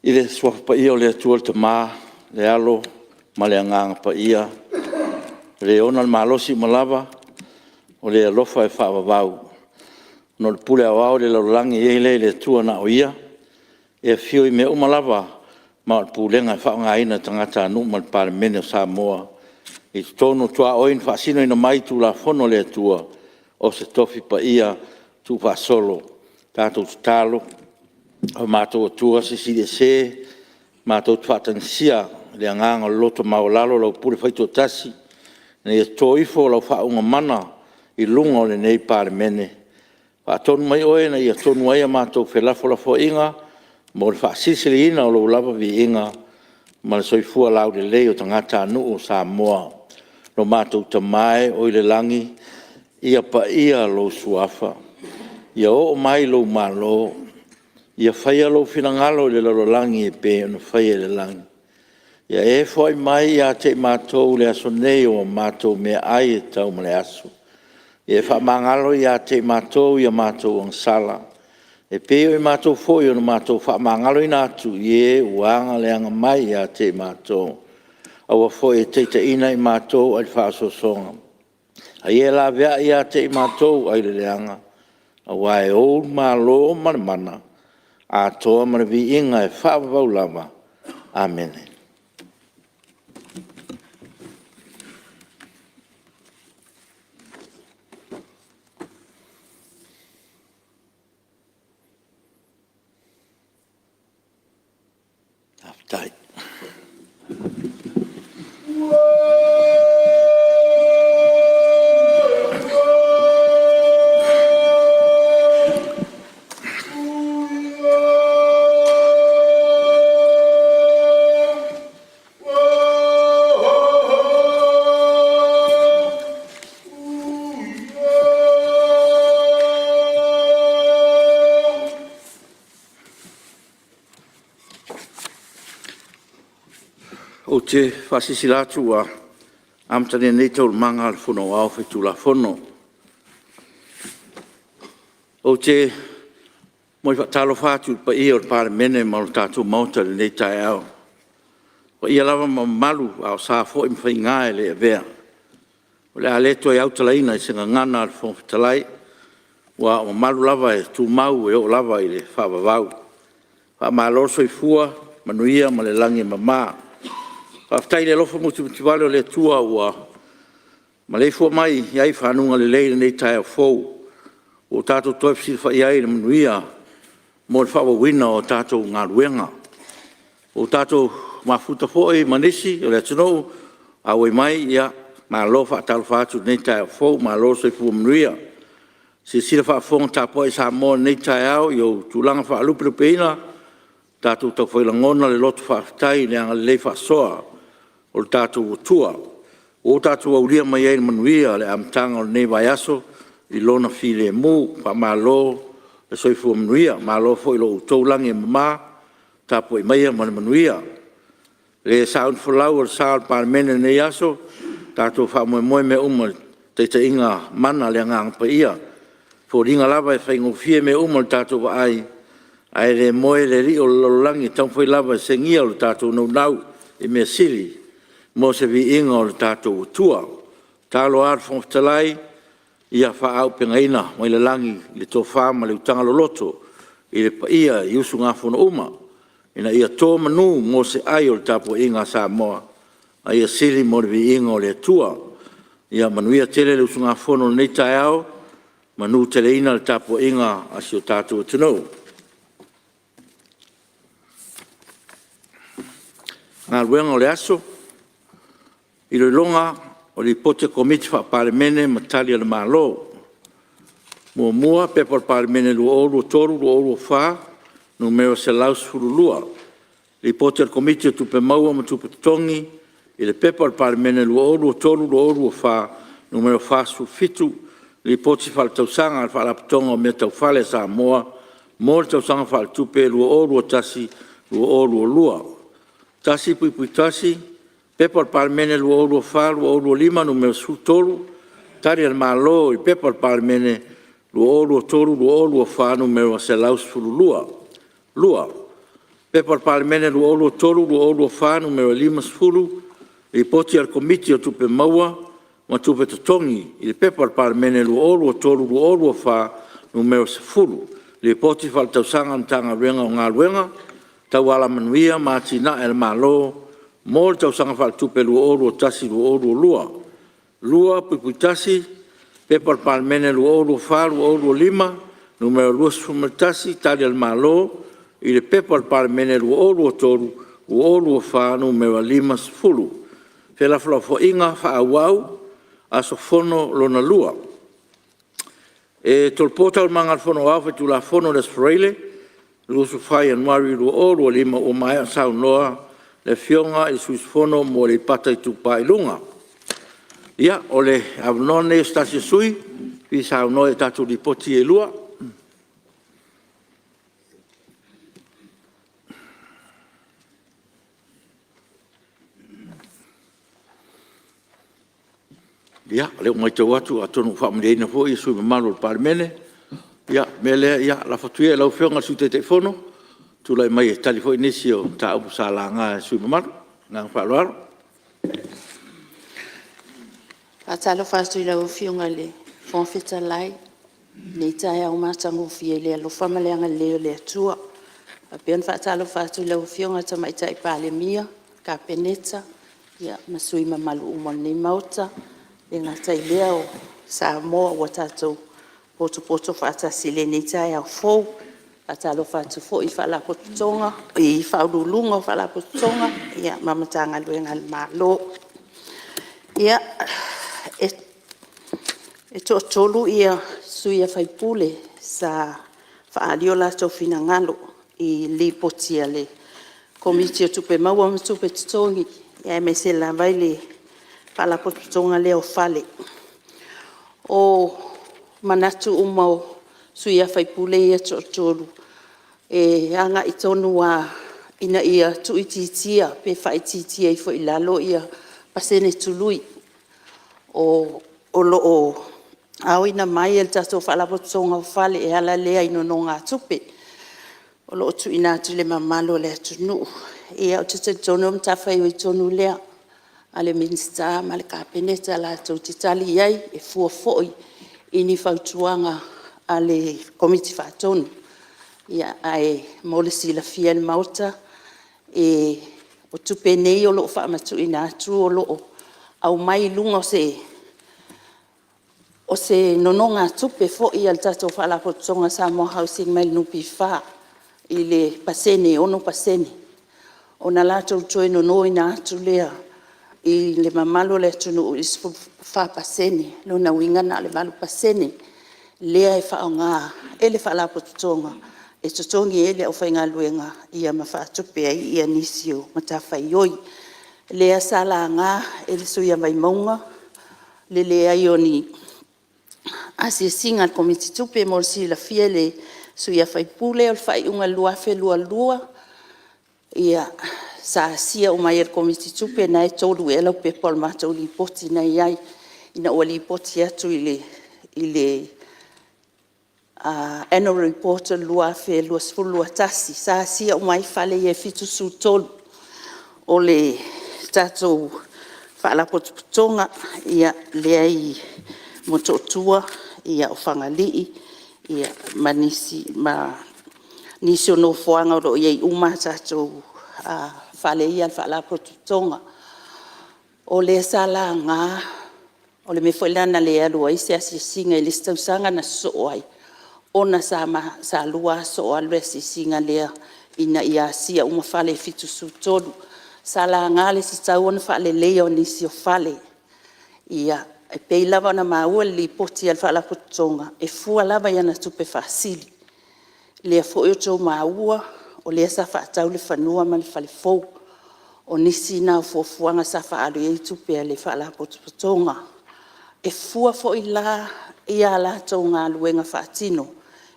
I le Suafa Paia o le Atua le Tama, le Alo ma le Agaga Paia, o Le ona le malosi uma lava, o Le alofa e faavavau. Ona o le pule aoao i le lalolagi e i ai lea i le Atua na o Ia, e afio i mea uma lava ma o le pulega e faaaogaina e tagatanuu ma le Palemene o Samoa i totonu o tuaoi na faasinoina mai i Tulafono a le Atua, o se Tofi Paia tuufaasolo. Tatou tatalo, O matou Atua Silisili Ese, matou te faatagisia i le agaga o le loto maualalo lau pule faitoatasi ina ia toto ifo lau faauuga mana i luga o lenei Palemene. Faatonu mai Oe ina ia tonu ai a matou felafolafoaiga mo le faasilisiliina o Lou lava viiga ma le soifua laulelei o tagatanuu o Samoa. Lo matou Tama e oi le lagi, ia paia lou Suafa, ia oo mai lou Malo, ia faia lou finagalo i le lalolagi e pei ona faia i le lagi. Ia e foai mai ia te i matou i le aso nei o a matou meaai e tatau ma le aso. Ia e faamagalo ia te i matou i a matou agasala, e pei o i matou foi na matou faamagaloina atu i e ua aga leaga mai ia te i matou. Aua foi e te taitaiina i matou mai le faaosoosoga, a ia e laveai ia te i matou ai le leaga, aua e Ou le Malo ma le mana, atoa ma le viiga e faavavau lava. Amene. Ou te faasilasila atu ua amatalia nei Taualumaga a le Fono Aoao Faitulafono. Ou te muai faatalofa atu i le paia o le Palemene ma le tatou Maota i lenei taeao. O paia lava ma mamalu a o sa foi ma faiga e le avea, o le a le toe autalaina i se gagana a le Fofoga Fetalai, aua o mamalu lava e tumau e oo lava i le faavavau. Faamalo le soifua manuia ma le lagi e mama. Faafetai i le alofa musumusuvalu o le Atua ua maleifua mai ai i faguga lelei i lenei taeao fou ua tatou toe fesilafai ai i le manuia mo le faaauauina o a tatou galuega. Ua tatou mafuta foi ma nisi o le atunuu auai mai, ia malo faatalofa atu i lenei taeao fou, malo le soifua manuia. Silasila faafofoga tapuai Samoa i lenei taeao i ou tulaga faalupelupeina, tatou taufai lagona le loto faafetai i le agalelei faasoa o lo tatou Atua ua tatou aulia mai ai le manuia i le amataga o lenei vaiaso i lona filemu. Faamalo le soifua manuia, malo foi i lo outou lagi e mama, tapuai maia ma le manuia. Le sauni folau o le sa o le Palemene i lenei aso, tatou faamoemoe mea uma i le taitaiga mana a le Agaga Paia. E foliga lava e faigofie mea uma i le tatou vaai, ae le moe le alii o le lalolagi e taumafai lava e segia lo tatou naunau i mea sili mo se viiga o le tatou Atua. O le tatalo a le Fofoga Fetalai, ia faaauupegaina mai le lagi le tofa ma le utaga loloto i le paia i usugafono uma ina ia to manu mo se ai o le tapuaiga a Samoa, a ia sili mo le viiga o le Atua. Ia manuia tele le usugafono i lenei taeao, manuteleina le tapuaiga a si o tatou atunuu. Galuega o le Aso. E Tolopo Komiti Faa-Palemene ma Tali a le Malo. 1. P.P.2023/2024 Nu.112, Lipoti a le Komiti o Tupe Maua ma Tupe Totogi i le P.P.2023/2024 Nu.47, Lipoti Faaletausaga a le Faalapotopotoga o Mea Tau Fale a Samoa mo le Tausaga Faaletupe 2021/2022. 1.1. P.P.2024/2025 Nu.13, Tali a le Malo i P.P.2023/2024 Nu.112, P.P.2023/2024 Nu.50, Lipoti a le Komiti o Tupe Maua ma Tupe Totogi i le Pepa a le Palemene 2023/2024 Nu.10, Lipoti Faaletausaga a le Matagaluega o Galuega Tau Alamanuia ma Atinae a le Malo mo le Tausaga Faaletupe 2021/2022. 2.1. P.P.2024/2025 Nu.21, Tali a le Malo i le Pepa a le Palemene 2023/2024 Nu.50, felafolafoaiga faaauau, aso Fono lona lua. E tolopo Taualumaga a le Fono Aoao Faitulafono i le Aso Faraile 24 Ianuari 2025 ua maea ona saunoa le Afioga i le sui usufono mo Aleipata Itupa i Luga. Ia, o le avanoa lenei o se tasi o sui usufono e fia saunoa i tatou Lipoti e lua. Ia, o lea ua matau atu atonu ua faamalieina foi sui usufono mamalu o le Palemene. Ia, o le mea lea, ia lafo atu ia i lau Afioga i le Sui Taitaifono e tulai mai e tali foi nisi o mataupu sa laga e sui usufono mamalu. Ma le agaga faaaloalo. E faatalofa atu i lau Afioga i le Fofoga Fetalai i lenei taeao matagofie i le alofa ma le agalelei o le Atua. E faapea ona faatalofa atu i lau Afioga i le Tamaitai Palemia, le Kapeneta ma sui usufono mamalu uma o lenei Maota. E le gata i lea o Samoa ua tatou potopoto faatasi i lenei taeao fou. E faatalofa atu foi i Faalapotopotoga i Ofisa Sili o Pulega o Faalapotopotoga ma Matagaluega a le Malo. Ia, e toatolu sui usufono sa faaali o latou finagalo i le Lipoti a le Komiti o Tupe Maua ma Tupe Totogi aemaise lava i le Faalapotopotoga lea o Fale. O manatu uma o sui usufono ia e toatolu e agai tonu lava ina ia tuuitiitia pe faaitiitia ifo i lalo pasene tului o lo o aoina mai e le tatou Faalapotopotoga o Fale e ala lea i nonogatupe o lo o tuuina atu i le mamalu o le atunuu. Ia, ou te talitonu o le matafaioi tonu lea a le Minisita ma le Kapeneta latou te tali i ai e fua foi i ni fautuaga a le Komiti Faatonu. Ae mo le silafia e le Maota, o tupe nei o lo o faamatuuina atu o lo o aumai i luga o se nonogatupe foi a le tatou Faalapotopotoga o le Samoa Housing mai le NPF i le pasene e 6%, ona latou toe nonoina atu lea i le mamalu o le atunuu i le 14%. O lona uiga na o le 8% lea e faaaoga e le Faalapotopotoga e totogi ai le aufaigaluega ma faatupe ai nisi o matafaioi. Lea sa laga e le sui usufono o Vaimauga le leai o ni asiasiga a le Komiti Tupe. Mo le silafia e le sui usufono, o le faaiuga o le 2022 sa asia uma ai e le Komiti Tupe, lena e 3 ea laupepa o le matou Lipoti na e i ai, ina ua lipoti atu i le Annual Report o le 2020/2021, sa asia uma ai fale ia e 73 o le tatou Faalapotopotoga lea e i Motootua, o Fagalii ma nisi o nofoaga o lo o i ai uma a tatou fale ia a le Faalapotopotoga. O lea sa laga, o le mea foi lena na le alu ai se asiasiga i le isi tausaga na sosoo ai, ona sa lua aso o alu le asiasiga lea ina ia asia uma fale e 73. Sa laga le tatau ona faaleleia o nisi o fale. Ia, e pei lava ona maua i le Lipoti a le Faalapotopotoga, e fua lava i ana tupe faasili. O lea foi ua outou maua o lea sa faatau le fanua ma le fale fou. O nisi na o fuafuaga sa faaalu i ai tupe a le Faalapotopotoga. E fua foi la ia latou galuega faatino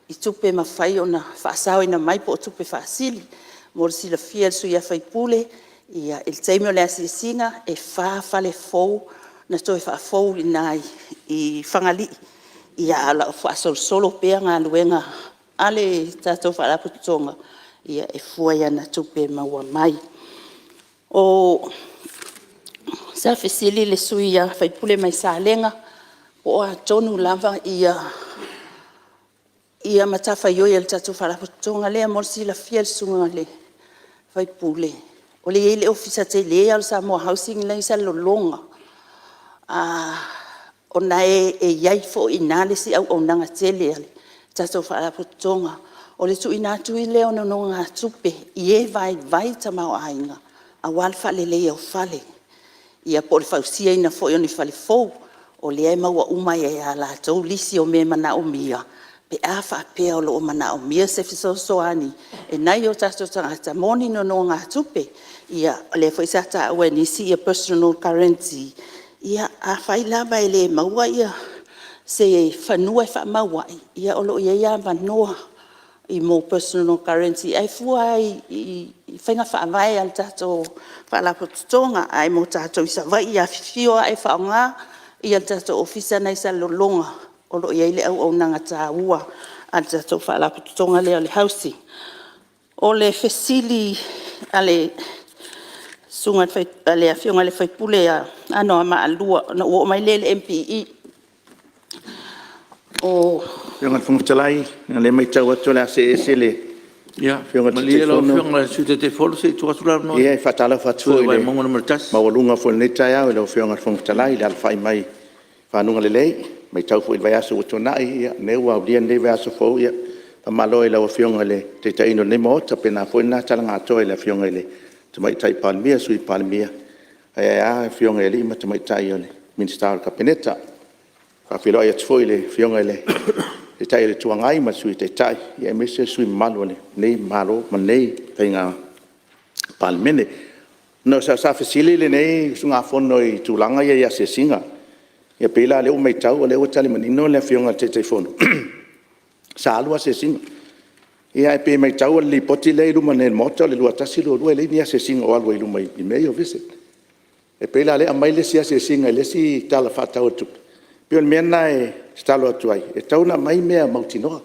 i tupe e mafai ona faasaoina mai po o tupe faasili. Mo le silafia e le sui usufono, i le taimi o le asiasiga, e 4 fale fou na toe faafou i ina i Fagalii, ae o lo o faasolosolo pea galuega a le tatou Faalapotopotoga. E fua i ana tupe maua mai. Sa fesili le sui usufono mai Salega po o a tonu lava matafaioi a le tatou Faalapotopotoga lea. Mo le silafia e le Susuga i le sui usufono, o lea e i ai le Ofisa tele lava o le Samoa Housing la e i Salelologa. O lena e i ai foi i ina le isi auaunaga tele a le tatou Faalapotopotoga. O le tuuina atu lea o nonogatupe i e vaivai tamaoaiga aua le faaleleia o fale, ia po o le fausiaina foi o ni fale fou. O lea e maua uma ai lava ia latou lisi o mea e manaomia pe a faapea o lo o manaomia se fesoasoani e nai o tatou tagata mo ni nonogatupe. Ia o lea foi sa taua e nisi personal guarantee, ia afai lava e le maua se fanua e faamau ai, ia o lo o i ai avanoa mo personal guarantee, ae fua lava i faiga faavae a le tatou Faalapotopotoga. Ae mo tatou i Savaii, afifio ane e faaaoga le tatou ofisa lena i Salelologa o lo o i ai le auaunaga taua a le tatou Faalapotopotoga lea o le Housing. O le fesili a le Afioga i le sui usufono ia Anoamaa 2, ona ou oo mai lea i le MPE. O… Lau Afioga i le Fofoga Fetalai, o lea e maitau atu o le a see ese le Afioga i le Ia malie lau Taitaifono. Afioga i le Sui Taitaifono se i tuu atu le avanoa i Ia le e faatalofa atu sui foi usufono i mo le Vaimauga 1. maualuga foi o lenei taeao i lau Afioga i le Fofoga Fetalai i le alafai mai i faguga lelei. E maitau foi i le vaiaso ua tuanai, o lea ua aulia lenei vaiaso fou. Ia faamalo i lau Afioga i le taitaiina o lenei Maota, e faapena foi lena talaga atoa i le Afioga i le Tamaitai Palemia, Sui Palemia, ae a Afioga i alii ma tamaitai Minisita o le Kapeneta. E faafeiloai atu foi i le Afioga i le Taitai o le Itu Agai ma le Sui Taitai aemaise sui usufono mamalu o lenei Malo ma lenei Faiga Palemene. Sa fesili lenei usugafono i tulaga ia i asiasiga. E pei la o lea ua maitau o lea ua tali manino le Afioga i le Taitaifono sa alu asiasiga. Ia ae pei e maitau o le Lipoti lea e i luma nei o le Maota o le 2021/2022 e leai ni asiasiga o alu ai i luma i mea ia o visits. E pei la o lea e aumai le isi asiasiga i le isi Tala Faatatau o le Tupe, pei o le mea lena e tatalo atu ai, e tatau ona aumai mea mautinoa. Le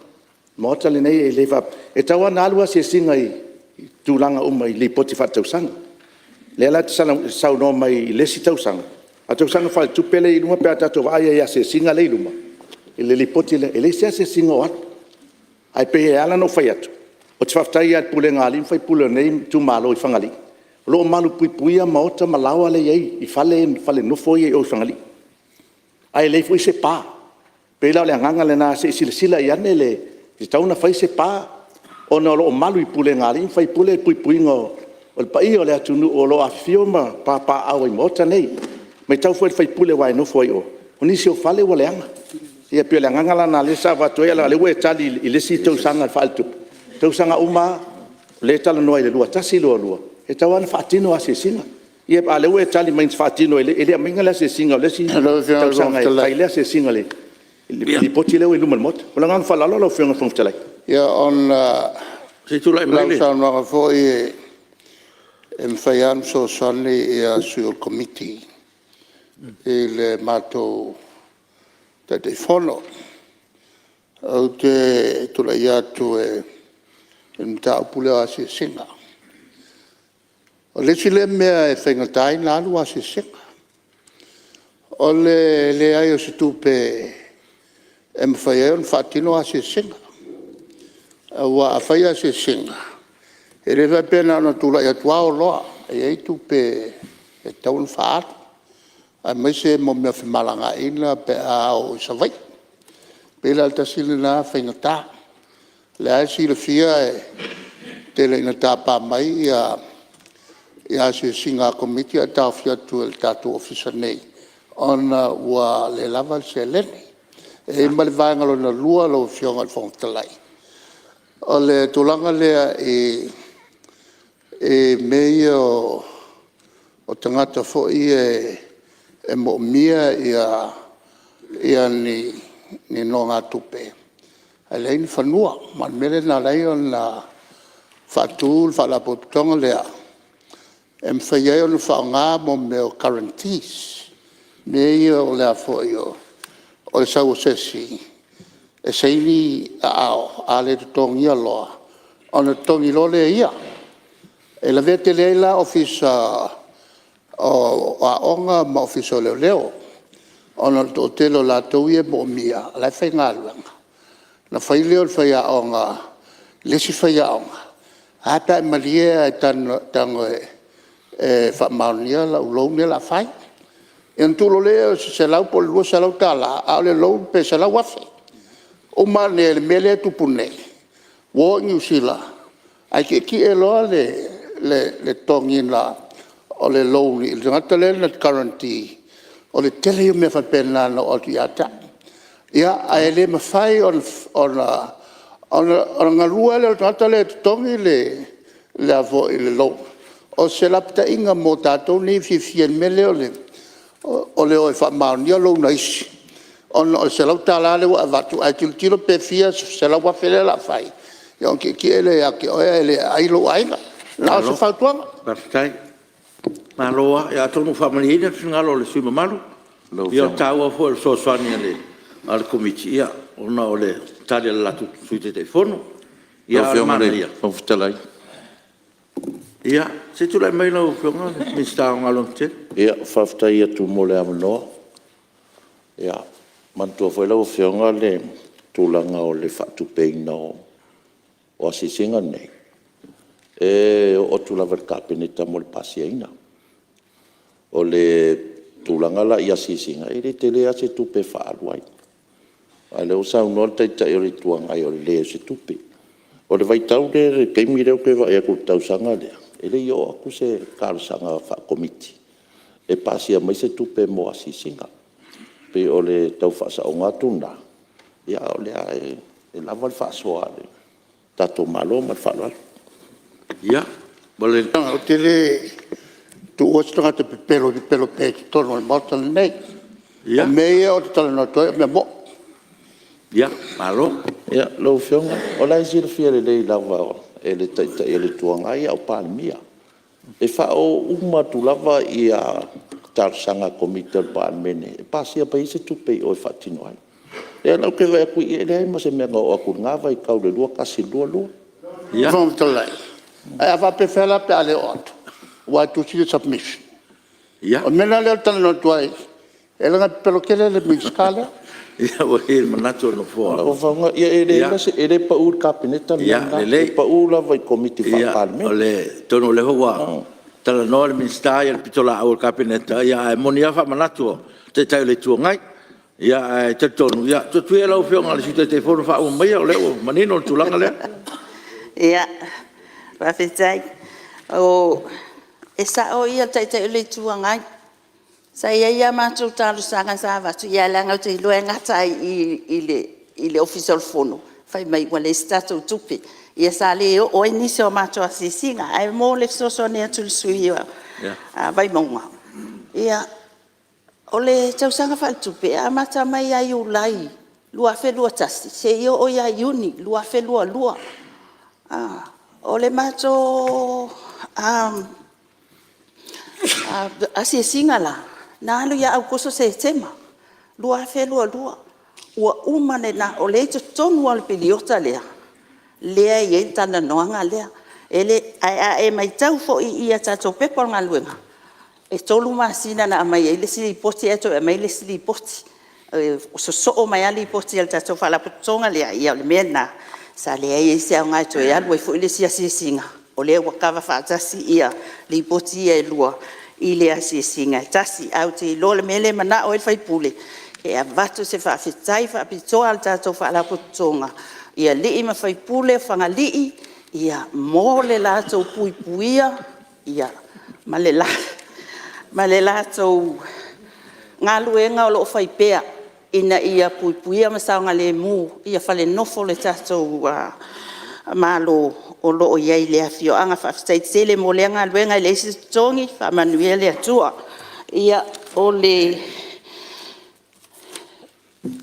Maota lenei e le faapea… E tatau lava ona alu asiasiga i tulaga uma i Lipoti Faaletausaga. Lea la e te saunoa mai i le isi tausaga, a o le tausaga faaletupe lea e i luma pe a tatou vaai i asiasiga lea e i luma i le Lipoti lea, e leai se asiasiga o alu. Ae pei e ala ona ou fai atu, ou te faafetai lava i le pulega a alii ma faipule o lenei itumalo i Fagalii, o lo o malupuipuia maota ma laoa la e i ai i fale ma falenofo ia i o i Fagalii, ae leai foi se pa. E pei la o le agaga lena se i silasila ane, e tatau ona fai se pa ona o lo o malu i pulega a alii ma faipule le puipuiga o le paia o le atunuu o lo o afifio ma papaaao ai i maota nei. E maitau foi i le sui usufono aua e nofo ai i o, o nisi o fale ua leaga. Ia pei o le agaga la lena lea sa avatu ai, ae leaga o lea ua e tali i le isi tausaga faaletupe, o tausaga uma lava lea e talanoa i le 2021/2022 e tatau lava ona faatino asiasiga. Ia a o lea ua e tali mai na faatino e le i aumaia le asiasiga o le isi Lau Afioga i le Fofoga tausaga e Fetalai… fai le asiasiga i le Lipoti lea ua i luma o le Maota. Ma le agaga faaaloalo lau Afioga i le Fofoga Fetalai. Ia, ona Se i tulai o mai lau le… saunoaga foi e mafai lava ona fesoasoani sui o le Komiti i le matou Taitaifono. Ou te tulai atu i le mataupu lea o asiasiga. O le isi lea mea e faigata ai ona alu asiasiga, o le leai o se tupe e mafai ai ona faatino asiasiga. Aua a fai asiasiga, e le faapea na ona tulai atu lava o loa, e i ai tupe e tatau ona faaalu, aemaise mo mea o femalagaaiga pe a oo i Savaii. E pei la tasi lena faigata. O lea lava e silafia e tele ina tapa mai asiasiga a Komiti ae taofi atu e le tatou Ofisa nei ona ua le lava le seleni. E i ai ma le vaega lona lua lau Afioga i le Fofoga Fetalai, o le tulaga lea i mea ia o tagata foi ia e moomia ni nonogatupe ae leai ni fanua. Ma o le mea lea na ala ai ona faatu le Faalapotopotoga lea e mafai ai ona faaaoga mea o guarantees, mea ia o le sau o se isi e saini aao, a le totogia loa ona totogi loa lea e ia. E lavea tele ai la Ofisa o Aoga ma Ofisa o Leoleo ona o le toatele o latou ia e moomia o la e faigaluega. Ona fai lea o le faiaoga i le isi faiaoga, ae a pe a e malie ae tago e faamaonia lau loan lea o le a fai. Ia ona tuu loa lea o se $100 po o le $200 a o le loan pe $100,000. Uma ane i le mea lea e tupu nei, ua o i Niu Sila ae tietie loa le totogiina o le loan i le tagata lea na guarantee. O le tele ia o mea faapena na oo atu ia te au. Ia, ae le mafai ona galue lea o le tagata lea e totogi le loan. O se lapataiga mo tatou nei e fiafia i le mea lea o le o e faamaonia loan a isi ona o le $100 lea ua e avatu ae tilotilo pe fia $100,000 lea o le a fai ia ona tietie lea ia te oe ae le aai lou aiga. Na o se fautuaga. Malo faafetai. Malo lava. Ia atonu ua faamalieina le finagalo o le sui usufono mamalu. Ia o le taua foi o le fesoasoani a le Komiti ona o le tali a le latou Sui Taitaifono. Ia ae o le Lau Afioga i le manaia… Fofoga Fetalai… Ia, se i tulai mai lau Afioga i le Minisita o Galuega Tetele. Ia, faafetai atu mo le avanoa. Ia, manatua foi lau Afioga le tulaga o le faatupeina o asiasiga nei, e oo atu lava i le Kapeneta mo le pasiaina. O le tulaga la i asiasiga, e le tele lava se tupe e faaalu ai, a o lea ua saunoa le Taitai o le Itu Agai o le leai o se tupe. O le vaitau lea i le taimi lea ou te vaai atu i le tausaga lea, e le i oo atu se talosaga faa-Komiti e pasia mai se tupe mo asiasiga. E pei o le tau faasaoga atu lena, a o lea lava e lava le faasoa a le tatou Malo. Ma le faaaloalo. Ia, ma le… Ou te le tuua se tagata pepelo e pepelo pea i totonu o le Maota lenei. O mea ia ou te talanoa atu ai o mea moni. Ia, malo. Lau Afioga, o la e silafia lelei lava e le Taitai o le Itu Agai a o Palemia. E faaoo uma atu lava talosaga a Komiti a le Palemene e pasia mai ai se tupe i o e faatino ai. O lea la ou te vaai atu i i, e leai ma se mea na oo atu i lena vaitau i le 2021/2022. Lau Afioga i le Fofoga Fetalai, ae a faapefea la pe a le oo atu aua e tusi le submission? O le mea la lea ou te talanoa atu ai, leaga e pepelo tele le Minisita lea. Ia, ua i ai le manatu o le Nofoa… Lau Afioga e le pau i le Kapeneta le mea lena, e pau lava i Komiti Faa-Palemene. Atonu o lea foi ua talanoa le Minisita ia le pitolaau a le Kapeneta, ae moni lava faamanatu a le Taitai o le Itu Agai. Ae talitonu, ia tuu atu ia i lau Afioga i le Sui Taitaifono e faauma maia o lea ua manino le tulaga lea. Ia, faafetai. E sao le Taitai o le Itu Agai, sa i ai a matou talosaga sa avatu, ae leaga ou te iloa e gata ai i i i le Ofisa o le Fono, fai mai ua leai se tatou tupe. Ia sa le oo ai nisi o matou asiasiga. Ae mo le fesoasoani atu i le sui usufono o Vaimauga, o le tausaga faaletupe e amata mai ia Iulai 2021 seia oo ia Iuni 2022. O le matou asiasiga la, na alu ia Aokuso, Setema 2022. Ua uma lena, o lea e i totonu lava o le piriota lea e i ai le talanoaga lea. Ae a e maitau foi i a tatou pepa o galuega, e 3 masina na aumai ai le isi lipoti ae toe aumai le isi lipoti. E sosoo mai lava lipoti a le tatou Faalapotopotoga lea, ia o le mea lena sa leai ai se aoga e toe alu ai foi le isi asiasiga, o lea ua kava faatasi lipoti ia e lua i le asiasiga e tasi. Ae ou te iloa o le mea lea e manao ai le sui usufono, e avatu se faafetai faapitoa a le tatou Faalapotopotoga i alii ma faipule o Fagalii mo le latou puipuia ma le latou galuega o lo o fai pea ina ia puipuia ma saogalemu fale nofo o le tatou Malo o lo o i ai i lea afioaga. Faafetai tele mo lea galuega e leai se totogi, faamanuia le Atua. Ia, o le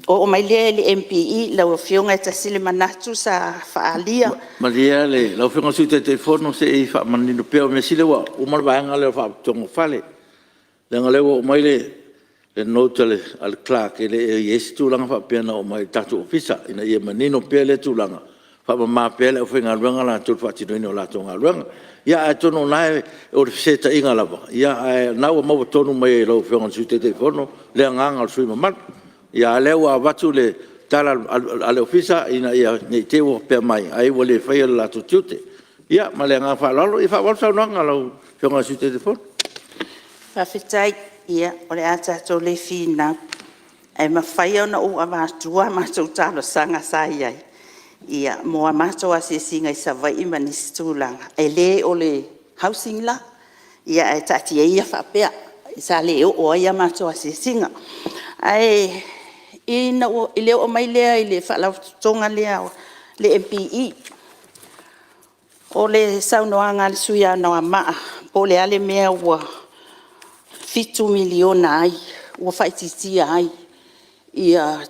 oo mai lea i le MPE lau Afioga e tasi le manatu sa faaalia… Malie lau Afioga i le Sui Taitaifono se i faamanino pea. O le mea sili ua uma le vaega lea o Faalapotopotoga o Fale. Leaga o lea ua oo mai le note a le Clerk e le i i ai se tulaga faapea na oo mai i le tatou Ofisa ina ia manino pea lea tulaga. Faamama pea le aufaigaluega latou i le faatinoina o le latou galuega. Ia atonu o lena o le fesetaiga lava ae o lena ua maua tonu mai e lau Afioga i le Sui Taitaifono le agaga o le sui usufono mamalu. A o lea ua avatu le tala a le Ofisa ina ne i te i ua faapea mai ai ua le faia lo latou tiute. Ia ma le agaga faaaloalo, faaauau le saunoaga a lau Afioga i le Sui Taitaifono. Faafetai. Ia o le a tatou le finau, ae mafai ona ou avatua a matou talosaga sa i ai mo a matou asiasiga i Savaii ma nisi tulaga, e le o le housing la, ae taatia ia faapea sa le oo ai a matou asiasiga. Ae i le oo mai lea i le Faalapotopotoga lea o le MPE, o le saunoaga a le sui usufono o Anoamaa po o le a le mea ua $7 miliona ai ua faaitiitia ai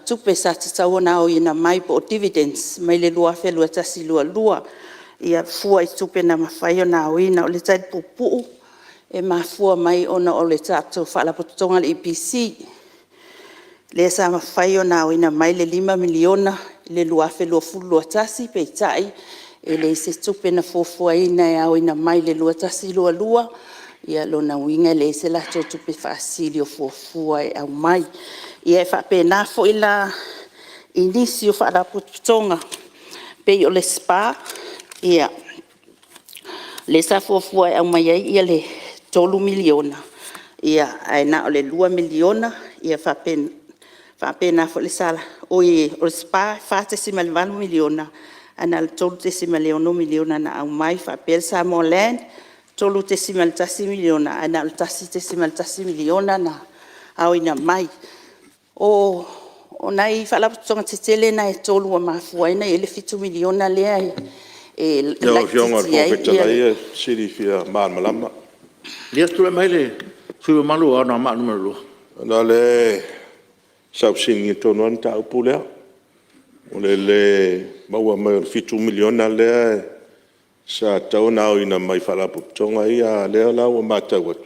tupe sa tatau ona aoina mai po o dividends mai le 2021/2022 fua i tupe na mafai ona aoina. O le tali puupuu, e mafua mai ona o le tatou Faalapotopotoga o le EPC, lea sa mafai ona aoina mai le $5 miliona i le 2020/2021, peitai e leai se tupe na fuafuaina e aoina mai i le 2021/2022. O lona uiga e leai se latou tupe faasili o fuafua e aumai. Ia e faapena foi la i nisi o Faalapotopotoga e pei o le SPA, lea sa fuafua e aumai ai le $3 miliona, ae na o le $2 miliona. E faapena foi le oi o le SPA e $4.8 miliona ae na o le $3.6 miliona na aumai, faapea le Samoa Land e $3.1 miliona ae na o le $1.1 miliona na aoina mai. O nai Faalapotopotoga tetele na e 3 ua mafua ai ona i ai le $7 miliona lea e Lau Afioga i le laitiiti Fofoga ai Fetalai e fesili fia malamalama. Ia, tulai mai le sui usufono mamalu mo Anoamaa 2. Ona o lea sa ou fesiligia tonu lava le mataupu lea, o le le maua mai o le $7 miliona lea sa tatau ona aoina mai e Faalapotopotoga ia, a o lea la ua matau atu,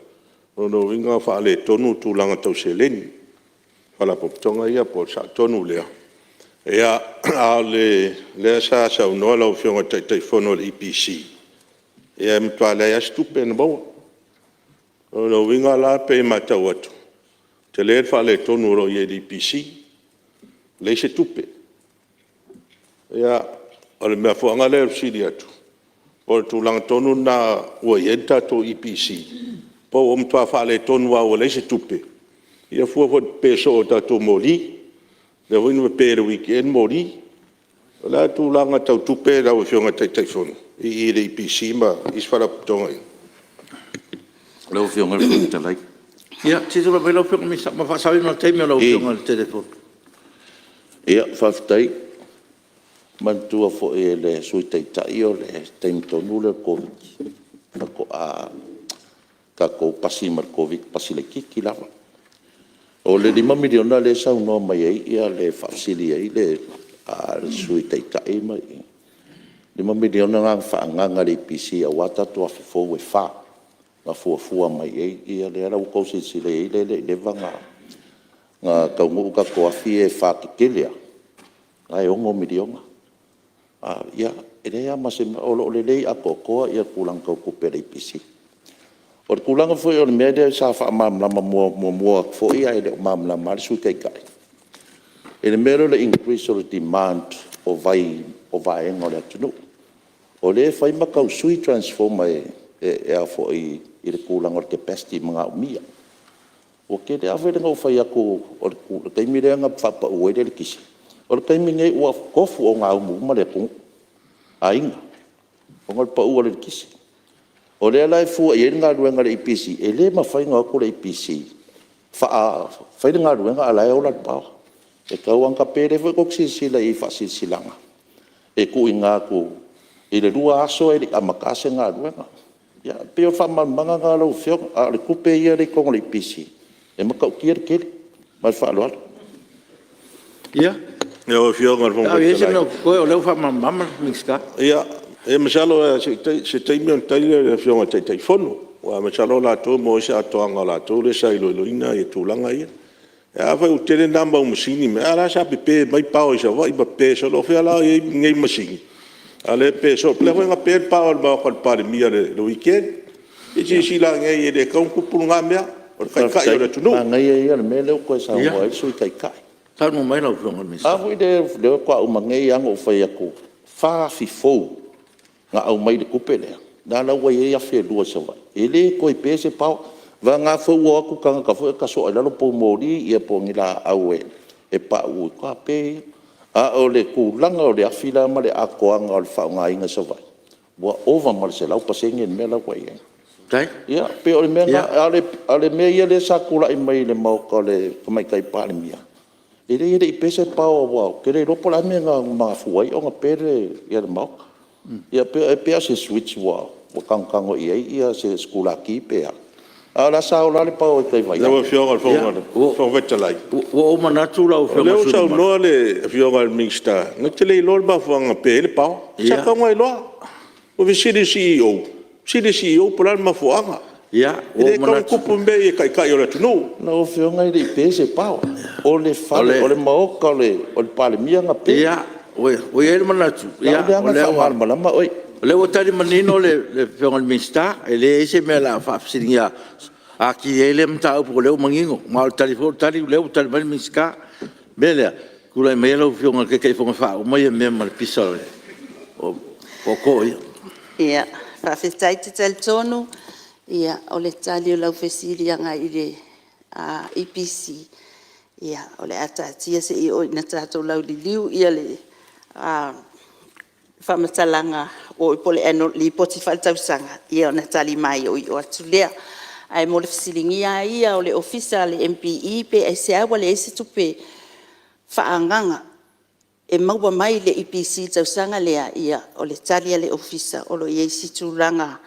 o lona uiga ua faaletonu tulaga tau seleni a Faalapotopotoga ia. Po o le sao tonu lea? A o lea sa saunoa lau Afioga i le Taitaifono o le EPC, e matua leai lava se tupe na maua. O lona uiga la e pei e matau atu, tele le faaletonu o lo o i ai i le EPC, leai se tupe. Ia, o le mafuaaga lea o le fesili atu, po o le tulaga tonu lena ua i ai le tatou EPC, po ua matua faaletonu lava ua leai se tupe, ia fua foi i le pepe soo o tatou moli, lea foi na pepe i le weekend moli. O le a le tulaga tau tupe lau Afioga i le Taitaifono i le EPC ma isi Faalapotopotoga ia? Lau Afioga i le Fofoga Fetalai… Ia, se i tulai mai lau Afioga i le Minisita mo le faasaoina o le taimi o lau Afioga i le Taitaifono. Ia, faafetai. Manatua foi e le Sui Taitai o le taimi tonu lea o le Koviti-19 faatoa tatou pasi ma le Koviti-19, pasi laitiiti lava. O le $5 miliona lea e saunoa mai ai le faafesili ai le Sui Taitai, o le $5 miliona lena na faaagaaga e le EPC aua tatou afi fou e 4 na fuafua mai i ai, lea la ua outou silasila i ai lea e le i leva ona taunuu tatou afi ia e 4 tetele lava, la e $6 miliona. Ia, e leai lava ma se mea, o lo o lelei atoatoa tulaga tau tupe a le EPC. O le tulaga foi o le mea lea sa faamalamalama muamua atu foi ae le o malamalama lava le Sui Taitai i le mea lea o le increase o le demand o vai o vaega o le atunuu. O lea e fai ma tau sui transformer i le tulaga o le capacity manaomia. Ua tele… a foi lea na ou fai atu o le taimi lea na faapau ai le eletise, o le taimi lenei ua tofu ogaumu uma le atunuu, aiga ona o le pau o le eletise. O lea la e fua i ai le galuega a le EPC, e le mafai ona o atu le EPC fai le galuega a o la e ola le power. E tatau lava ona tape. O lea foi tou te silasila i faasilasilaga e tuuina atu i le 2 aso e le i amata se galuega. Ia, e pei o le faamalamalamaga lena lau Afioga, a o le tupe ia lea e i totonu o le EPC, e matautia le tele. Ma le faaaloalo. Ia, Lau Afioga i le a Fofoga o i ai se Fetalai… mea o totoe o lea ua faamalamalama le Minisita. Ia masalo se taimi ona tali lea o le Afioga i le Taitaifono, aua masalo o latou e maua ai se atoaga o latou lea sa iloiloina tulaga ia. Ae afai ua tele na mau masini, a la e sa pepe mai power i Savaii ma pepe solo. O fea la o i ai nei masini? A o lea e pe soo. O lea foi na pe le power i le maota o le Palemia i le weekend. Se i silasila ane i ai e le tatau ona tupu lena mea, o le Taitai o le atunuu. Faafetai. Manaia ia o le mea lea ua toe saunoa ai le Sui Taitai. Saunoa mai lau Afioga i le Minisita. A foi lea faatoa uma nei lava ona ou fai atu, e 4 afi fou na aumai i le tupe lea, lea la ua i ai afi e 2 i Savaii, e le toe pe se power. Vagana foi ua o atu tagata foi ia tasoa i lalo poumoli po o ni laau e pau e faatoa pe lea. A o le tulaga o le afi la ma le atoaga o le faaaogaina i Savaii, ua ova ma le 100% le mea la ua i ai. Faafetai. Ia, pei o le mea lena, a o le mea ia lea sa tulai mai i le maota o le Tamaitai Palemia, e leai e le i pe se power aua ou te le iloa po o le a le mea na mafua ai ona pe le maota. Ia e pei lava o se switch ua tanutanu i ai se sikulati pe a, a o la e sa ola lava le power i tai i Vaiala. Lau Afioga i le Fofoga Fetalai, Ua ou manatu lau Afioga i le o lea sui usufono ua mamalu… saunoa le Afioga i le Minisita na te le iloa le mafuaaga na pe ai le power. Sa tatau ona iloa. Ua fesili i le CEO, fesili i le CEO po o le a le mafuaaga. Ia, E ua le ou tatau ona manatu… tupu mea ia i Taitai o le atunuu. Lau Afioga e le i pe se power, o le fale, o le maota o le Palemia na pe. Ia, ua i ai le manatu O lau lea aga e faamalamalama oe. O lea ua tali manino le Afioga i le Minisita, e leai se mea o le a faafesiligia atili ai lea mataupu o lea ua manino. Ma o le tali foi o le tali o lea ua tali mai le Minisita. O le mea lea, tulai maia lau Afioga i le Taitaifono e faauma mea ma le pisa o tootoo ia. Ia, faafetai. Ou te talitonu o le tali o lau fesili agai i le EPC, o le a taatia se i oo ina tatou lauliliu le faamatalaga po o le Lipoti Faaletausaga ona tali maioio atu lea. Ae mo le fesiligia lava ia o le Ofisa o le MPE pe aisea ua leai se tupe faaagaaga e maua mai le EPC i le tausaga lea, ia o le tali a le Ofisa, o lo o i ai se tulaga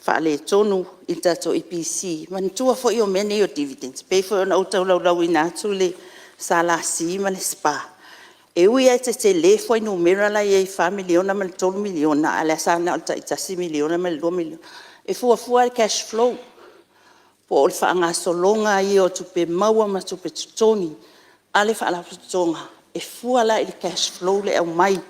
faaletonu i le tatou EPC. Manatua foi o mea nei o dividends, pei foi ona ou tolaulauina atu le SLC ma le SPA, e ui lava ina tetele fuainumera la e i ai e $4 miliona ma le $3 miliona, a o lea sa na o le tai $1 miliona ma le $2 miliona. E fuafua lava i le cash flow po o le faagasologa ia o tupe maua ma tupe totogi a le Faalapotopotoga, e fua la i le cash flow le aumai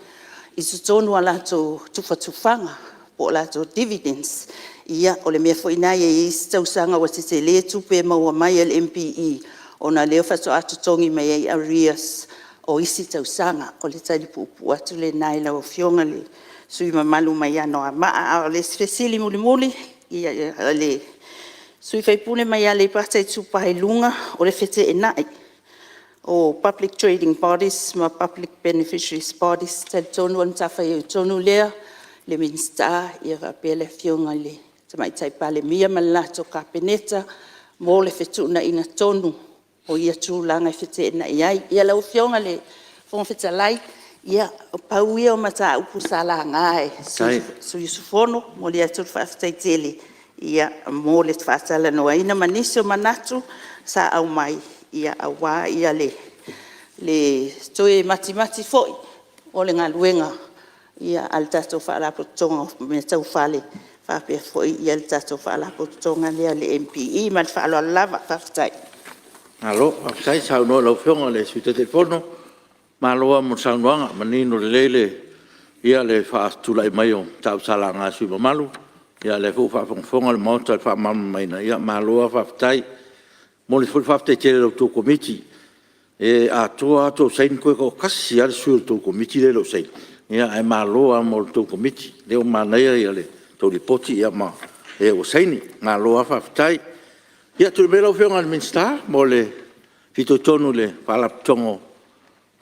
i totonu o a latou tufatufaga po o latou dividends. Ia, o le mea foi lena e i ai isi tausaga ua tetele tupe e maua mai e le MPE ona o lea faatoa totogi mai ai arrears o isi tausaga. O le tali puupuu atu lena i lau Afioga i le sui usufono mamalu mai Anoamaa. A o le isi fesili mulimuli a le sui usufono mai Aleipata Itupa i Luga, o le feteenai o Public Trading Bodies ma Public Beneficiaries Bodies. E talitonu o le matafaioi tonu lea a le Minisita faapea le Afioga i le Tamaitai Palemia ma le latou Kapeneta mo le fetuunaiga tonu o ia tulaga e feteenai ai. Ia lau Afioga i le Fofoga Fetalai, na pau ia o mataupu sa laga e sui usufono. E momoli atu le faafetai tele mo le faatalanoaina ma nisi o manatu sa aumai aua le toe matimati foi o le galuega a le tatou Faalapotopotoga o Mea Tau Fale faapea foi le tatou Faalapotopotoga lea o le MPE. Ma le faaaloalo lava. Faafetai. Malo faafetai saunoa i lau Afioga i le Sui Taitaifono, malo lava mo le saunoaga, manino lelei le faatulai mai o mataupu sa laga e sui usufono mamalu. O lea foi ua faafogafoga le Maota i le faamalamalamaina, ia malo lava faafetai. E momoli foi le faafetai tele i la outou Komiti, e atoa lava tou saini toe toatasi lava le sui o le tou Komiti lea e le o saini, ae malo lava mo la outou Komiti, o lea ua manaia le tou Lipoti ma e ua saini. Malo lava faafetai. Ia tulai mai lau Afioga i le Minisita mo le fitoitonu i le Faalapotopotoga o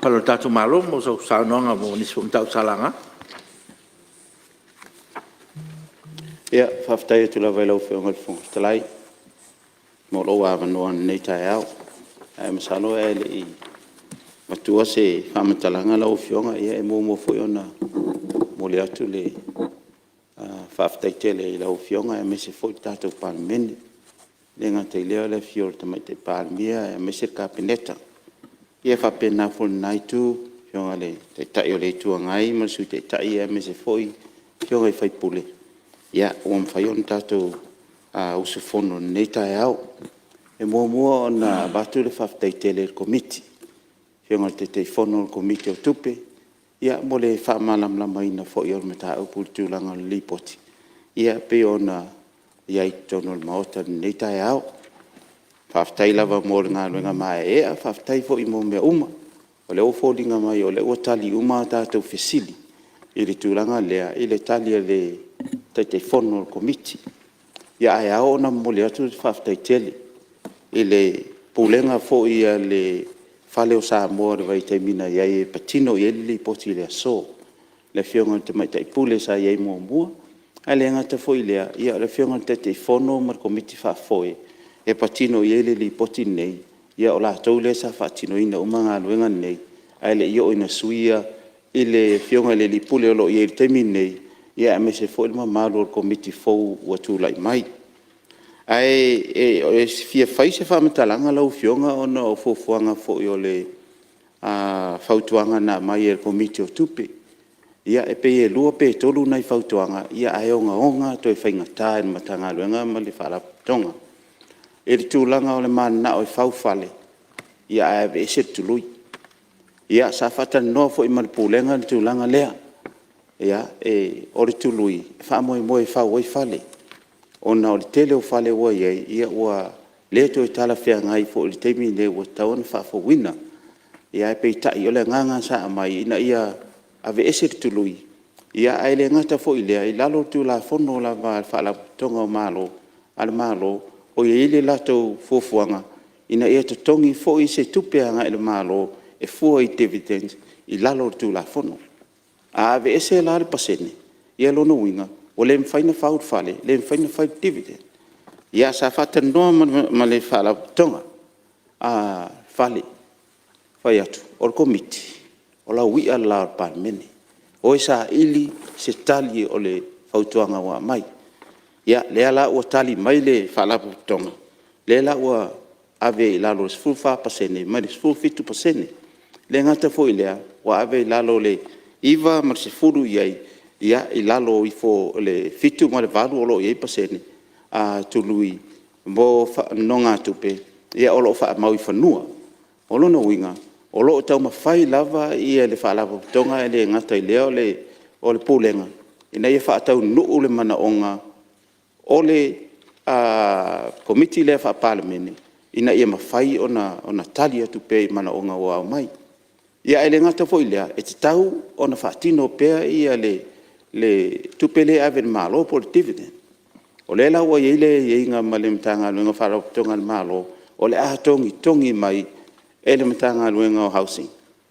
Fale o le tatou Malo mo sau saunoaga mo nisi foi o mataupu sa laga. Ia, faafetai atu lava i lau Afioga i le Fofoga Fetalai mo lou avanoa i lenei taeao. Ae masalo ae le i avatua se faamatalaga lau Afioga, e muamua foi ona momoli atu le faafetai tele i lau Afioga aemaise foi le tatou Palemene. E le gata i lea o le afio o le Tamaitai Palemia aemaise le Kapeneta. Ia e faapena foi i lena Itu i le Afioga i le Taitai o le Itu Agai ma le Sui Taitai aemaise foi Afioga i sui usufono ua mafai ona tatou usufono i lenei taeao. E muamua ona avatu le faafetai tele i le Komiti, le Afioga i le Taitaifono o le Komiti o Tupe mo le faamalamalamaina foi o le mataupu i le tulaga o le Lipoti e pei ona i ai i totonu o le Maota i lenei taeao. Faafetai lava mo le galuega maeaea, faafetai foi mo mea uma. O lea ua foliga mai o lea ua tali uma a tatou fesili i le tulaga lea i le tali a le Taitaifono o le Komiti. Ae ao ona momoli atu le faafetai tele i le Pulega foi a le Fale o Samoa i le vaitaimi na i ai e patino i ai le Lipoti i le aso, le Afioga i le Tamaitai Pule sa i ai muamua, ae le gata foi i lea, o le Afioga i le Taitaifono ma le Komiti Faafoe e patino i ai le Lipoti lenei, o latou lea sa faatinoina uma galuega nei, ae le i oo ina suia i le Afioga i le alii Pule o lo o i ai i le taimi lenei, aemaise foi le mamalu o le Komiti fou ua tulai mai. Ae fia fai se faamatalaga lau Afioga ona o fuafuaga foi o le fautuaga na aumai e le Komiti o Tupe. Ia e pei e 2 pe 3 nai fautuaga, ae ogaoga toe faigata i le Matagaluega ma le Faalapotopotoga i le tulaga o le mananao e fau fale ae aveese le tului. Ia sa faatalanoa foi ma le Pulega le tulaga lea. O le tului e faamoemoe e fau ai fale, ona o le tele o fale ua i ai ua le toe talafeagai foi i le taimi lenei ua tatau ona faafouina. Ae peitai o le agaga sa aumai ina ia aveese le tului, ae le gata foi i lea, i lalo o le Tulafono lava a le Faalapotopotoga a le Malo, o i ai le latou fuafuaga ina ia totogi foi se tupe agai i le Malo e fua i dividends i lalo o le Tulafono. A aveese la le pasene, ia o lona uiga ua le mafai ona fau le fale, le mafai ona fai le dividend. Ia sa faatalanoa ma le Faalapotopotoga fale, fai atu o le Komiti, o lauia le la o le Palemene, o e saili se tali o le fautuaga ua aumai. Ia lea la ua tali mai le Faalapotopotoga, lea la ua ave i lalo i le 14% mai le 17%. E le gata foi i lea, ua ave i lalo o le 9 ma le 10 i ai i lalo ifo o le 7 ma le 8 o lo o i ai pasene tului mo nonogatupe o lo o faamau i fanua. O lona uiga, o lo o taumafai lava le Faalapotopotoga ae le gata i lea o le Pulega ina ia faataunuu le manaoga o le Komiti lea Faa-Palemene ina ia mafai ona tali atu pea i manaoga ua aumai. Ae le gata foi i lea, e tatau ona faatino pea le tupe lea e ave i le Malo po o le dividend. O lea la ua i ai le aiaiga ma le Matagaluega o Faalapotopotoga a le Malo, o le a togitogi mai e le Matagaluega o Housing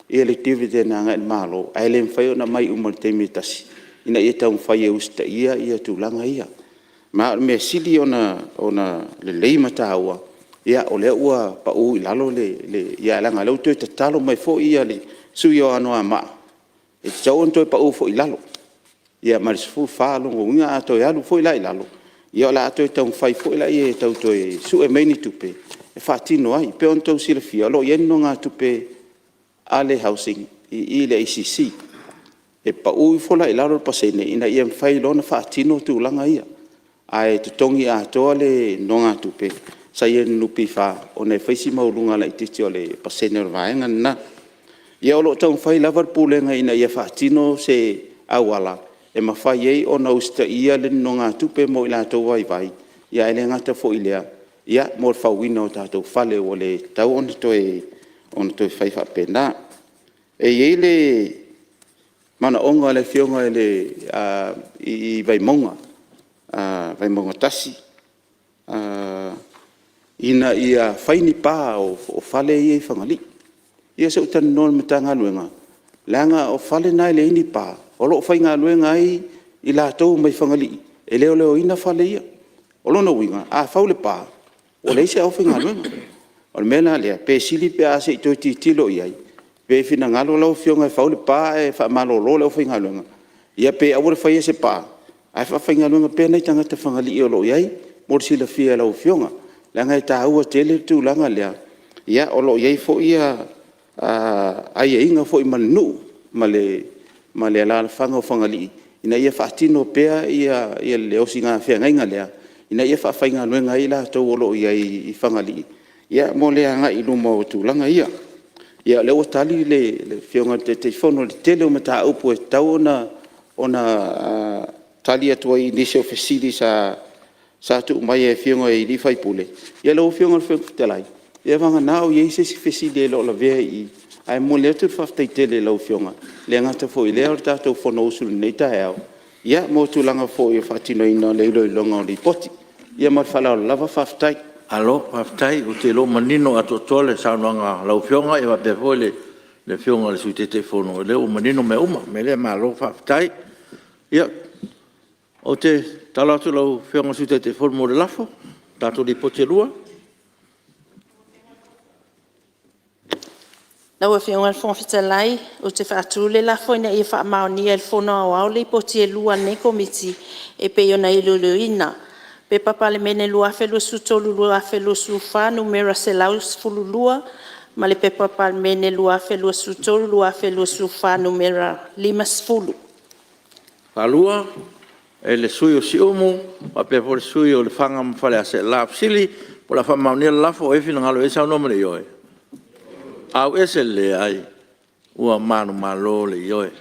le dividend agai i le Malo, ae le mafai ona aumai uma i le taimi e tasi ina ia taumafai e usitaia tulaga ia. Ma o le mea sili ona lelei ma taua, o lea ua pau i lalo le… ae leaga o lea ua toe tatalo mai foi le sui usufono o Anoamaa, e tatau ona toe pau foi i lalo mai le 14. O lona uiga a toe alu foi la i lalo, ia o le a toe taumafai foi lea e tau toe sue mai ni tupe e faatino ai. E pei ona outou silafia, o lo o i ai nonogatupe a le Housing i i le ACC. E pau ifo la i lalo le pasene ina ia mafai loa ona faatino tulaga ia, ae totogi atoa le nonogatupe sa i ai i le NPF, ona e fai si maualuga laitiiti o le pasene o le vaega lena. Ia o lo o taumafai lava le Pulega ina ia faatino se auala e mafai ai ona usitaia le nonogatupe mo i latou vaivai, ae le gata foi i lea, mo le fauina o tatou fale ua le tatau ona toe fai faapena. E i ai le manaoga o le Afioga i Vaimauga 1, ina ia fai ni pa o fale ia i Fagalii. Ia se i ou talanoa i le Matagaluega, leaga o fale na e leai ni pa, o lo o faigaluega ai i latou mai Fagalii e leoleoina fale ia. O lona uiga, a fau le pa, ua leai se aufaigaluega. O le mea la lea, pe sili pe a se i toe tilotilo i ai, pe finagalo lau Afioga e fau le pa ae faamalolo le aufaigaluega, ia pe aua le faia se pa, ae faafaigaluega pea nai tagata Fagalii o lo o i ai, mo le silafia e lau Afioga. Leaga e taua tele le tulaga lea, o lo o i ai foi aiaiga foi ma le nuu ma le alaalafaga o Fagalii ina ia faatino pea le osigafeagaiga lea, ina ia faafaigaluega ai i latou o lo o i ai i Fagalii mo le agai i luma o tulaga ia. Ia o lea ua tali le Afioga i le Taitaifono i le tele o mataupu e tatau ona tali atu ai i nisi o fesili sa tuu mai e Afioga i sui usufono. Ia lau Afioga i le Fofoga Fetalai, ia vagana o i ai se isi fesili e le o lavea i i, ae momoli atu le faafetai tele i lau Afioga, e le gata foi i lea o le tatou Fonousu i lenei taeao, mo tulaga foi o le faatinoina o le iloiloga o Lipoti. Ia ma le faaaloalo lava faafetai. Malo faafetai. Ou te iloa ua manino atoatoa le saunoaga a lau Afioga faapea foi le Afioga i le Sui Taitaifono, o lea ua manino mea uma. O le mea lea malo faafetai. Ia, ou te tatalo atu i lau Afioga i le Sui Taitaifono mo le lafo i tatou Lipoti e 2. Lau Afioga i le Fofoga Fetalai ou te faatu le lafo, Ina ia faamaonia e le Fono Aoao Lipoti e 2 a lenei Komiti e pei ona iloiloina, P.P.2023/2024 Nu.112, ma le P.P.2023/2024 Nu.50. E le sui usufono o Siumu faapea foi le sui usufono o Lefaga ma Faleaseela. O le fesili po o le a faamaonia le lafo. O ai e finagalo i ai saunoa ma le ioe? Leai. Ua manumalo le Ioe.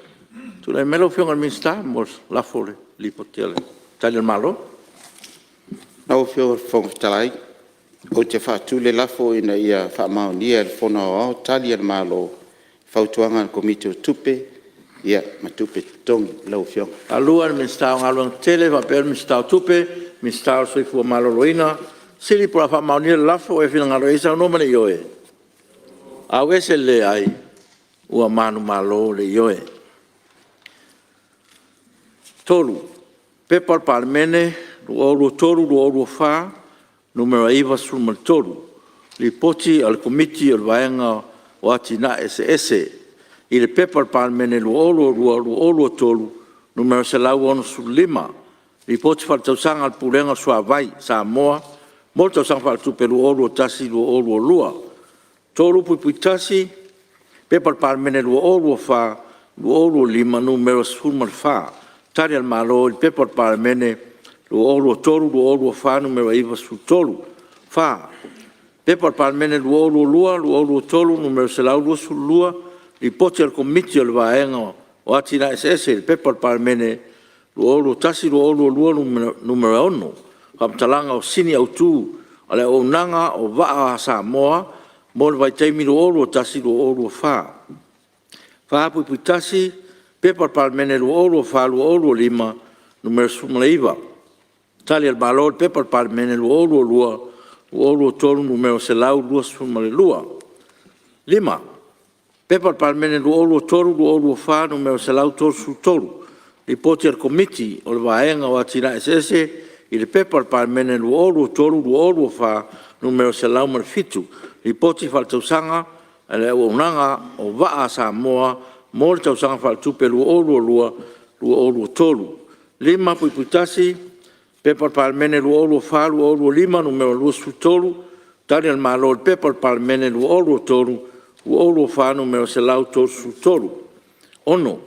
Tulai mai lau Afioga i le Minisita mo le lafo o le Lipoti a le Tali a le Malo. Lau Afioga i le Fofoga Fetalai ou te faatu le lafo, Ina ia faamaonia e le Fono Aoao Tali a le Malo i Fautuaga a le Komiti o Tupe ma Tupe Totogi lau Afioga. O le Minisita o Galuega Tetele faapea le Minisita o Tupe, Minisita o le Soifua Maloloina. O le fesili po o le a faamaonia le lafo. O ai e finagalo i ai saunoa ma le ioe. Leai. Ua manumalo le Ioe. 3. P.P.2023/2024 Nu.93, Lipoti a le Komiti o le Vaega o Atinae Eseese i le P.P.2022/2023 Nu.165, Lipoti Faaletausaga a le Pulega o le Suavai a Samoa mo le Tausaga Faaletupe 2021/2022. 3.1 P.P.2024/2025 Nu.14, Tali a le Malo i le P.P.2023/2024 Nu.93. 4. P.P.2022/2023 Nu.122, Lipoti a le Komiti o le Vaega o Atinae Eseese i le P.P.2021/2022 Nu.6, Faamatalaga o Sini Autu o le Auaunaga o Vaa a Samoa mo le vaitaimi 2021/2024. 4.1 P.P.2024/2025 Nu.19, Tali a le Malo i le P.P.2022/2023 Nu.122. 5. P.P.2023/2024 Nu.133, Lipoti a le Komiti o le Vaega o Atinae Eseese i le P.P.2023/2024 Nu.107, Lipoti Faaletausaga a le Auaunaga o Vaa a Samoa mo le Tausaga Faaletupe 2022/2023. 5.1 P.P.2024/2025 Nu.23, Tali a le Malo i le P.P.2023/2024 Nu.133. 6.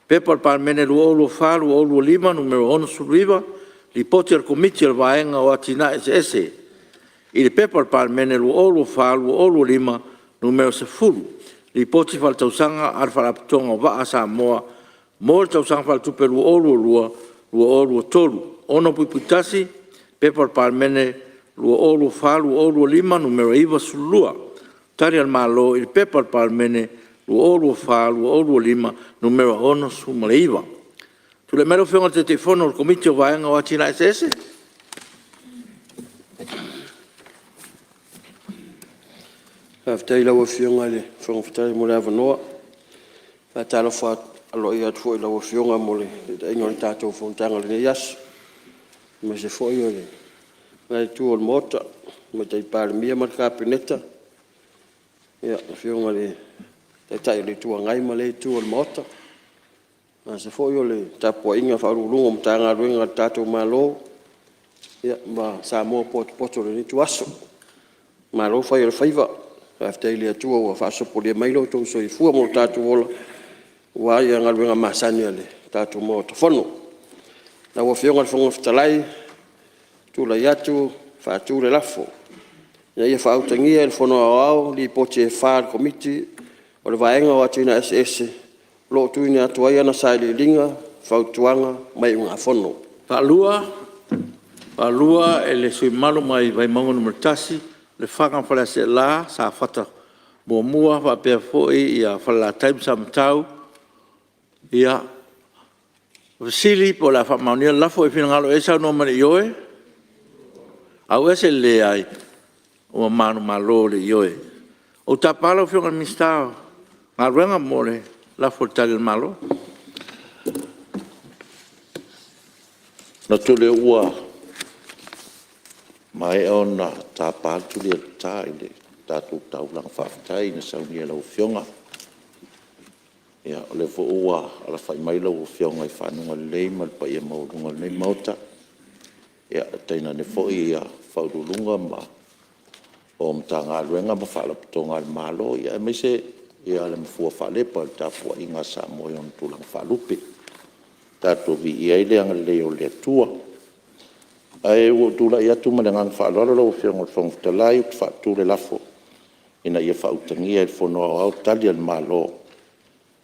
P.P.2024/2025 Nu.69, Lipoti a le Komiti o le Vaega o Atinae Eseese i le P.P.2024/2025 Nu.10, Lipoti Faaletausaga a le Faalapotopotoga o Vaa a Samoa mo le Tausaga Faaletupe 2022/2023. 6.1 P.P.2024/2025 Nu.92, Tali a le Malo i le P.P.2024/2025 Nu.69. Tulai mai lau Afioga i le Taitaifono o le Komiti o le Vaega o Atinae Eseese. Faafetai i lau Afioga i le Fofoga Fetalai mo le avanoa. E faatalofa aloaia atu foi i lau Afioga mo le taitaiina o le tatou fonotaga i lenei aso, aemaise foi o lena itu o le Maota, le Tamaitai Palemia ma le Kapeneta, le Afioga i le Taitai o le Itu Agai ma lea itu o le Maota, aemaise foi o le tapuaiga a Ofisa Sili o Pulega o Matagaluega a le tatou Malo ma Samoa potopoto i lenei ituaso. Malo fai o le faiva, faafetai i le Atua ua faasopolia mai lo outou soifua ma lo tatou ola aua galuega masani a le tatou Maota Fono. Lau Afioga i le Fofoga Fetalai ou te tulai atu e faatu le lafo, Ina ia faautagia e le Fono Aoao Lipoti e lua a le Komiti O le vaega o Atinae Eseese o lo o tuuina atu ai ana Sailiiliga, Fautuaga ma Iugafono. 2. E le sui usufono mamalu mai Vaimauga 1, Lefaga ma Faleaseela, Safata 1 faapea foi Falelatai ma Samatau. O le fesili po o le a faamaonia le lafo, e finagalo i ai saunoa ma le ioe, auese le leai. Ua manumalo le ioe. Ou te tapa lau Afioga i le Minisita o Galuega mo le lafo i le Tali a le Malo. E manatu o lea ua maea ona tapa le tuli o le sa i le tatou taulaga faafetai na saunia e lau Afioga. O lea foi ua alafai mai lau Afioga i fanuga lelei ma le paia maualuga o lenei Maota, tainane foi Ofisa Sili o Pulega o Matagaluega ma Faalapotopotoga a le Malo, aemaise le mafua faalepa o le tapuaiga a Samoa i ona tulaga faalupe. Tatou viia ai le agalelei o le Atua. Ae ua ou tulai atu ma le agaga faaaloalo lau Afioga i le Fofoga Fetalai ou te faatu le lafo, Ina ia faautagia e le Fono Aoao Tali a le Malo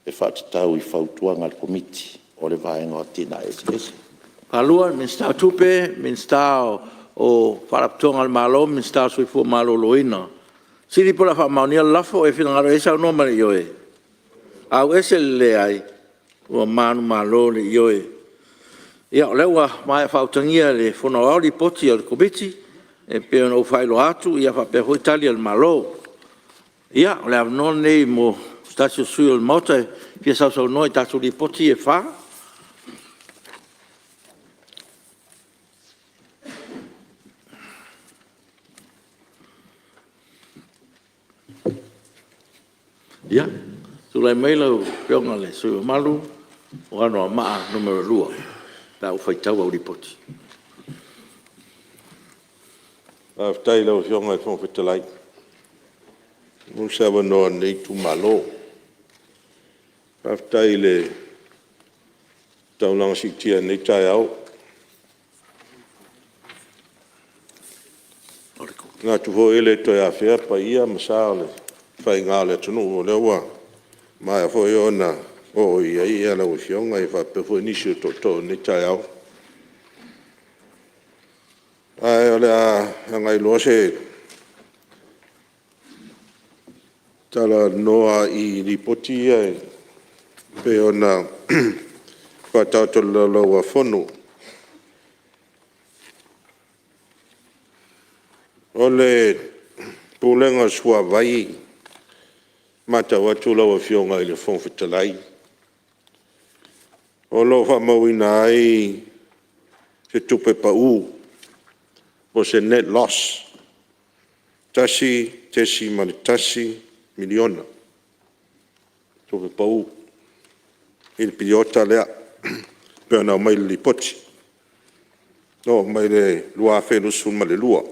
e faatatau i Fautuaga a le Komiti o le Vaega o Atinae Eseese. 2. Minisita o Tupe, Minisita o Faalapotopotoga a le Malo, Minisita o le Soifua Maloloina. O le fesili po o le a faamaonia le lafo, e finagalo i ai saunoa ma le ioe. Auese le leai. Ua manumalo le ioe. Ia o lea ua maea faautagia e le Fono Aoao Lipoti a le Komiti e pei ona ou faailoa atu faapea foi Tali a le Malo. Ia, o le avanoa lenei mo se tasi o sui usufono o le Maota e fia sausaunoa i tatou Lipoti ia e 4. Ia, tulai mai lau Afioga i le sui usufono mamalu mo Anoamaa 2 pe a ua faitau au Lipoti. Faafetai i lau Afioga i le Fofoga Fetalai ua maua se avanoa o lenei itumalo. Faafetai i le taulaga siitia i lenei taeao. E manatu foi e le toe afea paia ma sa o le faiga o le atunuu o lea ua maea foi ona oo i ai lau Afioga faapea foi nisi o tootoo i lenei taeao. Ae o le a agai loa se talanoa i Lipoti ia e pei ona faataoto i le Laulau-a-Fono. O le Pulega o le Suavai e matau atu lau Afioga i le Fofoga Fetalai, o lo o faamauina ai se tupe pau po o se net loss e $1.1 miliona tupe pau i le piriota lea e pei ona aumai i le Lipoti e oo mai le 2022.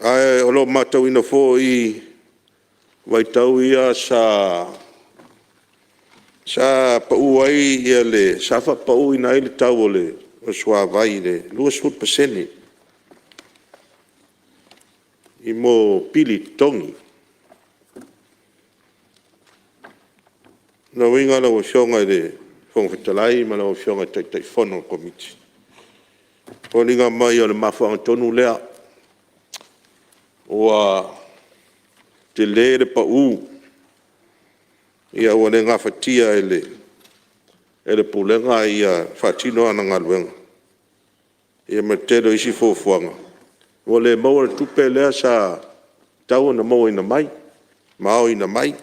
Ae o lo o matauina foi i vaitau ia sa faapauina ai le tau o le suavai i le 20% i mea o pili totogi. O lona uiga lau Afioga i le Fofoga Fetalai ma lau Afioga i le Taitaifono o le Komiti, e foliga mai o le mafuaaga tonu lea ua tele le pau, ua le gafatia e le Pulega le faatino ana galuega ma le tele o isi fuafuaga, ua le maua le tupe lea sa tatau ona mauaina mai ma aoina mai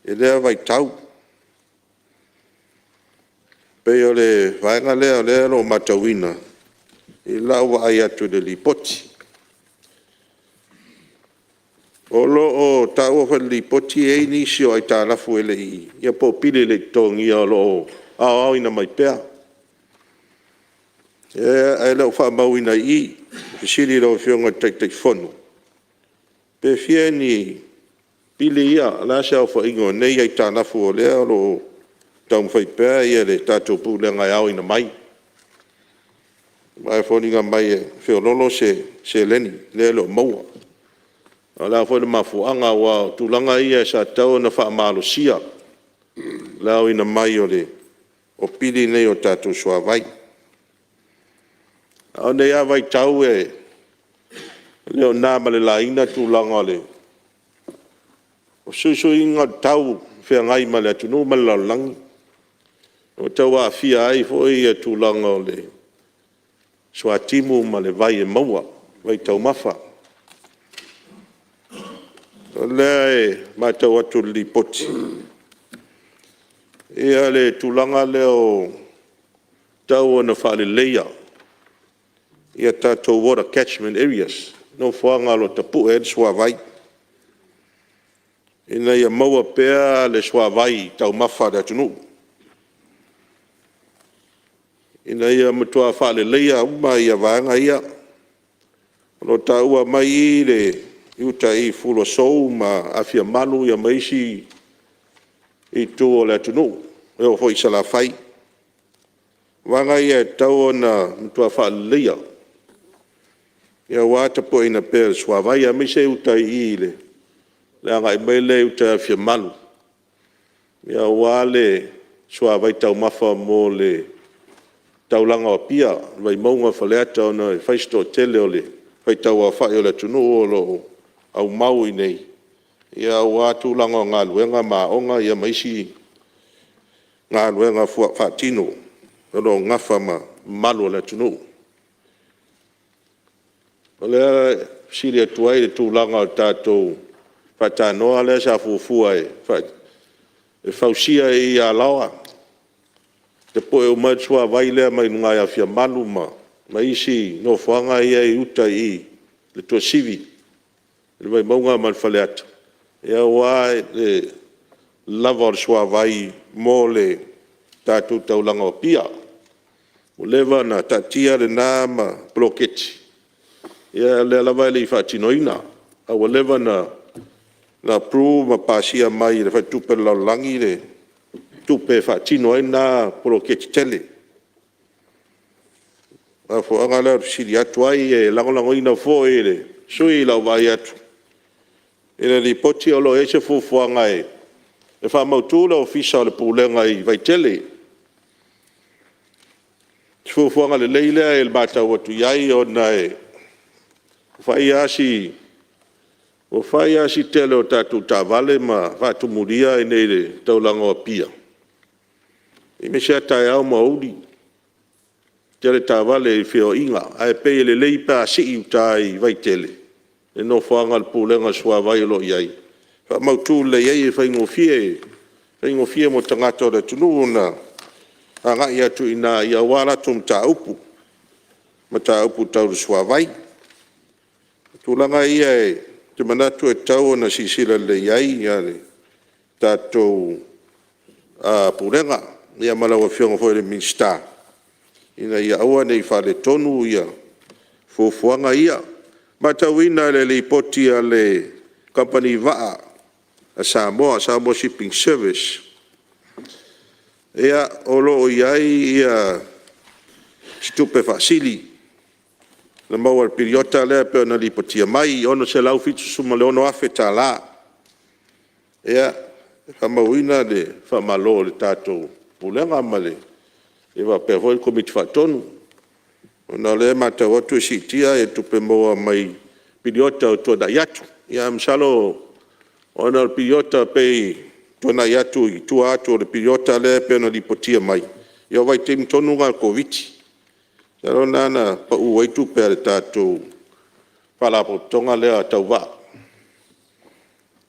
i lea vaitau. E pei o le vaega lea o lea e le o matauina i lau vaai atu i le Lipoti. O lo o taua foi i le Lipoti e i ai nisi o aitalafu e le i, ia po o pili e le i totogia o lo o aoaoina mai pea, ae le o faamauina i i. O le fesili i lau Afioga i le Taitaifono, pe fia ni pili ia, o le a se aofaiga o nei aitalafu o lea o lo o taumafai pea le tatou Pulega e aoina mai? Aua e foliga mai e feoloolo se seleni lea e le o maua. A o le a foi le mafuaaga? Aua o tulaga ia sa tatau ona faamalosia le aoina mai o pili nei o le tatou suavai. A o lenei lava vaitau e le o na ma le laina tulaga o le fesuisuiga o le tau o feagai ma le atunuu ma le lalolagi, ua tau aafia ai foi tulaga o le suatimu ma le vai e maua, vai taumafa. O lea e matau atu i le Lipoti le tulaga lea e tatau ona faaleleia tatou water catchment areas, nofoaga o lo o tapue ai le suavai, ina ia maua pea le suavai taumafa a le atunuu, ina ia matua faaleleia uma vaega ia. O lo o taua mai i i uta i Fuluasou ma Afiamalu ma isi itu o le atunuu, e oo foi i Salafai. O vaega ia e tatau ona matua faaleleia aua le tapueina pea o le suavai, aemaise uta i i le agai mai lea i uta i Afiamalu, aua le suavai taumafa mo le taulaga o Apia, Vaimauga, Faleata, ona e fai si toatele o le faitau aofai o le atunuu o lo o aumau i inei aua tulaga o galuega ma aoga ma isi galuega faatino o lo o nafa ma mamalu o le atunuu. O lea e fesili atu ai i le tulaga o le tatou faatanoa lea sa fuafua e fausia i Alaoa e tapue uma ai le suavai lea mai luga i Afiamalu ma isi nofoaga ia e i uta i le tuasivi i le Vaimauga ma le Faleata, aua le lava o le suavai mo le tatou taulaga o Apia. Ua leva ona taatia lena poloketi, a o lea lava e le i faatinoina, a ua leva ona approve ma pasia mai e le Faletupe o le Lalolagi le tupe e faatino ai lena poloketi tele. O le mafuaaga lea o le fesili atu ai. E lagolagoina foi e le sui usufono i lau vaai atu i le Lipoti o lo o i ai se fuafuaga e faamautu le Ofisa o le Pulega i Vaitele. O se fuafuaga lelei lea i le matau atu i ai ona e fai lava si tele o tatou taavale ma faatumulia i inei i le taulaga o Apia, aemaise lava taeao ma aoauli, tele taavale i feoaiga. Ae pei e lelei pe a sii i uta i Vaitele le nofoaga o le Pulega o le Suavai o lo o i ai, faamautu lelei ai e faigofie mo tagata o le atunuu ona agai atu i ina aua a latou mataupu, mataupu tau le suavai. O tulaga ia ou te manatu e tatau ona silasila lelei i ai le tatou Pulega ma lau Afioga foi i le Minisita ina ia aua ne i faaletonu fuafuaga ia. E matauina i le Lipoti a le Kamupani Vaa a Samoa, Samoa Shipping Service, o lo o i ai se tupe faasili na maua i le piriota lea pei ona lipotia mai, e $676,000. E faamauina le faamalo i le tatou Pulega faapea foi le Komiti Faatonu, ona o lea e matau atu e siitia tupe maua mai piriota ua tuanai atu. Ae masalo ona o le piriota pei ua tuanai atu i tua atu o le piriota lea pei ona lipotia mai, ia o vaitaimi tonu na o le Koviti-19. Masalo o lena na pau ai tupe a le tatou Faalapotopotoga lea tau vaa,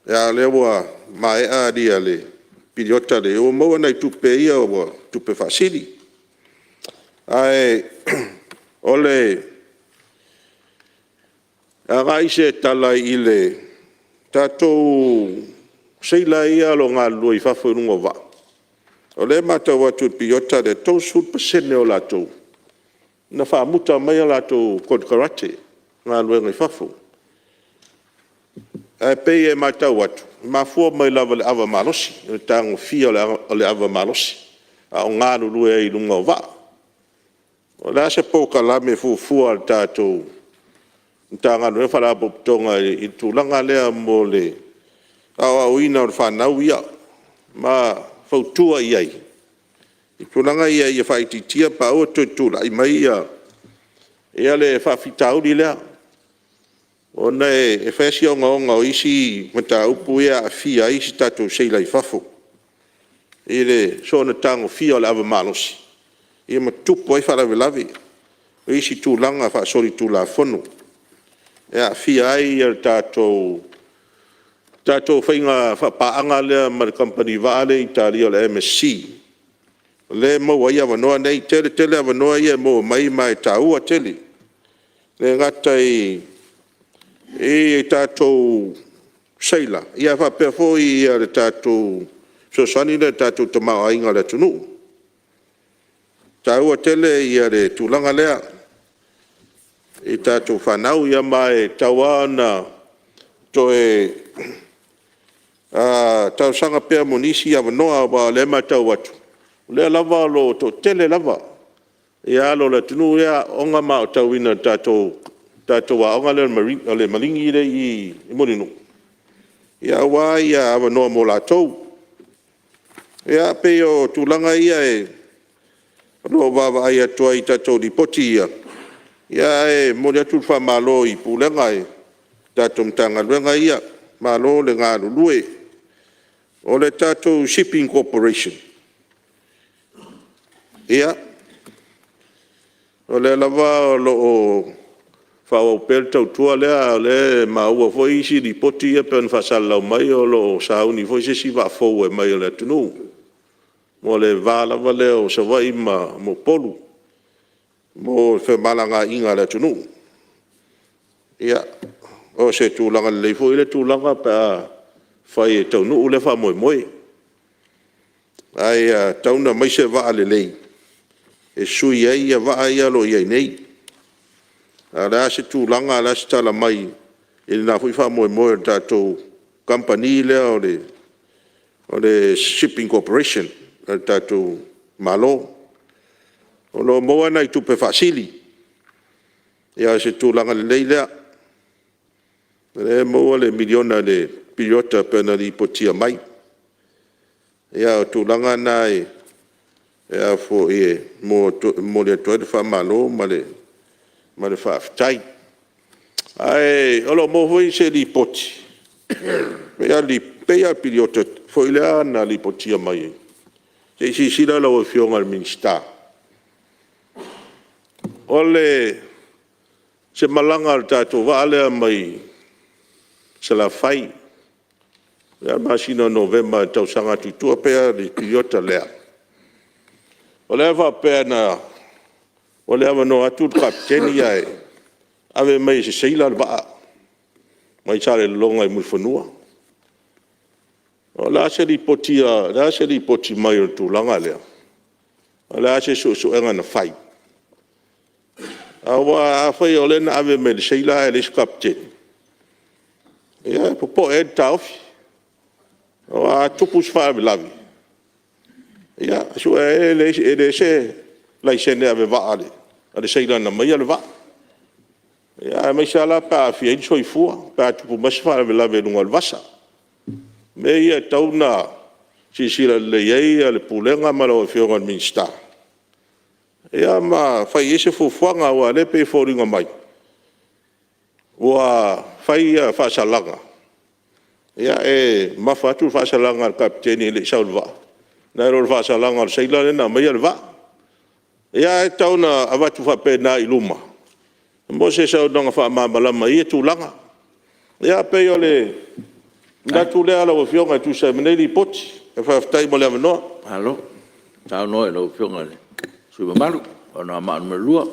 a o lea ua maea le piriota lea, ua maua nai tupe ia o tupe faasili. Ae o le agai se tala i le tatou seila ia o lo o galulue i fafo i luga o vaa, o lea e matau atu i le piriota lea, e 30% o latou na faamuta mai a latou konekarate galuega i fafo. Ae pei e matau atu, e mafua mai lava i le ava malosi, o le tagofia o le ava malosi a o galulue ai i luga o vaa. O le a se polokalame fuafua a le tatou Matagaluega ma Faalapotopotoga i le tulaga lea mo le aoaoina o le fanau ia ma fautua i ai i tulaga ia ia faaitiitia pe a toe tulai mai le faafitauli lea, ona e fai lava si ogaoga o isi mataupu ia e aafia ai isi tatou seila i fafo i le soona tagofia o le ava malosi ma tutupu ai faalavelave o isi tulaga faasolitulafono e aafia ai le tatou faiga faapaaga lea ma le kamupani vaa lea i Italia o le MSC, lea e maua ai avanoa nei. E tele tele avanoa ia e maua mai ma e taua tele. E le gata i tatou seila, ae faapea foi le tatou fesoasoani lea i le tatou tamaoaiga o le atunuu. E taua tele le tulaga lea i tatou fanau, ma e tatau lava ona toe talosaga pea mo nisi avanoa aua o lea e matau atu, o lea lava o lo o toatele lava alo o le atunuu ia e aooga ma aotauina i le tatou aoga lea o le Maligi lea e i Mulinuu, aua avanoa mo latou. Ia, e pei o tulaga ia o lo o vaavaai atu ai i tatou Lipoti ia, ae momoli atu le faamalo i Pulega o tatou Matagaluega ia, malo le galulue. O le tatou Shipping Corporation, ia, o lea lava o lo o faaauau pea le tautua lea, a o lea e maua foi isi lipoti ia pei ona faasalalau mai o lo o sauni foi se isi vaa fou e aumai e le atunuu mo le va lava lea o Savaii ma Upolu mo femalagaaiga a le atunuu. Ia, o se tulaga lelei foi lea tulaga pe afai e taunuu lea faamoemoe. Ae ia tatau ona aumai se vaa lelei e sui ai vaa ia o lo o i ai nei. A o le a se tulaga a o le a se tala mai i lena foi faamoemoe o le tatou kamupani lea o le Shipping Corporation a le tatou Malo. O lo o maua nai tupe faasili, ia o se tulaga lelei lea, o lea e maua le miliona i le piriota pei ona lipotia mai. Ia o tulaga na e momoli atu ai le faamalo ma le faafetai. Ae o lo o maua foi se lipoti, pei lava o le piriota foi lea na lipotia mai, se i silasila lau Afioga i le Minisita, o se malaga a le tatou vaa lea mai Salafai i le masina o Novema i le tausaga atu i tua, pei lava o le piriota lea, o lea e faapea ua le avanoa atu le kapeteni ae ave mai e se seila le vaa mai Salelologa i Mulifanua. O le a se lipoti mai o le tulaga lea? O le a se suesuega na fai? Aua afai o lea na ave mai e le seila ae leai se kapeteni, ia e popoe ai le taofi. Aua a tupu se faalavelave, ia e leai se laisene ave vaa a le seila na aumaia le vaa, aemaise lava la pe a aafia ai ni soifua pe a tupu mai se faalavelave i luga o le vasa. O mea ia e tatau ona silasila lelei i ai le Pulega ma lau Afioga i le Minisita ia ma fai i ai se fuafuaga. Aua o lea e pei e foliga mai ua fai faasalaga, e mamafa atu le faasalaga a le kapeteni e le i sau i le vaa, nai lo le faasalaga a le seila lea na aumaia le vaa. Ia ae tau ina avatu faapena i luma mo se saunoaga faamalamalama i ia tulaga. Ia pei o le manatu lea lau Afioga e tusa ai ma nei Lipoti. Faafetai mo le avanoa. Malo saunoa i lau Afioga i le sui usufono mamalu mo Anoamaa 2.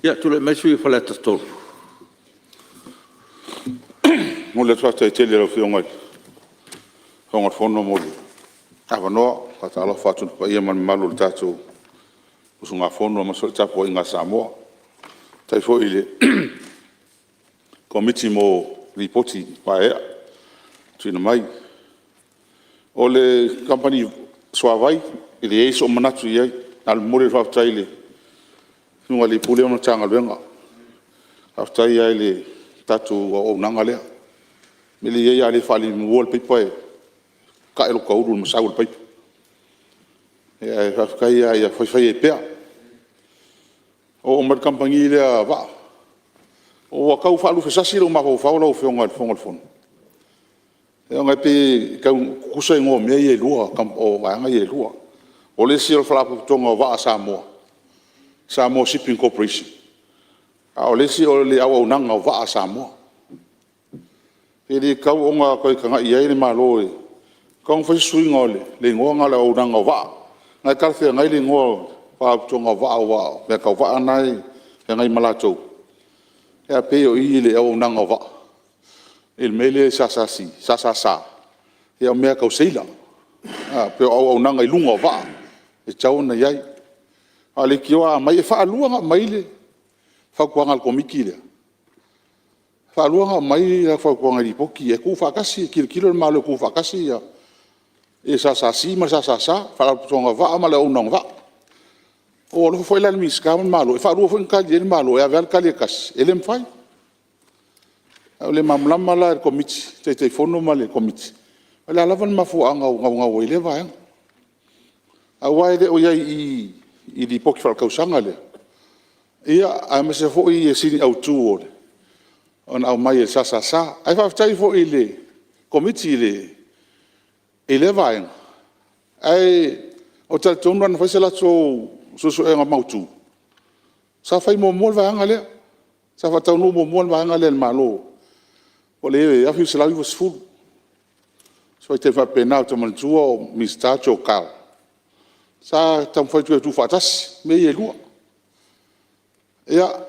Ia, tulai mai le sui usufono mo Faleata 3. E momoli atu le faafetai tele i lau Afioga i le Fofoga o le Fono mo le avanoa. E faatalofa atu i le paia ma le mamalu o le tatou usugafono aemaise foi le tapuaiga a Samoa. Faafetai foi i le Komiti mo Lipoti maeaea tuuina mai. O le kamupani suavai, e leai sou manatu i ai. Na o le momoli o le faafetai i le Susuga i le Ofisa Sili o Pulega ma le Matagaluega. Faafetai lava i le tatou auaunaga lea. O le mea lea e i ai a le faalimua le paipa e tae lota ulu i le masau o le paipa. Ae faafetai lava ia faifai ai pea. Oo mai i le kamupani lea vaa, ua tau faaluafesasi lou mafaufau lau Afioga i le Fofoga o le Fono, ona e pei e tau tutusa igoa o mea ia e lua, o vaega ia e lua. O le isi o le Faalapotopotoga o Vaa a Samoa, Samoa Shipping Corporation, a o le isi o le Auaunaga o Vaa a Samoa. Pe le tatau ona toe tagai i ai le Malo, e tatau ona fai se suiga o le igoa lena o le Auaunaga o Vaa. O lena e talafeagai le igoa o le Faalapotopotoga o Vaa aua o mea tau vaa na e feagai ma latou, ae pei o i i le Auaunaga o Vaa i le mea lea o le SSS, o mea tau seila. E pei o auaunaga i luga o vaa e tatau ona i ai. A o leitioa a aumai… E faalua ona aumai le fautuaga a le Komiti lea, e faalua ona aumai a latou fautuaga i Lipoti ia e tuufaatasi, e tilotilo le Malo e tuufaatasi le SSC ma le SSS, Faalapotopotoga o Vaa ma le Auaunaga o Vaa. Ua ou alofa foi la i le Minisita ma le Malo, e faalua foi ona tali i ai le Malo, e ave lava le tali e tasi, e le mafai. Ae ua le malamalama la i le Komiti, Taitaifono ma le Komiti, o le a lava le mafuaaga ua naunau ai i lea vaega. Aua e le o i ai i i i Lipoti Faaletausaga lea, aemaise foi sini autu na aumai e le SSS. Ae faafetai foi i le Komiti i lea vaega, ae ou te talitonu ana fai se latou suesuega mautu, sa fai muamua le vaega lea, sa faataunuu muamua le vaega lea e le Malo o le 1990, se vaitaimi faapena. Ou te manatua o Minisita Joe Carr, sa taumafai e tuufaatasi mea ia e lua. Ia,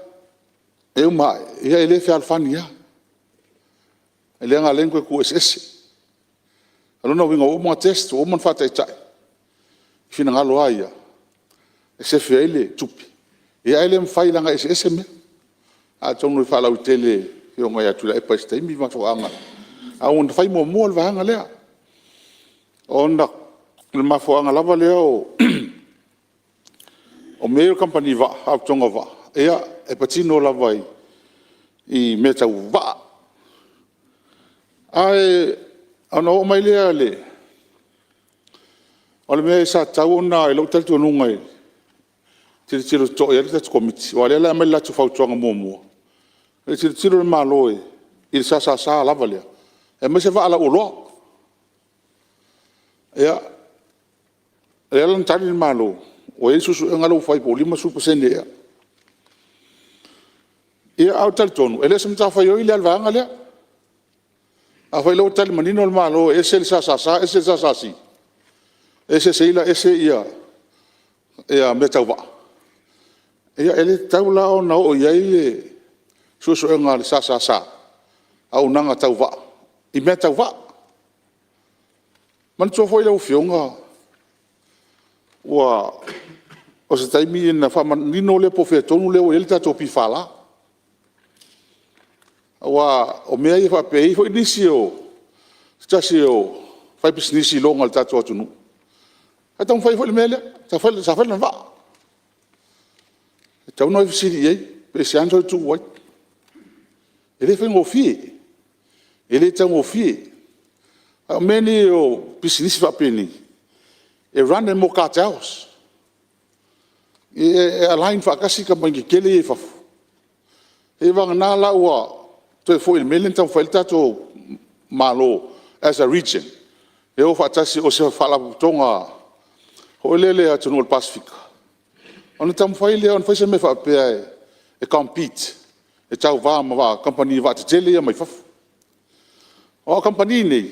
e uma ae, e le fealofani lava, lea na ala ai ona toe tuueseese. O lona uiga ua uma ona test ua uma ona faataitai i finagalo lava ia e sefe ai le tupe, ae le mafai leaga e eseese mea. Atonu e faalauaitele e le Afioga ia Tuilaepa i se taimi mafuaaga, ae na fai muamua le vaega lea. Ona o le mafuaaga lava lea o mea ia o kamupani vaa, Faalapotopotoga o Vaa, ia e patino lava i mea tau vaa. Ae ona oo mai lea o le mea sa tatau ona i lou talitonuga e tilotilo totoa i ai le tatou Komiti, aua o lea o le a aumai le latou fautuaga muamua, se i tilotilo le Malo i le SSS lava lea e aumai se vaa lau oloa. Ia, lea la na tali le Malo ua i ai suesuega la ua fai po ua 50% ea. Ia ae ou te talitonu e le o se matafaioi lea a le vaega lea. Afai o lea ua tali manino le Malo e ese le SSS ese le SSC, ese seila ese mea tau vaa, ia e le tatau la ona oo i ai le suesuega a le SSS, auaunaga tau vaa i mea tau vaa. Manatua foi lau Afioga o se taimi ona faamanino lea po o fea tonu lea ua i ai le tatou PFL. Aua o mea ia faapea e i ai foi nisi o se tasi o faipisinisi iloga o le tatou atunuu sa taumafai foi i le mea lea, sa fai lana vaa. E tatau ona e fesili i ai pe aisea na toe tuu ai. E le faigofie, e le taugofie. A o mea nei o pisinisi faapenei, e run e mea o cartels. E align faatasi kamupani tetele ia i fafo, seiavagana la ua toe foi i le mea lea na taumafai i ai le tatou Malo as a Region e o faatasi o se faalapotopotoga foi lele a atunuu o le Pasefika, ona taumafai lea ona fai se mea faapea e compete, e tauva ma kamupani vaa tetele ia mai fafo. Aua o kamupani nei,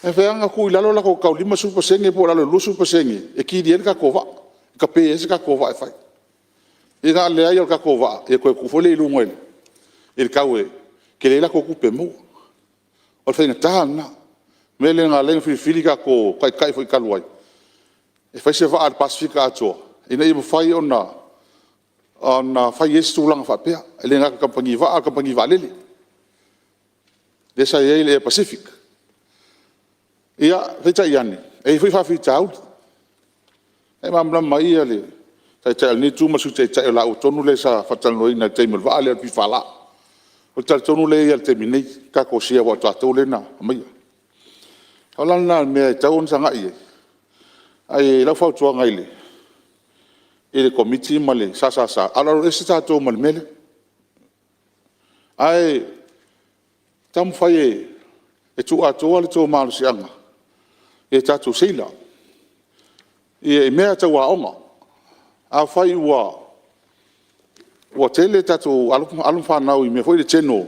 e mafai lava ona tuu i lalo le latou tau i le 50% po o lalo i le 20% e kili ai le tatou vaa, e tape ai se tatou vaa e fai. Ia na o le leai o le tatou vaa ia toe tuu foi lea i luga i le tau e tele ai latou tupe e maua. O le faigata lena. O le mea lea na ala ai ona filifili tatou Taitai foi talu ai e fai se vaa a le Pasefika atoa ina ia mafai ona fai ai se tulaga faapea, e le gata i kamupani vaa a o kamupani vaalele, lea sa i ai le Air Pacific. Ia, peitai ane, e i ai foi faafitauli. O la e malamalama lava le Taitai o lenei Itu ma le Sui Taitai o laua tonu lea sa faatalanoaina i le taimi o le vaa lea o le PFL. O le tala tonu lea e i ai i le taimi nei i tatou sea aua o tatou lea na aumaia. O le ala lena o le mea e tatau ona tagai i ai. Ae i lau fautuaga i le Komiti ma le SSS, alualu ese tatou ma le mea lea. Ae taumafai e tuu atoa le tou malosiaga i tatou seila i mea tau aoga. Afai ua tele tatou alo ma fanau i mea foi ia general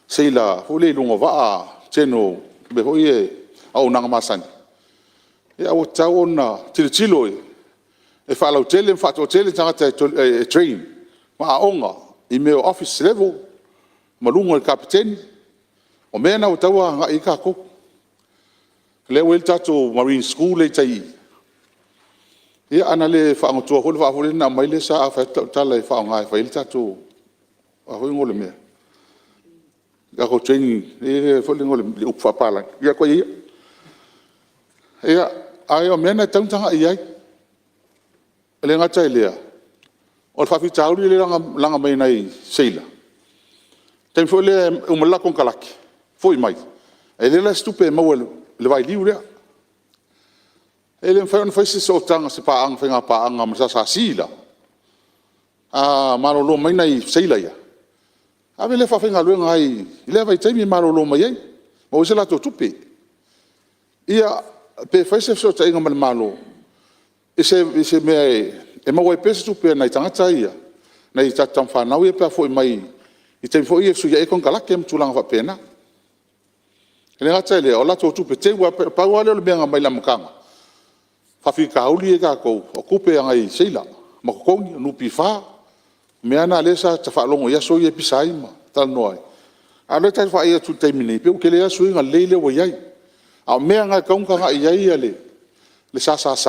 seila foi lea i luga o vaa, general mea foi ia auaunaga masani, ia ua tatau ona tilotilo e faalautele ma faatoatele tagata e train ma aooga i mea o Office Level ma luga i le Kapeteni. O mea na ua tatau ona agai i ai tatou. O lea ua i ai le tatou Marine School lea e i tai i i, ia ana le faagatoa foi le vaa lea na aumai lea sa fai atu lau tala e faaaoga e fai ai le tatou o le a foi le igoa o le mea? Le tatou training foi lea i le upu faapalagi, ia tuu ai ia. Ae o mea na e tatau ona tagai i ai. E le gata i lea, o le faafitauli lea na laga mai e nai seila, o le taimi foi lea e uma ai le latou konekarate foi mai, e leai la se tupe e maua i le vailiu lea. E le mafai ona fai se sootaga se faiga paaga ma le SSC la? A malolo mai nai seila ia, ave lea e faafaigaluega ai i lea vaitaimi e malolo mai ai, maua ai se latou tupe. Ia, pe fai se fesootaiga ma le Malo i se mea e maua ai pea se tupe a nai tagata ia, nai a tatou tama fanau ia pe a foi mai i taimi foi ia e fesuiai ai konekarate ma tulaga faapena. E le gata i lea, o latou tupe teu lava. Pau lava lea o le mea na aumai i le amataga, faafitauli ia i tatou o tupe a nai seila ma totogi, o NPF, o mea lava na lea sa ta faalogo i aso ia e pisa ai ma talanoa ai, a o lea e vaai atu i le taimi nei, pei ua tele lava suiga lelei lea ua i ai. A o mea na e tatau ona tagai i ai le SSS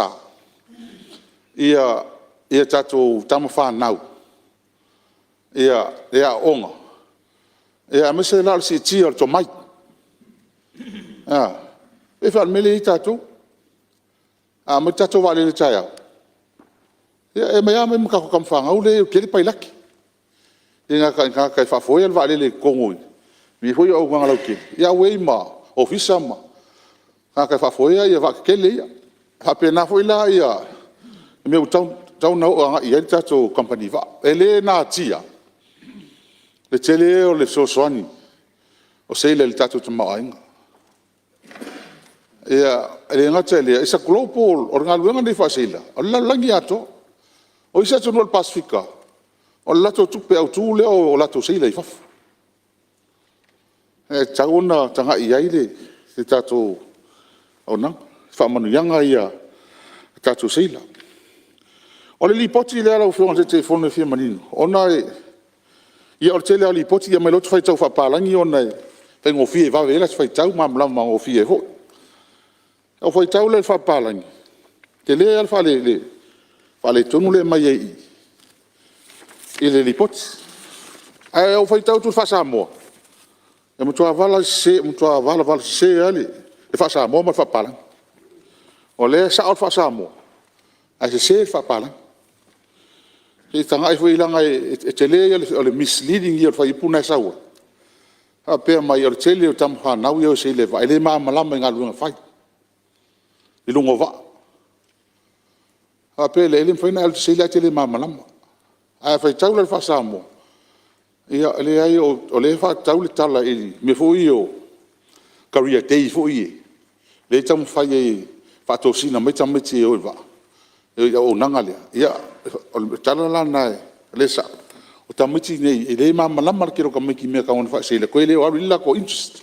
ia tatou tama fanau e aooga, aemaise la o le siitia o le tomai. E pei foi o le mea lea e i ai tatou, a aumai le tatou vaalele taeao, ia e omai lava omai ma tatou tama fanau lea e tele pailate i tagata e faafoea le vaalele i totonu i mea foi ia o auaunaga lautele, a ua i ai ma ofisa ma tagata e faafoea vaa tetele ia. E faapena foi la mea ua tatau ona oo agai i ai le tatou Kamupani Vaa. E le natia le tele o le fesoasoani o seila i le tatou tamaoaiga. E le gata i lea, it's a global… O le galuega lenei faa-seila o le lalolagi atoa. O isi atunuu o le Pasefika o le latou tupe autu lea o latou seila i fafo. E tatau ona tagai i ai le tatou auaunaga i faamanuiaga ia a tatou seila. O le Lipoti lea lau Afioga i le Taitaifono e fia manino ona ia o le tele lava o Lipoti e aumai loa ota faitau faapalagi ona e faigofie e vave ai lata faitau ma malamalama gofie ai foi. Ona ou faitau lea i le faapapalagi, tele lava le faaletonu lea e aumai ai i i le Lipoti. Ae ou faitau atu i le faa-Samoa, e matua valavalasese lava le faa-Samoa ma le faapapalagi. O lea e sao le faa-Samoa ae sese le faapapalagi. Se i tagai foi leaga e tele ia o le misleading ia o le fuaiupu lena e sau ai, faapea mai o le tele o tama fanau ia e o e saili i vaa e le malamalama i galuega fai i luga o vaa. Ona faapea lea, e le mafai ona e alu e te saili ae te le malamalama. Ae a faitau la i le faa-Samoa, ia e leai o lea e faatatau le tala i mea foi ia o career day foi ia lea e taumafai ai e faatosina mai tamaiti e o i vaa i le auaunaga lea. Ia, o le tala la lena o lea e sao, o tamaiti nei e le malamalama le tele o tamaiti i mea e tatau ona faa-seila toe le o alu i ai le latou interest,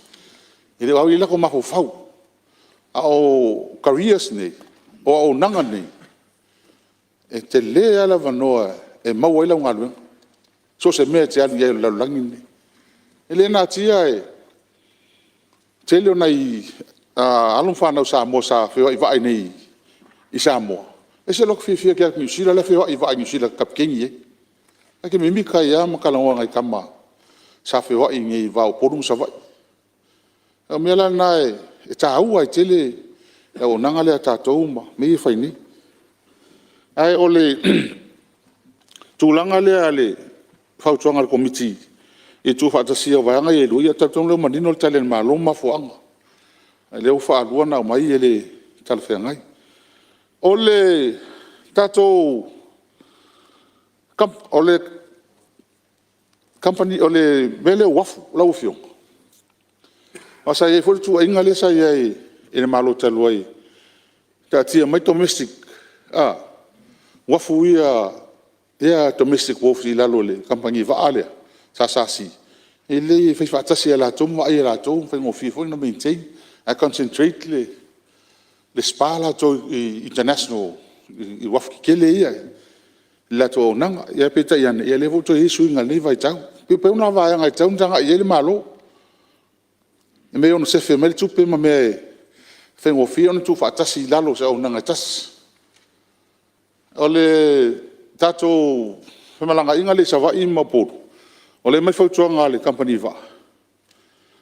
e le o alu i ai o latou mafaufau. A o careers nei, o auaunaga nei, e tele lava le avanoa e maua ai lau galuega, so o se mea e te alu i ai o le lalolagi lenei. E le natia le tele o nai alo ma fanau Samoa sa feoai vaa i inei i Samoa, e ese lota fiafia ou te alu atu i Niu Sila la e feoai i vaa a Niu Sila e kapeteni i ai. Ta te mimita ai lava ma talanoa i nai tama sa feoai i le va o Upolu ma Savaii. O mea la na e taua ai tele le auaunaga lea a tatou ma mea ia e fai nei. Ae o le tulaga lea i le fautuaga a le Komiti i le tuufaatasia o vaega ia e 2, ia e talitonu o lea ua manino le Tali a le Malo ma mafuaaga. O lea ua faalua ona aumai e le talafeagai. O le tatou Kamupani, o le mea lea o uafu lau Afioga, aua sa i ai foi le tuuaiga lea sa i ai i le Malo talu ai, taatia mai domestic uafu ia domestic wharfs i lalo o le Kamupani Vaa lea SSC, e lelei e fai faatasi lava e latou ma vaai e latou ma faigofie foi ona maintain ae concentrate le SPA latou i international i uafu tetele ia i le latou auaunaga. Ae peitai ane, o lea foi ua toe i ai suiga i lenei vaitau. E pei pau na o vaega e tatau ona tagai i ai le Malo i mea e ono sefe mai ai le tupe ma mea e faigofie ona tuufaatasi i lalo o se auaunaga e tasi. O le tatou femalagaaiga lea i Savaii ma Upolu, o lea e aumai le fautuaga a le Kamupani Vaa, o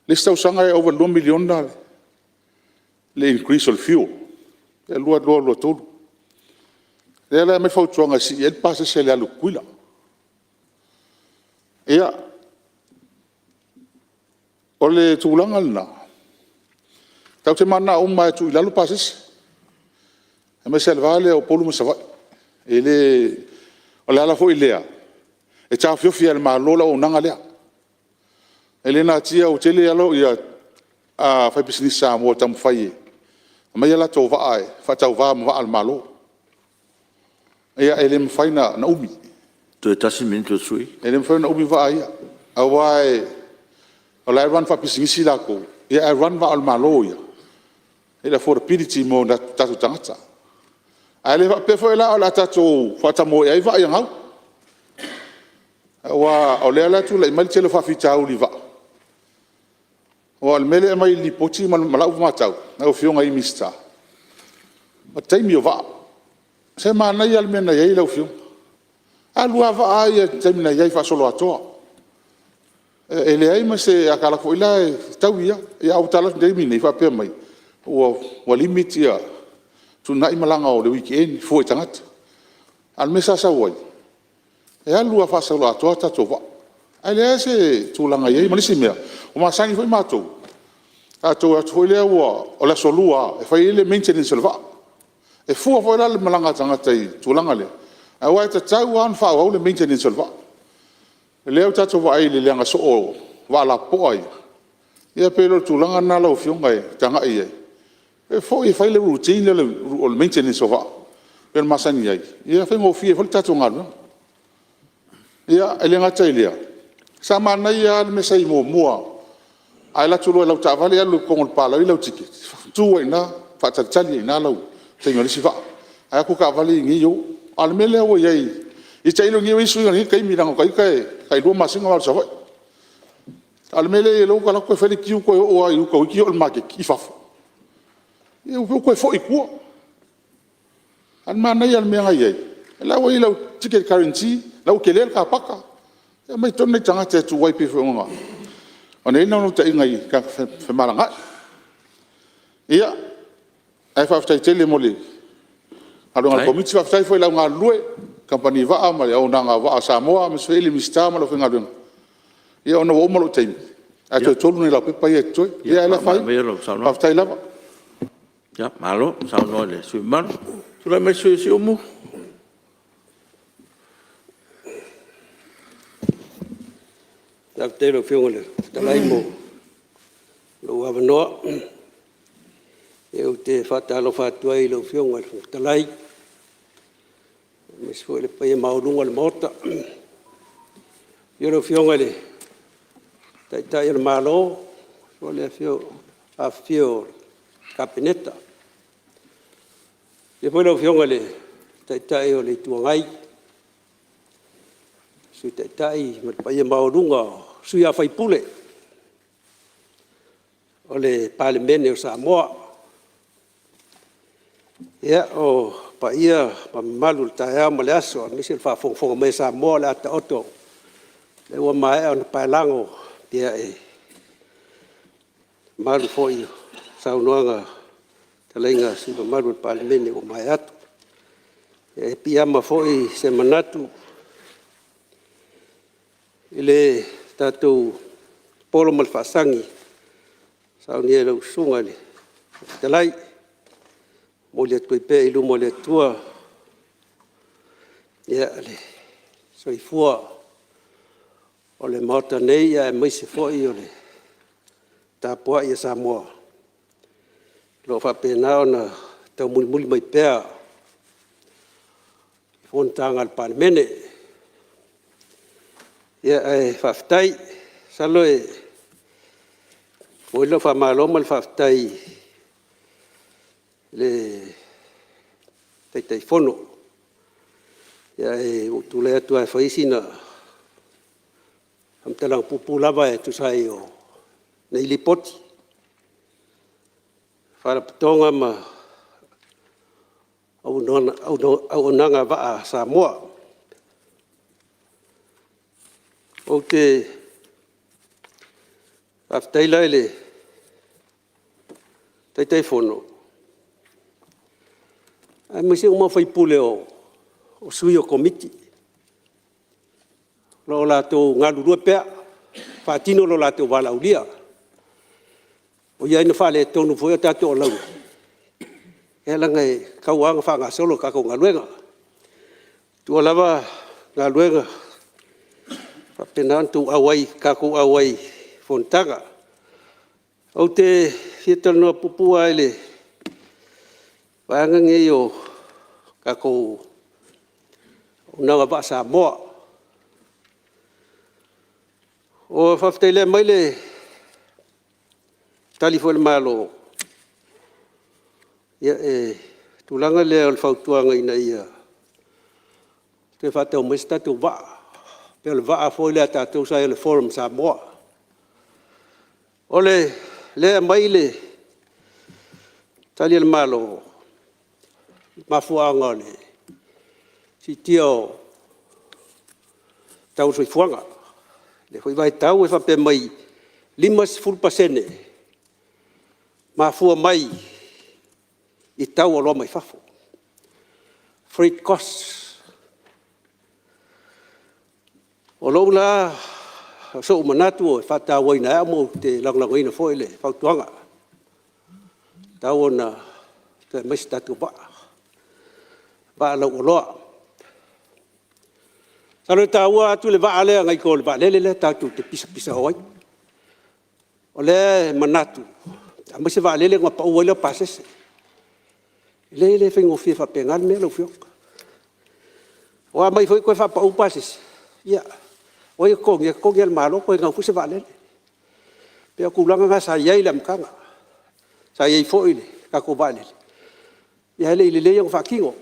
le isi tausaga e ova i le $2 miliona le increase o le fuel 2022/2023. O lea la e aumai le fautuaga e sii ai le pasese i le alu i Tutuila. Ia, o le tulaga lena, tatou te mananao uma lava e tuu i lalo pasese, aemaise lava i le va lea o Upolu ma Savaii. E le... O le ala foi lea e taofiofi ai e le Malo le auaunaga lea. E le natia ua tele faipisinisi Samoa e taumafai e aumai a latou vaa e faatauva ma vaa a le Malo. Ia e le mafai ona umi. Toe tasi le minute o le sui usufono. E le mafai ona umi vaa ia, aua o la e run faapisinisi latou, ae run vaa o le Malo ia i le affordability mo tatou tagata. Ae le faapea foi la o le a tatou faatamoe ai vaa ia gau, aua o lea la e tulai mai le tele o faafitauli i vaa. Aua o le mea lea e aumai i le Lipoti ma lau matau lau Afioga i Minisita, o taimi o vaa. Se manaia lava le mea na i ai lau Afioga, alu lava vaa ia i le taimi na i ai faasoloatoa. E leai ma se… a ta alu atu foi la e fetaui lava. Ae ua ta alu atu i le taimi lenei faapea mai ua limit le fetuunai malaga o le weekend e fua i tagata. A o le mea sa sau ai, e alu lava faasoloatoa tatou vaa, ae leai lava se tulaga e i ai. Ma le isi mea, ua masani foi matou, a tatou o atu foi lea o le Aso Lua lava e fai ai le maintenance o le vaa. E fua foi la le malaga a tagata i le tulaga lea, aua e tatau lava ona faaauau le maintenance o le vaa. O lea ua tatou vaai i le leaga soo o vaa lapopoa ia, ia pe le o le tulaga lena lau Afioga e tagai i ai, e foi e fai le routine lea o le maintenance o vaa pei ona masani ai, ia e faigofie ai foi le tatou galuega. Ia, e le gata i lea, sa manaia lava le mea sa i ai muamua, a e alu atu loa i lau taavale e alu i totonu o le palai lau ticket, tu ai i ina faatalitali ai i ina le taimi o le isi vaa. Ae o atu taavale ia iinei o. A o le mea lea ua i ai, ia tailo nei ua i ai suiga i lenei taimi leaga o ita e tai 2 masina o alu i Savaii. A o le mea lea e i ai o lea ua ta alu atu toe fai le queue toe oo lava i uta toeitiiti oo i le maketi i fafo, ia ua toe foi i tua. A o le manaia o le mea na i ai, o la e ua i ai lau ticket guarantee, o la ua tele le car paka, e omai tonu nai tagata e tuu ai pei foi ona i ai le naunautaiga i tagata femalagaai. Ia, ae faafetai tele mo le galuega a le Komiti. Faafetai foi i le au galulue kamupani vaa ma le auaunaga o Vaa a Samoa aemaise foi le Minisita ma le aufaigaluega. Ia ona ua uma lou taimi, ae toe 3 nai laupepa ia e totoe. Ia ae le afaina. Faafetai lava. Malo saunoa i le sui usufono mamalu. Tulai mai le sui usufono mo Siumu. Faafetai i lau Afioga i le Fofoga Fetalai mo lou avanoa. Ou te faatalofa atu ai i lau Afioga i le Fofoga Fetalai aemaise foi le paia maualuga o le Maota. Afio lau Afioga i le Taitai o le Malo, faapea foi le afifio o le Kapeneta. Afio foi lau Afioga i le Taitai o le Itu Agai, Sui Taitai ma le paia maualuga o sui usufono o le Palemene o Samoa. Ia, o paia ma mamalu o le taeao ma le aso aemaise le faafogafoga mai a Samoa o le a taoto, lea ua maea ona paelago e mamalu foi i saunoaga ma fetalaiga a sui usufono mamalu o le Palemene ua mavae atu. E piiama foi se manatu i le tatou polo ma le faasagi na saunia e lau Susuga i le Fofoga Fetalai. E momoli atu ai pea i luma o le Atua le soifua o le Maota nei aemaise foi o le tapuai a Samoa o lo o faapena ona taumulimuli mai pea i fonotaga a le Palemene. Ae faafetai. Masalo e momoli lau faamalo ma le faafetai i le Taitaifono. Ae ua ou tulai atu lava e fai sina faamatalaga puupuu lava e tusa ai o nei Lipoti, Faalapotopotoga ma Auaunaga Vaa a Samoa. Ou te faafetai la i le Taitaifono aemaise uma sui usufono o sui o Komiti o lo o latou galulue pea e faatino lo latou valaaulia. Oi ai na faaletonu foi a tatou alauni, ia leaga e tatau lava ona faagasolo le tatou galuega. E tua lava galuega, e faapena ona tatou auai i fonotaga. Ou te fia talanoa puupuu lava i le vaega lenei o tatou auaunaga vaa Samoa. Faafetai o lea e aumai le Tali foi a le Malo i le tulaga lea o le fautuaga ina ia toe faatau mai se tatou vaa, pei o le vaa foi lea a tatou sa i ai o le Forum Samoa. O lea e aumai le Tali a le Malo i le mafuaaga o le siitia o le tau o le soifuaga i lea foi vaitau e faapea mai, e 50% mafua mai i tau o oloa mai fafo, freight cost. O sou manatu e faatauaina ai au ma ou te lagolagoina foi le fautuaga, e tatau ona toe aumai se tatou vaa, vaa lau-oloa. Masalo e taua atu le vaa lea nai lo le vaalele lea tatou te pisapisao ai. O lea e manatu e aumai se vaalele ona pau ai lea o pasese. E leai e le faigofie faapena le mea lau Afioga. Aua a aumai foi toe faapau pasese, ia o ai e totogia? E totogi lava e le Malo toe gau foi se vaalele. E pei o tulaga na sa i ai i le amataga, sa i ai foi le tatou vaalele, ae le i lelei ona faatino.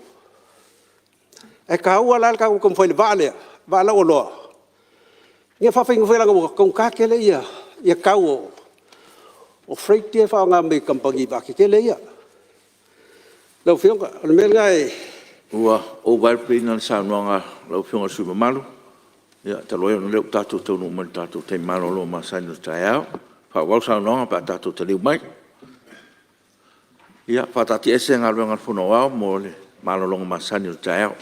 Ae taua la le tatou taumafai i le vaa lea, vaa lauoloa, ia faafaigofie ai leaga ua taugata tele tau o freight ia e faaaoga mai e kamupani vaa tetele ia. Lau Afioga, o le mea lena e… Ua ou vaelupeina le saunoaga a lau Afioga i le sui usufono mamalu, talu ai ona o lea ua tatou taunuu mai i le tatou taimi malolo masani o le taeao. Faaauau le saunoaga pe a tatou taliu mai. E faataatiaese Galuega a le Fono Aoao mo le malologa masani o le taeao.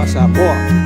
Samoa.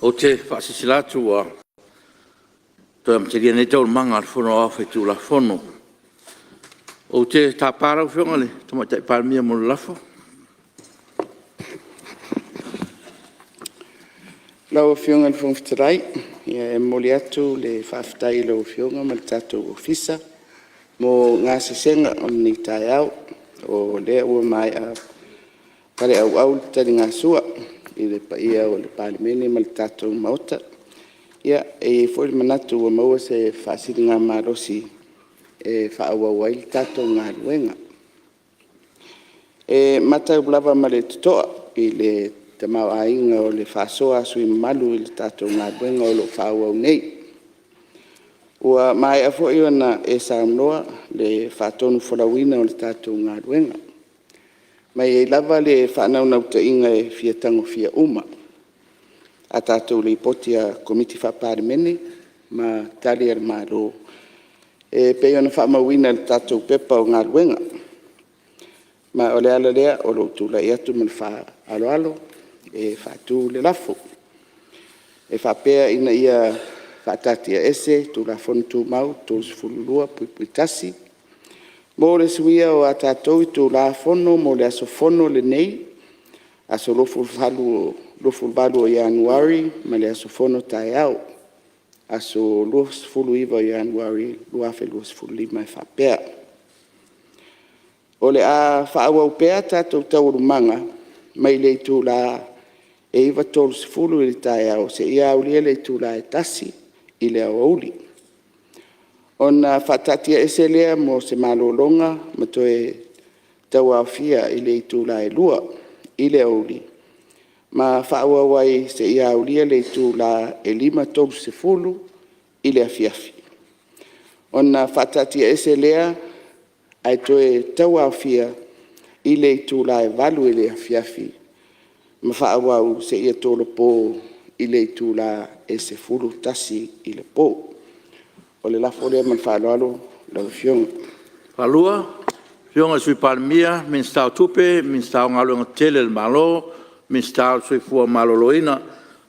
Ou te faasilasila atu ua toe amatalia nei Taualumaga a le Fono Aoao Faitulafono. Ou te tapa lau Afioga i le Tamaitai Palemia mo le lafo. Lau Afioga i le Fofoga Fetalai, e momoli atu le faafetai i lau Afioga ma le tatou Ofisa mo gasesega o lenei taeao, o lea ua maea paleauau le taligasua i le paia o le Palemene ma le tatou Maota. E i ai foi le manatu ua maua se faasiligamalosi e faaauau ai le tatou galuega. E matau lava ma le totoa i le tamaoaiga o le faasoa a sui usufono mamalu i le tatou galuega o lo o faaauau nei. Ua maea foi ona e saunoa le faatonufolauina o le tatou galuega, ma e i ai lava le faanaunautaiga e fia tagofia uma a tatou Lipoti a Komiti Faa-Palemene ma Tali a le Malo e pei ona faamauina i le tatou Pepa o Galuega. Ma o le ala lea o lou tulai atu ma le faaaloalo e faatu le lafo, E faapea, Ina ia faataatiaese Tulafono Tumau 32(1) mo le suia o a tatou itula Fono mo le aso Fono lenei, aso 28 Ianuari ma le aso Fono taeao, aso 29 Ianuari 2025 e faapea; O le a faaauau pea a tatou Taualumaga mai le itula e 9:30 i le taeao seia aulia le itula e 1:00 i le aoauli, ona faataatiaese lea mo se malologa ma toe tauaofia i le itula e 2:00 i le aoauli ma faaauau ai seia aulia le itula e 5:30 i le afiafi. Ona faataatiaese lea ae toe tauaofia i le itula e 8:00 i le afiafi ma faaauau seia tolopo i le itula e 11:00 i le po. O le lafo lea ma le faaaloalo lau Afioga. Afioga i le Sui Palemia, Minisita o Tupe, Minisita o Galuega Tetele a le Malo, Minisita o le Soifua Maloloina.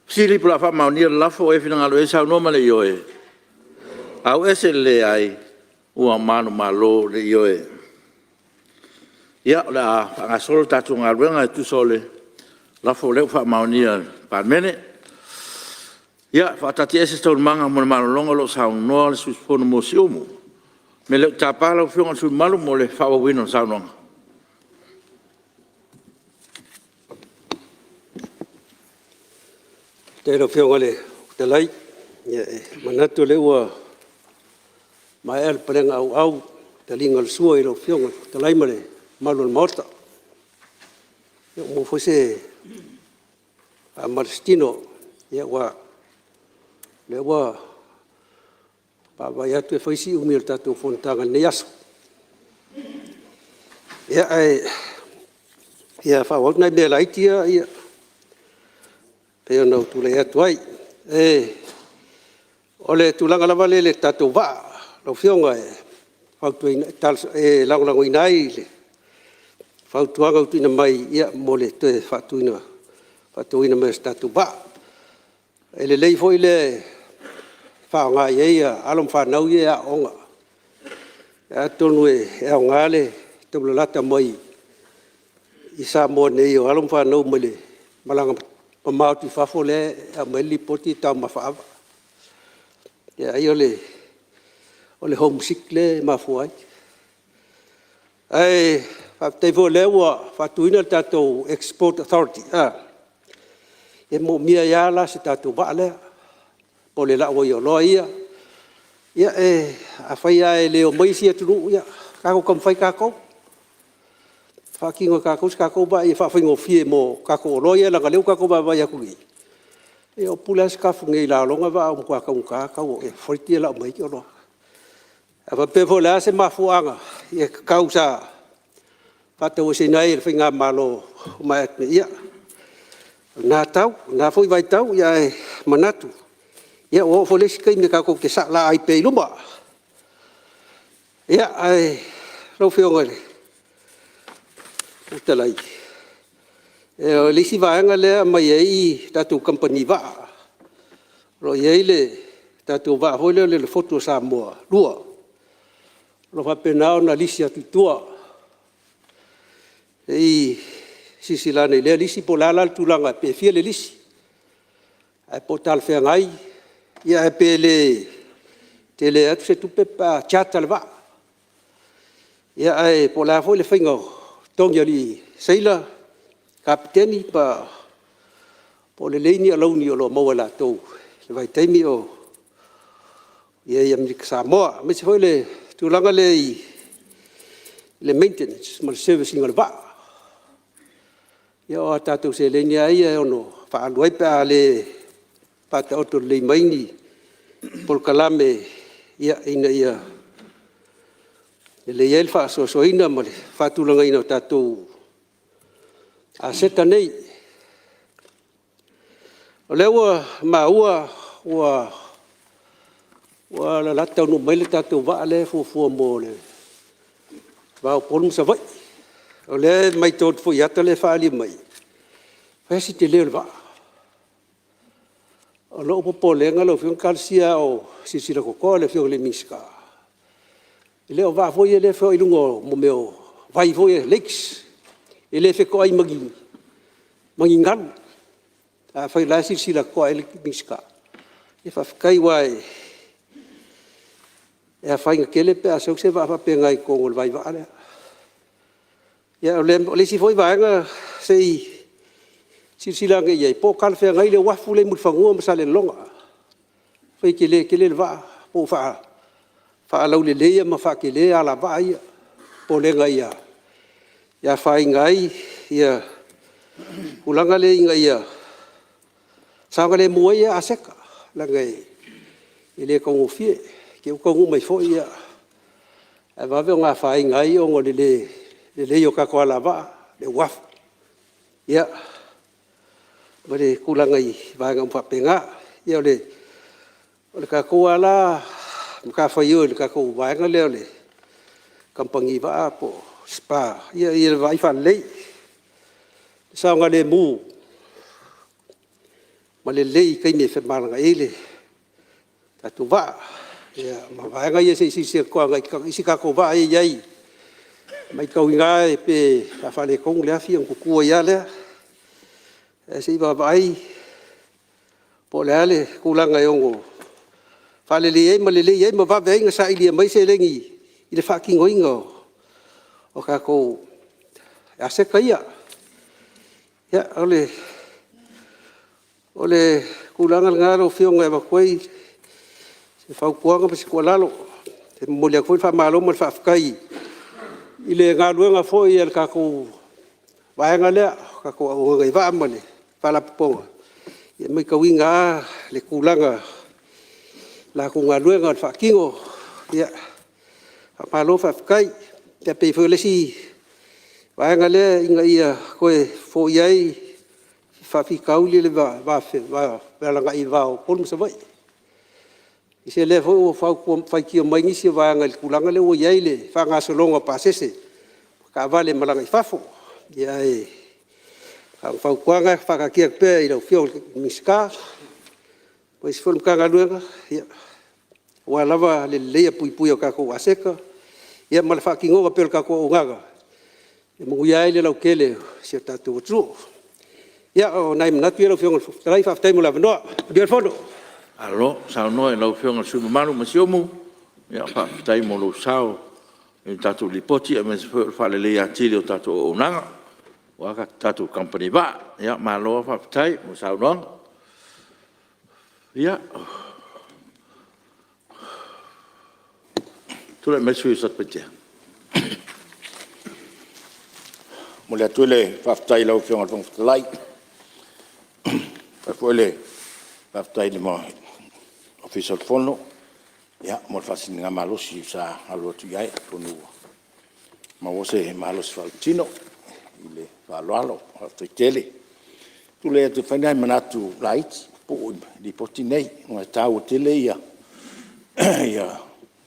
Fesili po o le a faamaonia le lafo. O ai e finagalo i ai e saunoa ma le ioe. Ua manumalo le Ioe. Ia, o le a faagasolo le tatou galuega e tusa o le lafo lea ua faamaonia e le Palemene. Ia, e faataatiaese Taualumaga mo le malologa o lo o saunoa le sui usufono mo Siumu. O le mea lea ou te tapa lau Afioga i le sui usufono mamalu mo le faaauauina o le saunoaga. Faafetai i lau Afioga i le Fofoga Fetalai. Ia e manatu o lea ua maea le palega auau le taliga o le sua i lau Afioga i le Fofoga Fetalai ma le mamalu o le Maota. Ua maua foi se faamalositino aua o lea ua vaavaai atu e fai si umi o le tatou fonotaga i lenei aso. Ia, ae fia faaauau atu nai mea laiti ia pei ona ou tulai atu ai. O le tulaga lava lea i le tatou vaa lau Afioga e lagolagoina ai le fautuaga ua tuuina mai mo le toe faatauina mai o se tatou vaa. E lelei foi le faaaoga i ai alo ma fanau ia e aooga. Atonu e aoga le taulalata mai i Samoa nei o alo ma fanau mai le malaga mamao atu i fafo lea e aumai ai le lipoti e taumafa ava. Ia ai o le homesick lea e mafua ai. Ae faafetai foi o lea ua faatuina le tatou Export Authority, e moomia ai lava la se tatou vaa lea mo le lau ai o oloa ia. Ia afai lava e le omai isi atunuu, ia tatou taumafai tatou, faatino e tatou se tatou vaa ia faafaigofie mo tatou oloa ia leaga o lea ua tatou vaavaai atu nei, ia ua pule lava Sitafune i laloga vaa ua matua taugata le tau o freight ia e lau mai ai oloa. A faapea foi o le a se mafuaaga tatau sa faataueseina ai e le faigamalo ua mavae atu nei, ia o lena foi vaitau, ae manatu ua oo foi le isi taimi tatou te saolaa ai pea i luma. Ia, ae lau Afioga i le Fofoga Fetalai, o le isi vaega lea e aumai ai tatou kamupani vaa. O lo o i ai le tatou vaa foi lea o le Fotu o Samoa 2 o lo o faapena ona lisi atu i tua. Se i silasila ane i lea lisi po o le a la le tulaga pe fia le lisi ae po o talafeagai ae pe le tele atu se tupe pe a charter le vaa. Ia ae po o le a foi le faiga o totogi o alii seila, kapeteni po o lelei ni alauni o lo o maua e latou i le vaitaimi o i ai i Amerika Samoa. Aemaise foi le tulaga lea i le maintenance ma le service ina o le vaa. Ia o a tatou seleni lava ia e ono faaalu ai pe a le faataoto lelei mai ni polokalame ina ia lelei ai le faasoasoaina ma le faatulagaina o tatou aseta nei. O lea ua maua ua lalata taunuu mai le tatou vaa lea e fuafua mo le va o Upolu ma Savaii. O lea e matau atu foi i ata ia e faaalia mai, e fai lava si tele o le vaa. O lou popolega lau Afioga, talosia lava o silasila totoa le Afioga i le Minisita, e le o vaa foi ia lea e feoai i luga o mea o vai foi ia lakes, e le fetoai ma ni galu. Afai o la e silasila totoa i ai le Minisita, ia faafetai aua e afaina tele pe a sau se vaa faapena i totonu o le vaivaa lea. Ia o le isi foi vaega se i silasila ane i ai, po o talafeagai le uafu lea i Mulifanua ma Salelologa. Afai e tele tele le vaa po o ua faalauleleia ma faatele alavaa ia. O le popolega ia afaina ai tulaga ia ina ia saogalemu ai aseta, leaga e le taugofie. Ne i te i ua taunuu mai foi ae vave ona afaina ai ona o le le lelei o tatou alavaa, le uafu, ia ma le tulaga i vaega uma faapena. Ia o le tatou lava la matafaioi i le tatou vaega lea o le Kamupani Vaa po o le SPA, ia le vaai faalelei, saogalemu ma lelei i taimi e femalagaai ai le tatou vaa. Ia ma vaega ia se i silasila totoa i isi tatou vaa ia e i ai, e matauina lava pe a faaletonu le afi ona tutu ai lava lea. Ae se i vaavaai po o le a le tulaga e ono faaleleia ai ma lelei ai ma vave ai ona sailia mai seleni i le faatinoina o tatou aseta ia. Ia, o le tulaga lena lau Afioga e avatu ai se fautuaga ma se tuualalo. E momoli atu foi le faamalo ma le faafetai i le galuega foi a le tatou vaega lea, le tatou auaunaga i vaa ma le Faalapotopotoga, ia e matauina lava le tulaga o le latou galuega o le faatino, ia faamalo faafetai. Ia pei foi o le isi vaega lea ina ia toe foia ai faafitauli o le femalagaai i le va o Upolu ma Savaii. O lea foi ua faitio mai nisi o vaega i le tulaga lea ua i ai le faagasologa o pasese o taavale e malaga i fafo. Ae na o fautuaga e faataatia atu pea i lau Afioga i le Minisita aemaise foi le Matagaluega aua lava le lelei puipuia o tatou aseta ma le faatinoga pea o le tatou auaunaga e manuia ai le lautele o si o tatou atunuu. Ia o nai manatu ia lau Afioga i le Fofoga Fetalai, faafetai mo le avanoa. Manuia le fono. Malo saunoa i lau Afioga i le sui usufono mamalu mai Siumu, faafetai mo lou sao i le tatou Lipoti aemaise foi o le faaleleia atili o tatou auaunaga aua le tatou Kamupani Vaa. Ia malo lava faafetai mo le saunoaga. Ia, tulai mai le sui usufono mo Satupaitea. E momoli atu le faafetai i lau Afioga i le Fofoga Fetalai, faapea foi le faafetai i le Ofisa o le Fono mo le faasiligamalosi sa alo atu i ai. Atonu ua maua se malosi faaletino ma le faaaloalo, faafetai tele. E tulai atu e fai nai manatu laiti pupuu i le Lipoti lenei ona e taua tele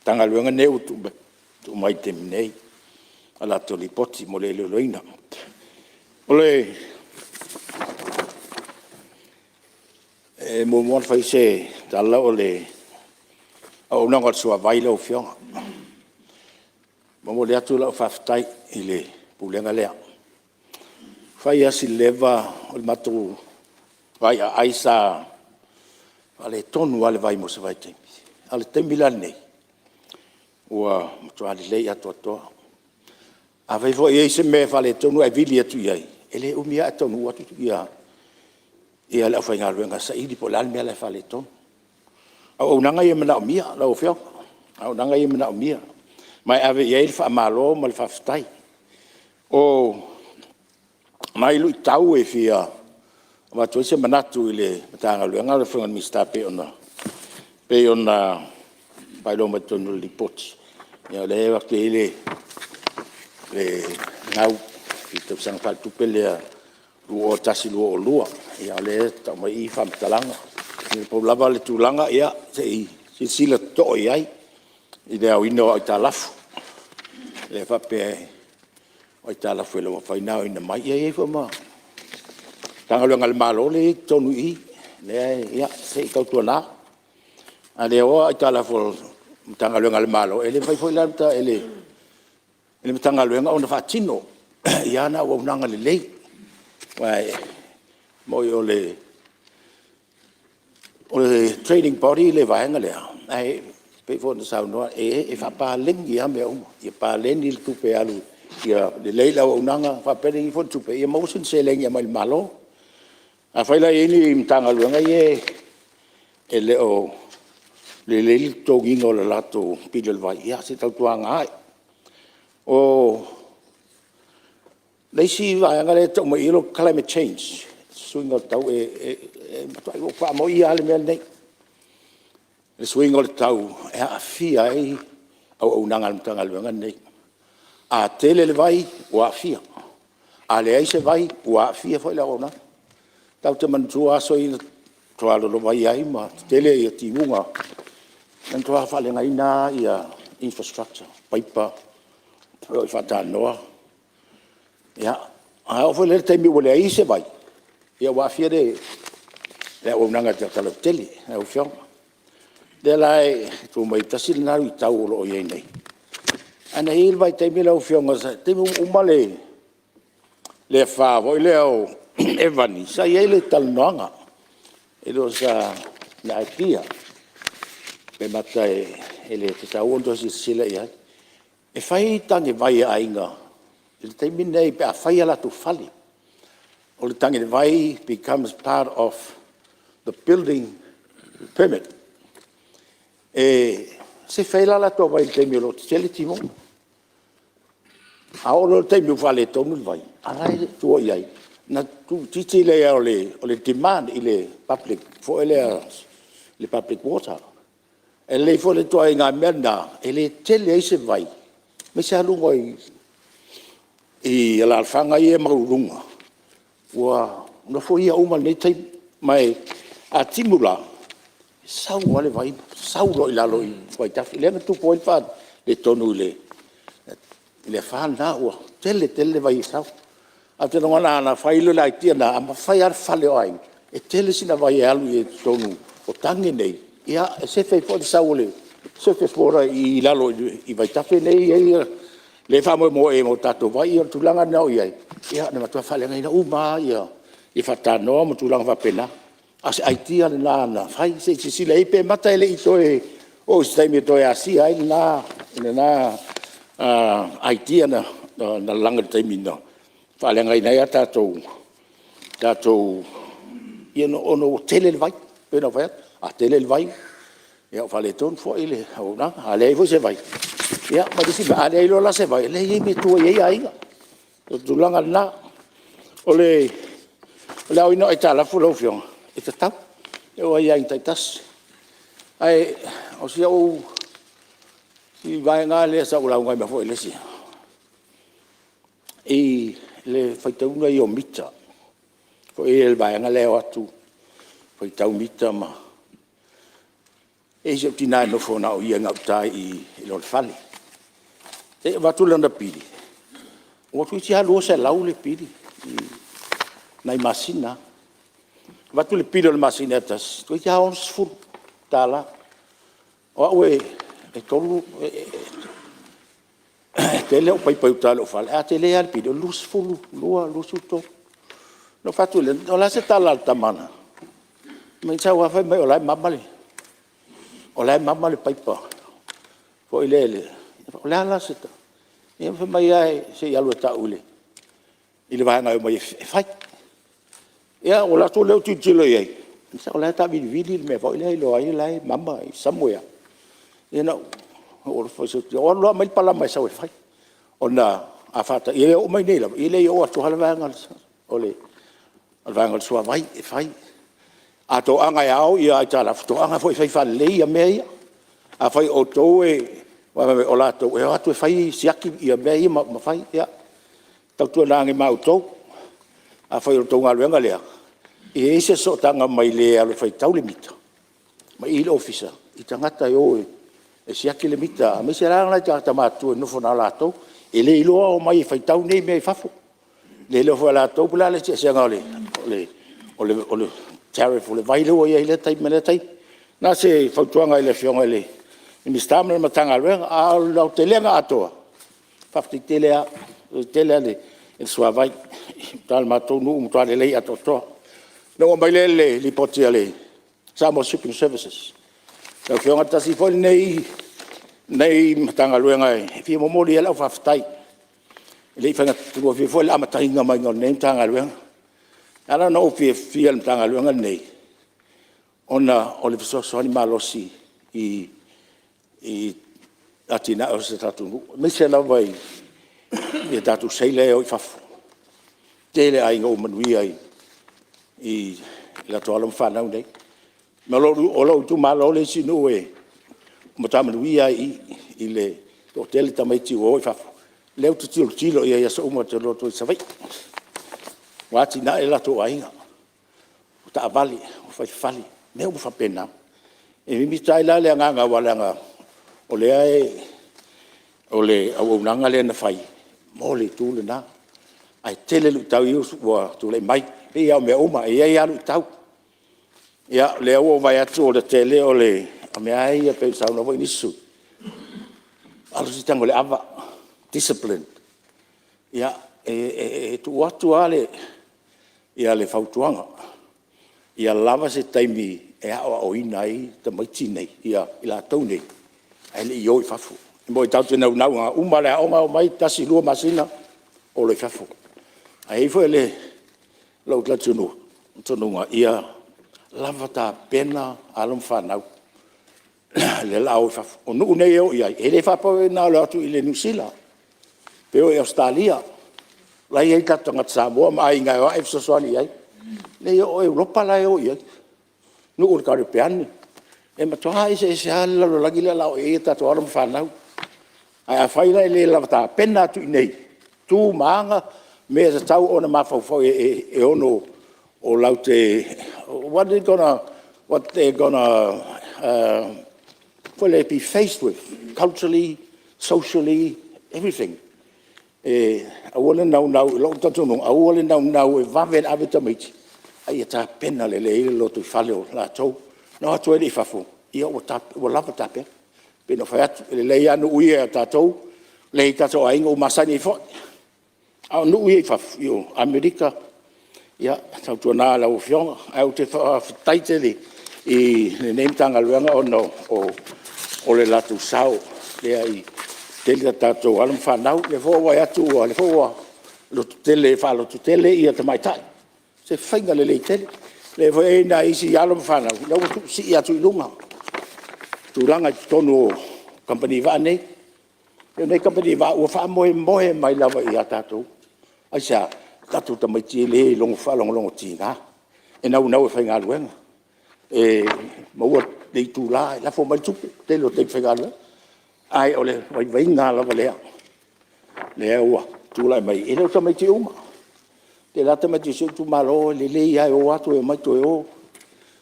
Matagaluega nei ua tuu mai i le taimi nei a latou Lipoti mo le iloiloina. E muamua ona fai se tala o le auaunaga a le suavai lau Afioga. E momoli atu lau faafetai i le Pulega lea. Ua fai lava si leva o le matou vaiaai sa faaletonu lava le vai mo se vaitaimi, a o le taimi la lenei, ua matua lelei atoatoa. Afai foi e i ai se mea e faaletonu ae vili atu i ai, e le umi lava ae taunuu atu le aufaigaluega e saili po o le a le mea la e faaletonu. O auaunaga ia e manaomia lau Afioga, o auaunaga ia e manaomia, ma e ave i ai le faamalo ma le faafetai. O nai luitau e fia avatu ai se manatu i le Matagaluega lau Afioga i le Minisita e pei ona faailoa mai totonu o le Lipoti, ia o lea e avatu i ai le gau i le tausaga faaletupe lea 2021/2022. Ia o lea e tau mai i i faamatalaga. Na pau lava le tulaga, ia se i silasila totoa i ai i le aoina o aitalafu, lea e faapea o aitalafu e le o mafai ona aoina mai. Ia e i ai foi ma Matagaluega a le Malo lea e i ai i totonu i i, lea e, ia, se i tautuana, a le aoa aitalafu a Matagaluega a le Malo, e le mafai foi la e le Matagaluega ona faatino ana auaunaga lelei. Aua e moni o le trading body le vaega lea, ae pei foi ona saunoa e faapaleni lava mea uma, ia paleni le tupe alu ia lelei le auaunaga, faapaleni foi le tupe ia maua sina seleni e aumai i le Malo. Afai la e i ai ni Matagaluega ia e le o lelei le totogiina o le latou pili o le vai, ia se i tautuana ane. O le isi vaega lea e tau mai i i o le climate change, suiga o le tau. E matuai ou faamaoia lava le mea lenei. Le suiga o le tau e aafia ai auaunaga a le Matagaluega lenei. A tele le vai ua aafia, a leai se vai ua aafia foi le auaunaga. Tatou te manatua aso ia na matua lolovaia ai ma tetele timuga, na matua faaleagaina lava infrastructure, paipa e oo i faatanoa. A oo foi la i le taimi ua leai se vai, ia ua aafia le auaunaga i le tagata lautele lau Afioga. O lea la e tu mai ai, tasi lena luitau o lo o i ai nei. Ae na i ai le vaitaimi lau Afioga, le taimi ua uma le afa foi lea o Evan, sa i ai le talanoaga, it was an idea pe mata e le tatau ona toe silasila i ai. E fai tanevai a aiga i le taimi lenei pe a fai a latou fale. O le tanevai becomes part of the building permit. E sefe ai la latou vai i le taimi o lo o tetele timuga. A oo loa i le taimi ua faaletonu le vai, a la e tua i ai, ona tuuitiiti lea o le demand i le public foi lea i le public water. E lelei foi le ituaiga mea lena e le tele ai se vai, aemaise lava luga i alaalafaga ia e maualuluga ua nofoia uma i lenei taimi. Ma a timu la, e sau lava le vai sau loa i lalo i vaitafe. Lea na tupu ai le faaletonu i le afa lena ua tele tele le vai e sau. Ae ou te lagona ana fai loa le aitia lena, a fai lava le fale o aiga, e tele sina vai e alu i totonu o tane nei, e sefe ai foi le sau o le surface water i lalo i vaitafe lea e faamoemoe i ai mo tatou vai. O le tulaga lena ua i ai, na matua faaleagaina uma lava faatanoa ma tulaga faapena. A o se aitia lena na fai, se i silasila i ai pe mata e le i toe oo i se taimi e toe asia ai lena aitia na lalaga i le taimi na faaleagaina ai a tatou ona ua tele le vai. E pei ona ou fai atu, a tele le vai, ua faaletonu foi le auaunaga, a leai foi se vai, ia ma le isi mea, a leai loa la se vai, e leai ma ni mea e tua i ai aiga. O le tulaga lena. O le aoina o aitalafu lau Afioga, e tatau, e oo lava i aiga taitasi. Ae o si vaega lava lea sa ou lauga ai foi i le isi i le faitauga ia o mita, foi lea i le vaega lea e o atu faitau mita ma… E i ai si ou tina e nofo na o ia i gauta i lona fale. Se i avatu lana pili, ua toeitiiti lava $200 le pili i nai masina lava. Avatu le pili o le masina e tasi toeitiiti lava $60. O au e tele au paipa i uta i lou fale, a tele lava le pili o le 22, 23. Ona ou fai atu lea, o le a se tala a le tama na? Fai mai na sau lava fai mai o la e mama le paipa foi lele. O le a la se tala? Ia fai mai lava se i alu e tau i le vaega e omai e fai. Ia ou alu atu lea ou tilotilo i ai, o la e taavilivili le mea foi lea e iloa ai o la e mama somewhere. Ia na ou alofa i si ou tino, ou alu loa aumai le palama e sau e fai, ona a faataitai, e oo mai nei lava, e le i oo atu lava le vaega o le suavai e fai. A toaga e ao aitalafu, toaga foi e fai faalelei mea ia. Afai o outou o latou e o atu e fai siaki mea ia ma fai, ia tautuana ane ma outou. Afai o le tou galuega lea, ia i ai se sootaga mai le e alu e faitau le mita mai i i le ofisa i tagata e o e siaki le mita, aemaise lava nai tagata matutua e nofo na o latou, e le iloa omai e faitau nei mea i fafo. E le iloa foi e latou po o le a le eseesega o le tariff o le vai lea ua i ai i lea taimi ma lea taimi. Na o se fautuaga i le Afioga i le Minisita ma le Matagaluega, a o le aotelega atoa, faafetai tele lava, faafetai tele lava i le suavai i uta i le matou nuu, ua matua lelei atoatoa. Ona ou oo mai lea i le Lipoti a le Samoa Shipping Services. Lau Afioga tasi foi lenei Matagaluega e fia momoli ai lau faafetai. E le i faigofie foi le amataina mai o lenei Matagaluega. E ala ona ou fiafia i le Matagaluega lenei, ona o le fesoasoani malosi i atinae o si o tatou atunuu, aemaise lava i a tatou seila ia e o i fafo. E tele aiga ua manuia i latou alo ma fanau nei. Ma o lou itumalo le isi nuu e matua manuia ai i i i le toatele o tamaiti ua o i fafo. O lea ou te tilotilo i ai i aso uma ou te alu atu ai i Savaii, ua atinae o latou aiga, o taavale, o fai fale, mea uma faapena. E mimita ai la le agaga aua leaga o lea o le auaunaga lea na fai mo le itu lena, ae tele luitau ia ua tulai mai. E pei lava o mea uma, e i ai lava luitau. Ia o lea ua ou vaai atu o le tele o mea lava ia pei ona saunoa foi nisi sui usufono, alu se i tago i le ava, discipline. Ia, e tuu atu lava le fautuaga, ia lava se taimi e aoaoina ai tamaiti nei, i latou nei ae le i o i fafo. E moni tatou te naunau a uma le aoga omai tasi lua masina o loa i fafo. Ae i ai foi lou talitonuga, ia lava tapena alo ma fanau lea o le a o i fafo. O nuu nei e o i ai, e le faapea na o le o atu i Niu Sila pe o i Ausetalia, o la e i ai tatou tagata Samoa ma aiga e o atu fesoasoani i ai. Leai o Europa la e o i ai, nuu o le Karepeane, e matua eseese lava le lalolagi lea o le a o i ai tatou alo ma fanau. Ae afai la e le lava tapena atu i inei, tu ma aga, mea e tatau ona mafaufau e ono latou… what they gonna be faced with culturally, socially, everything. E aua le naunau, i lou talitonuga, aua le naunau e vave ona ave tamaiti, a ia tapena lelei le lotoifale o latou ona o atu ai lea i fafo, ia ua lava tapena. E pei ona ou fai atu, e lelei lava nuu ia a tatou lea e i ai tatou aiga ua masani ai foi, a o nuu ia i fafo, i Amerika, ia tautuana lau Afioga. Ae ou te faafetai tele i lenei Matagaluega ona o le latou sao lea e tele a tatou alo ma fanau. O lea foi ua ou vaai atu o lea foi ua faalototele tamaitai, o se faiga lelei tele. O lea foi e i ai nai isi alo ma fanau o lea ua siisii atu i luga i tulaga i totonu o kamupani vaa nei. O nei kamupani vaa ua faamoemoe mai lava ia tatou. Aisea? O tatou tamaiti e le iloga faalogologotiga, e naunau e faigaluega, e maua le itula e lafo mai le tupe i le tele o taimi faigaluega. Ae o le vaivaiga lava lea, lea ua tulai mai, e le o tamaiti uma. E tele lava tamaiti o si ou itumalo e lelei lava e o lava toe omai toe o. O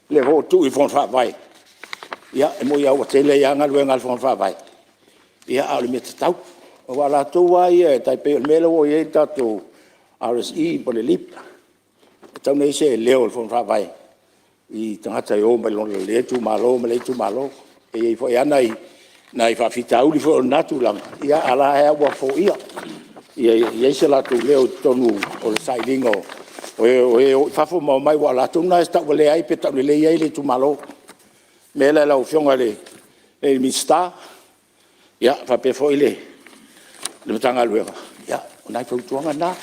lea foi ua tuu i Fono Faavae, ia e moni lava ua tele ai lava galuega a le Fono Faavae, a o le mea tatau. Aua o latou lava ia e tai pei o le mea lea ua i ai le tatou RSE po o le LEAP, e tatau ona i ai se leo o le Fono Faavae i tagata e o mai lea itumalo ma lea itumalo. E i ai foi lava nai faafitauli foi o lena tulaga, a o la e lava ua foia, ia i ai so latou leo i totonu o le sailiga o e o i fafo ma omai, aua o latou na e tauvalea ai pe taulelei ai le itumalo. O le mea lea lau Afioga i le Minisita faapea foi le Matagaluega, ia o nai fautuaga na,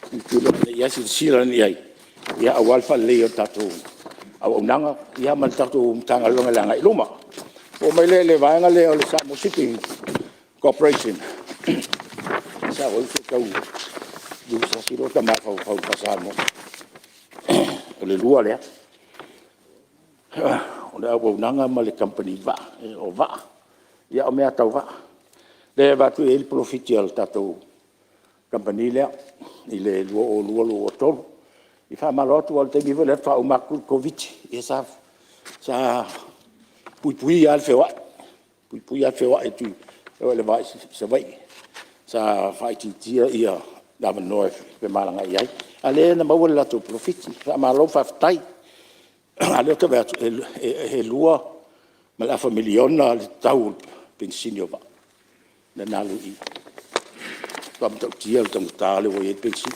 tilotilo ane i ai, silasila ane i ai aua le faaleleia o le tatou auaunaga ma le tatou Matagaluega i le agai i luma. Ona oo mai lea i le vaega lea o le Samoa Shipping Corporation, o le lua lea, o le auaunaga ma le kamupani vaa, o vaa, ia o mea lava tau vaa, lea e avatu i ai le polofiti a le tatou kamupani lea i le 2022/2023. E faamalo atu aua o le taimi foi lea faatoa uma atu le Koviti-19, sa puipuia lava le feoai, puipuia lava le feoai i le va i Savaii. Sa faaitiitia avanoa e femalagaai ai, a o lea na maua le latou polofiti. Faamalo faafetai. A o lea ou te vaai atu e $2.5 miliona le tau o le penisini o vaa lea na alu i i. Matua matautia le taugata lea ua i ai le penisini.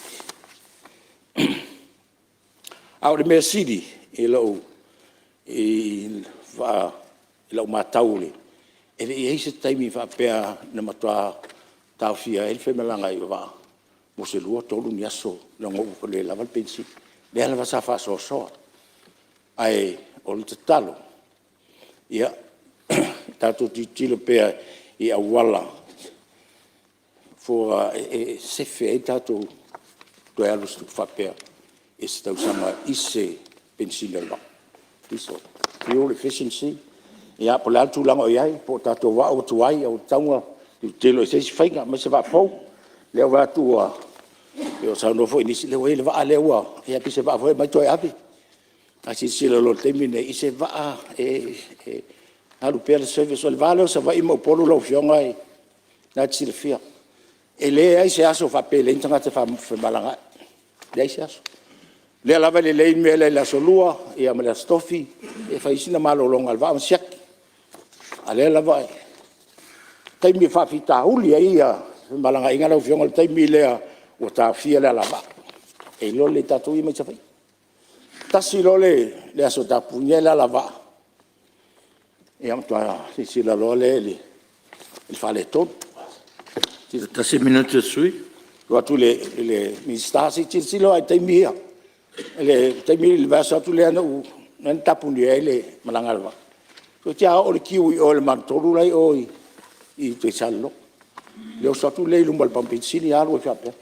A o le mea sili i lau matau, e le i i ai se taimi faapea na matua taofia ai le femalagaai o vaa mo se 2, 3 ni aso leaga ua le lava le penisini. O lea lava sa faasoasoa. Ae o le tatalo, ia tatou tilotilo pea i auala e sefe ai tatou toe alu i se tupe faapea i se tausaga i se penisini o le vaa, diesel fuel efficiency, ia po o le a le tulaga o i ai, po o tatou vaa ua tuai ae ua tatau ona tilotilo i se isi faiga, aumai se vaa fou. O lea ua vaai atu pei ona saunoa foi nisi, o lea ua i ai le vaa lea ua… ia pei se vaa foi lea e aumai toe ave. Ae silasila loa i le taimi lenei i se vaa e alu pea le service. O le va lea o Savaii ma Upolu lau Afioga o lena e te silafia, e leai se aso faapea e leai ni tagata e femalagaai, leai se aso. O lea lava e lelei le mea lea i le Aso Lua ma le Aso Tofi e fai ai sina malologa o le vaa ma siaki. A o lea lava e… o le taimi e faafitauli ai femalagaaiga lau Afioga, o le taimi lea ua taofia le alavaa e iloa lelei e tatou ia mai Savaii. Tasi loa le aso e tapunia ai le alavaa, ia matua silasila loa lea i le faaletonu. Toe tasi minute o le sui usufono. Tuu atu i le Minisita, se i tilotilo lava i taimi ia, i le vaiaso atu lea na tapunia ai le malaga a le vaa, toeitiiti lava oo le queue i o i le magatolu la e i o i tai i Salelologa, i le oso atu lea i luma o le pamu penisini alu ai faapea.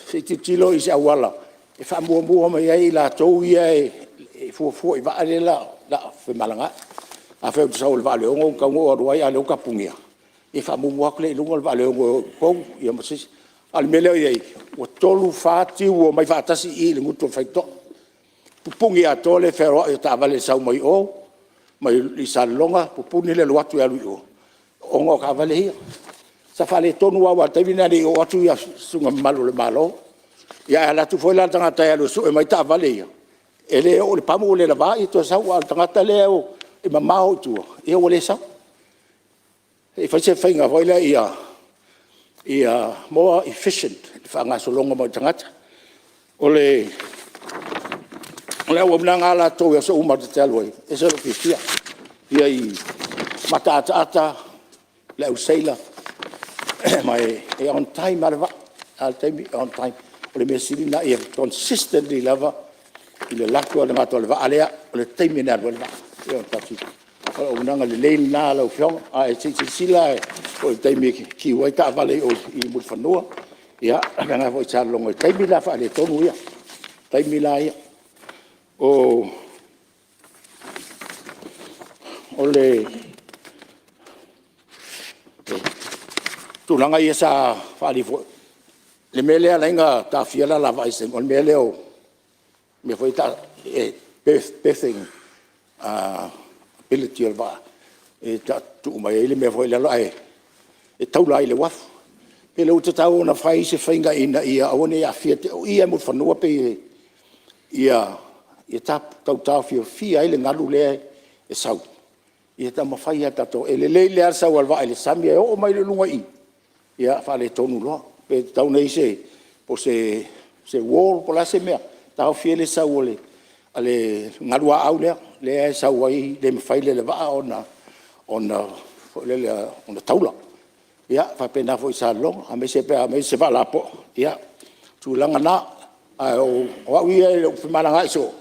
Se i tilotilo i se auala e faamuamua mai ai i latou ia e fuafua i vaa ia o le a femalagaai. Afai ou te sau i le vaa i le 6:00 e tatau ona ou alu ai, a o lea ua tapunia, ia faamuamua atu lea i luma le vaa i le 6:00 e o i Upolu ia ma se isi. A o le mea lea e i ai, ua 3, 4 tiu ua omai faatasi i i le gutu o le faitotoa, pupuni atoa le feoai o taavale i le sau mai o i Salelologa, pupuni le alu atu i o ona o taavale ia. Sa faaletonu lava aua o le taimi lena e le i oo atu susuga mamalu a le Malo. Ae a alu atu foi la le tagata e alu e sue mai taavale ia, e le oo i le pamu ua le lava toe sau, a o le tagata lea e mamao i tua, ia ua le sau. Se i fai se faiga foi lea ia more efficient le faagasologa mai o tagata. O le auaunaga lava latou i aso uma ta te alu ai, e ese lou fiafia i mataataata le au seila, ma e on time lava le vaa. O le a le taimi e on time. O le mea sili lena ia consistently lava le alu atu o le vaa lea, o le taimi e alu ai le vaa. O le auaunaga lelei lena lau Afioga, ae se i silasila foi i le taimi e queue ai taavale i o i Mulifanua, ia faapena foi i Salelologa i taimi la faaletonu ia, taimi la ia. O le tulaga ia sa faaalia foi, le mea lea e ala ai ona taofia le alavaa i isi taimi, o le mea lea o mea foi ia e tau o berthing ability o le vaa, e tuu mai ai le mea foi lea e taula ai i le uafu. Pe le ua tatau ona fai se faiga ina ia aua ne i aafia, o i lava i Mulifanua pei Ia tau taofiofia ai le galu lea e sau, ia taumafai lava tatou… E lelei lava le sau a le vaa i le sami ae oo mai loa i luga i i, ia faaletonu loa. Pe tatau ona i ai po o se wall po o le a se mea e taofi ai le sau a le galuaau lea e sau ai le mafai e le vaa ona foi lele ona taula. Ia e faapena foi i Salelologa, aemaise pe a omai se vaa lapoa, ia o tulaga na. Ae o au ia i lou femalagaai soo,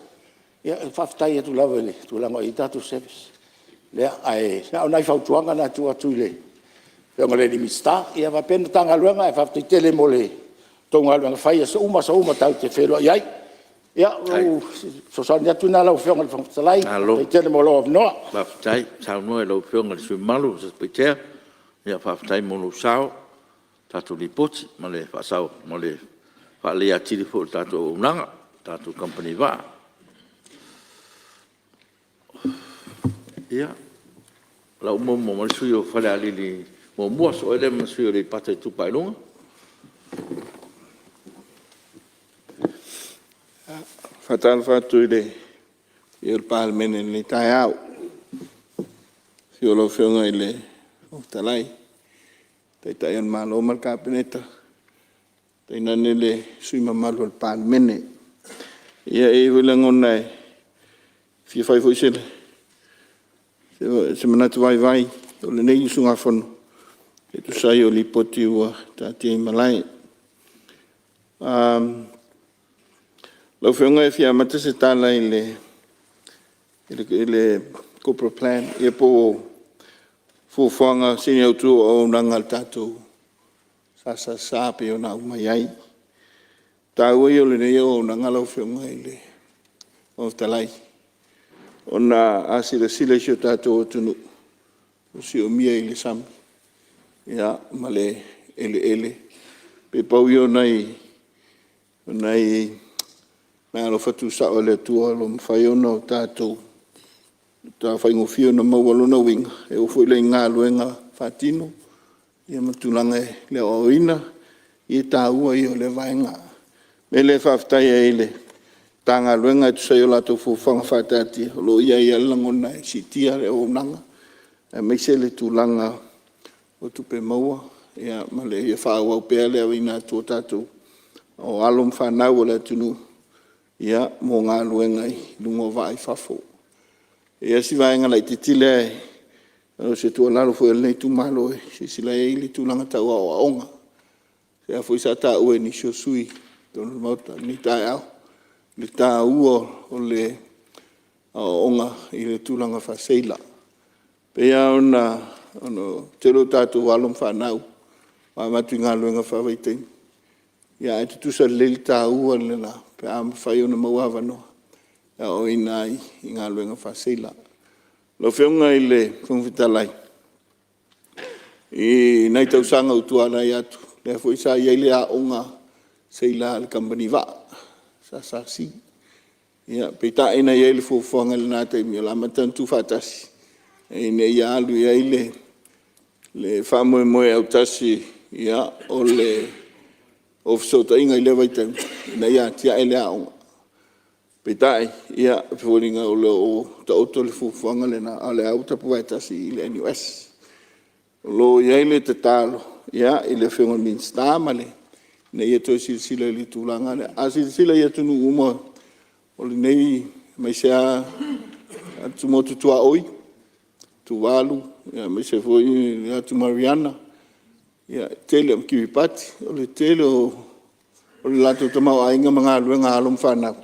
ia e faafetai atu lava i le tulaga o i ai tatou service. Ae na o nai fautuaga na e tuu atu i le Afioga i le Minisita faapea le Matagaluega, ae faafetai tele mo le tou galuega fai i aso uma aso uma tatou te feiloai ai. Ia o lou fesoasoani atu lena lau Afioga i le Fofoga Fetalai, faafetai tele mo lou avanoa. Malo faafetai saunoa i lau Afioga i le sui usufono mamalu mo Satupaitea. Faafetai mo lou sao i le tatou Lipoti ma le faaleleia atili foi o le tatou auaunaga le tatou Kamupani Vaa. Ia, o la ua muamua mai le sui usufono mo Falealili 1, sosoo ai lea ma le sui usufono mo Aleipata Itupa i Luga. E faatalofa atu i le paia o le Palemene i lenei taeao. I le afio o lau Afioga i le Fofoga Fetalai, Taitai o le Malo ma le Kapeneta, tainane le sui usufono mamalu o le Palemene. E i ai foi le lagona e fia fai foi se manatu vaivai o lenei usugafono e tusa ai o Lipoti ua taatia i malae. Lau Afioga e fia amata se tala i le Corporate Plan po o fuafuaga sini autu o auaunaga a le tatou SSS e pei ona aumai ai. O le taua ia o lenei auaunaga lau Afioga i le Fofoga Fetalai, ona a silasila i si o tatou atunuu, ua siomia i le sami ma le eleele, pei pau ia o nai meaalofa tuusao a le Atua o lo o mafai ona tatou faafaigofie ona maua. O lona uiga, e oo foi la i galuega faatino ma tulaga i le aoaoina, ia o le taua ia o lea vaega. O le mea lea e faafetai ai i le Matagaluega e tusa ai o latou fuafuaga faataatia, o lo o i ai lava le lagona e siitia le auaunaga aemaise le tulaga o tupe maua ma ia faaauau pea le auina atu o tatou alo ma fanau a le atunuu mo galuega i luga o vaa i fafo. E i ai si vaega laitiiti lea o se tuualalo foi a lenei itumalo e silasila i ai i le tulaga tau aoaoga, lea foi sa taua e nisi o sui usufono i totonu o le Maota i lenei taeao le taua o le aoaoga i le tulaga faa-seila. E pei lava o le tele o tatou alo ma fanau ua avatu i galuega faavaitaimi, ae tutusa lelei le taua lena pe a mafai ona maua avanoa e aoaoina ai i galuega faa-seila. Lau Afioga i le Fofoga Fetalai, i nai tausaga ua tuanai atu, lea foi sa i ai le aoga seila a le Kamupani Vaa le SLC. Peitai na i ai le fuafuaga i lena taimi o le a amata ona tuufaatasi ina ia alu i ai le faamoemoe autasi o Fesootaiga i lea vaitaimi ina ia atiae lea aoga. Peitai, e foliga o lo o taoto le fuafuaga lena, a o lea lava ua tapuvae tasi i le NUS. O lo o i ai le tatalo i le Afioga i le Minisita ina ia toe silasila i le tulaga lea. A silasila i atunuu uma o lenei, aemaise lava atumotu tuaoi, Tuvalu, aemaise foi le Atu Mariana, Kiripati, o le tele o le latou tamaoaiga ma galuega a alo ma fanau,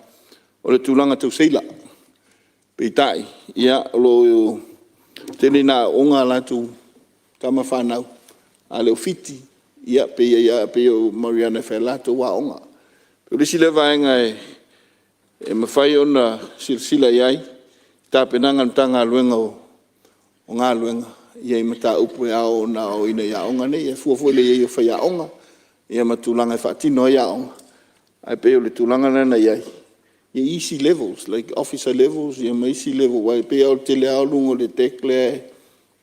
o le tulaga tau seila. Peitai, o lo o tele ina aooga a latou tama fanau, a le o Fiti, e pei o Mariana e fai a latou aoga. O le isi lea vaega e mafai ona silasila i ai i tapenaga a le Matagaluega o Galuega i mataupu e ao ona aoaoina i aoga nei, e fua foi i le i ai o faiaoga ma tulaga e faatino ai aoga. Ae pei o le tulaga lena na i ai i isi levels, like Officer levels ma isi levels aua e pei lava o le tele lava o luga o le deck lea e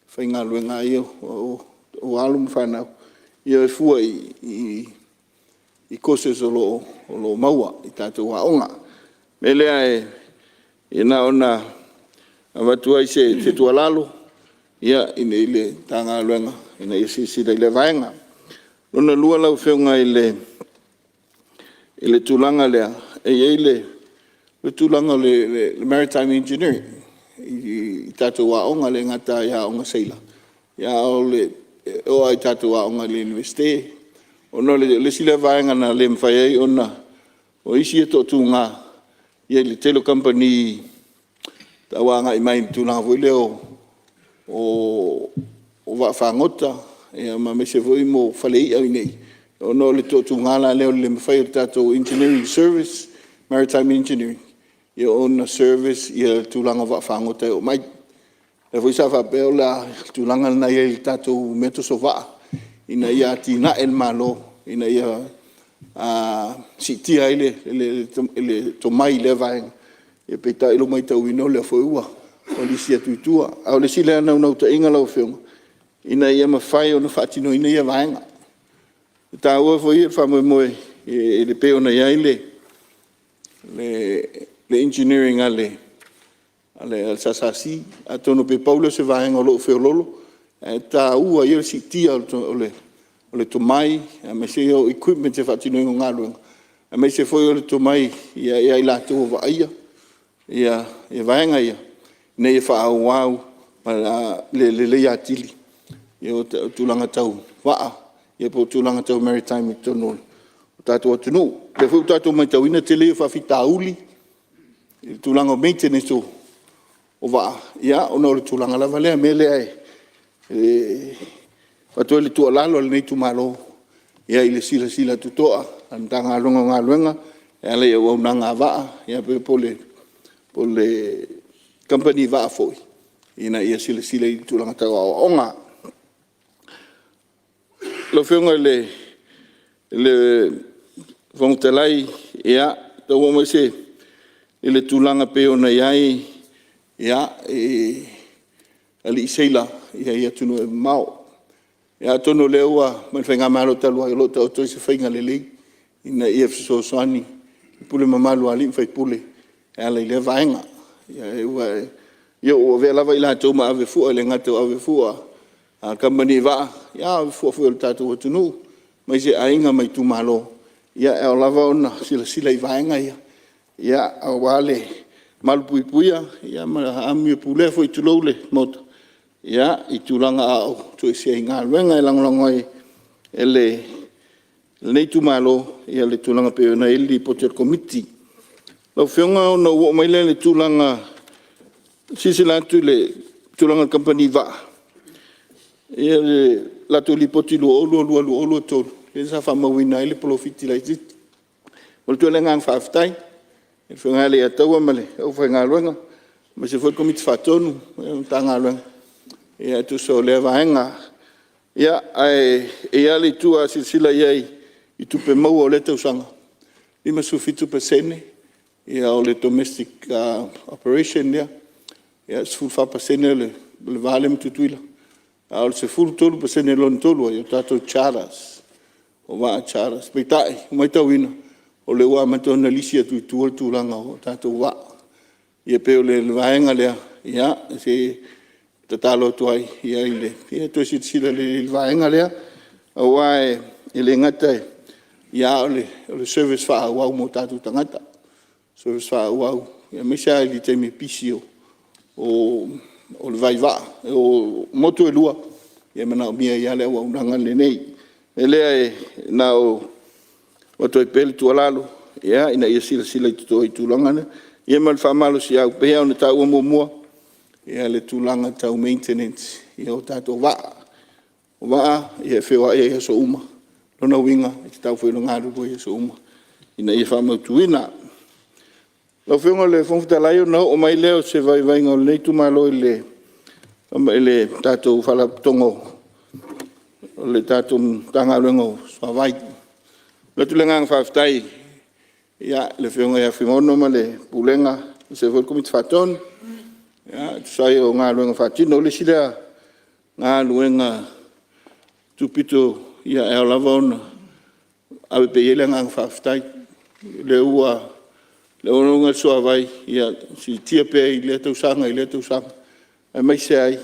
faigaluega ai alo ma fanau, ia e fua i courses o lo o maua i tatou aoga. O le mea lea e Ia na ona avatu ai se tuualalo i le Matagaluega ina ia silasila i lea vaega. Lona lua lau Afioga i le tulaga lea, e i ai le tulaga o le Maritime Engineering i tatou aoga, e le gata i aoga seila, a o le oo lava i tatou aoga i le Iunivesite. Ona o le isi lea vaega na le mafai ai ona… O isi toatuga i le tele o kamupani tau agai mai i le tulaga foi lea o vaafagota aemaise foi mo fale i'a i inei, ona o le toatuga la lea o le le mafai e le tatou Engineering Service, Maritime Engineering ona service le tulaga o vaafagota e oo mai. O lea foi sa faapea o le tulaga lena e i ai i le tatou metoso vaa ina ia atiae le Malo ina ia siitia ai le tomai i lea vaega, peitai o lea ua matauina o lea foi ua lisi atu i tua. A o le isi lea naunautaiga lau Afioga, ina ia mafai ona faatinoina ia vaega. E taua foi le faamoemoe e pei ona i ai le engineering a le SLC, atonu pe pau lea o se vaega o lo o feoloolo, ae taua ia le siitia o le tomai aemaise o equipment e faatinoina ai galuega, aemaise foi o le tomai ia i latou o vaaia vaega ia, ina ia faaauau le leleia atili o tulaga tau vaa po o tulaga tau maritime i totonu o le tatou atunuu. O lea foi ua tatou matauina le tele ia o faafitauli i le tulaga o maintenance o vaa, ona o le tulaga lava lea. O le mea lea e avatu ai le tuualalo a lenei itumalo i le silasila totoa a le Matagaluega o Galuega e ala i auaunaga a vaa po o le kamupani vaa foi ina ia silasila i tulaga tau aoaoga. Lau Afioga i le Fofoga Fetalai, ia, ona ou oo mai lea i le tulaga pei ona i ai alii seila i atunuu e mamao. Ia atonu o lea ua mai le faigamalo talu ai o lo o taoto ai se faiga lelei ina ia fesoasoani i pule mamalu a alii ma faipule e ala i lea vaega. Ia ua avea lava i latou ma avefua, e le gata o avefua a kamupani vaa, a o avefua foi a le tatou atunuu, aemaise aiga ma itumalo, e ao lava ona silasila i vaega ia aua le malupuipuia ma amio pulea foi tulou le Maota i tulaga a o toesea i galuega. E lagolago ai e lenei itumalo le tulaga pei ona i ai le Lipoti a le Komiti. Lau Afioga ona ou oo mai lea i le tulaga, silasila atu i le tulaga o le kamupani vaa, i le latou Lipoti 2022/2023 lea sa faamauina ai le polofiti laitiiti. E momoli atu ai le agaga faafetai i le Afioga ia Leiataua ma le aufaigaluega aemaise foi le Komiti Faatonu ma le Matagaluega e tusa o lea vaega. Ia, ae i ai lava le itu a silasila i ai i tupe maua o lea tausaga, e 57% o le domestic operation lea, 14% o le va lea ma Tutuila, a o le 13% lona tolu ai, o tatou charters, o vaa charters. Peitai ua matauina, o lea ua amata ona lisi atu i tua le tulaga o tatou vaa. Ia pei o le vaega lea e tatalo atu ai, ia toe silasila lelei i le vaega lea, aua e le gata a o le service faaauau mo tatou tagata, service faaauau aemaise lava i le taimi e pisi o le vaivaa, o motu e lua e manaomia ai lava le auaunaga lenei. O le mea lea na ona avatu ai pea le tuualalo ina ia silasila totoa i le tulaga lea, ia ma le faamalosiau e pei lava ona taua muamua le tulaga tau maintenance o tatou vaa. O vaa e feoai ai i aso uma, o lona uiga e tatau foi ona galulue i aso uma ina ia faamautuina. Lau Afioga i le Fofoga Fetalai ona oo mai lea o se vaivaiga o lenei itumalo i le tatou Faalapotopotoga o le tatou Matagaluega o le Suavai. E momoli atu le agaga faafetai i le Afioga ia Fuimaono ma le Pulega aemaise foi le Komiti Faatonu e tusa ai o galuega faatino. O le isi lea galuega tupu e ao lava ona ave pea i ai le agaga faafetai, o lea ua le auaunaga a le Suavai, ia siitia pea i lea tausaga i lea tausaga, aemaise ai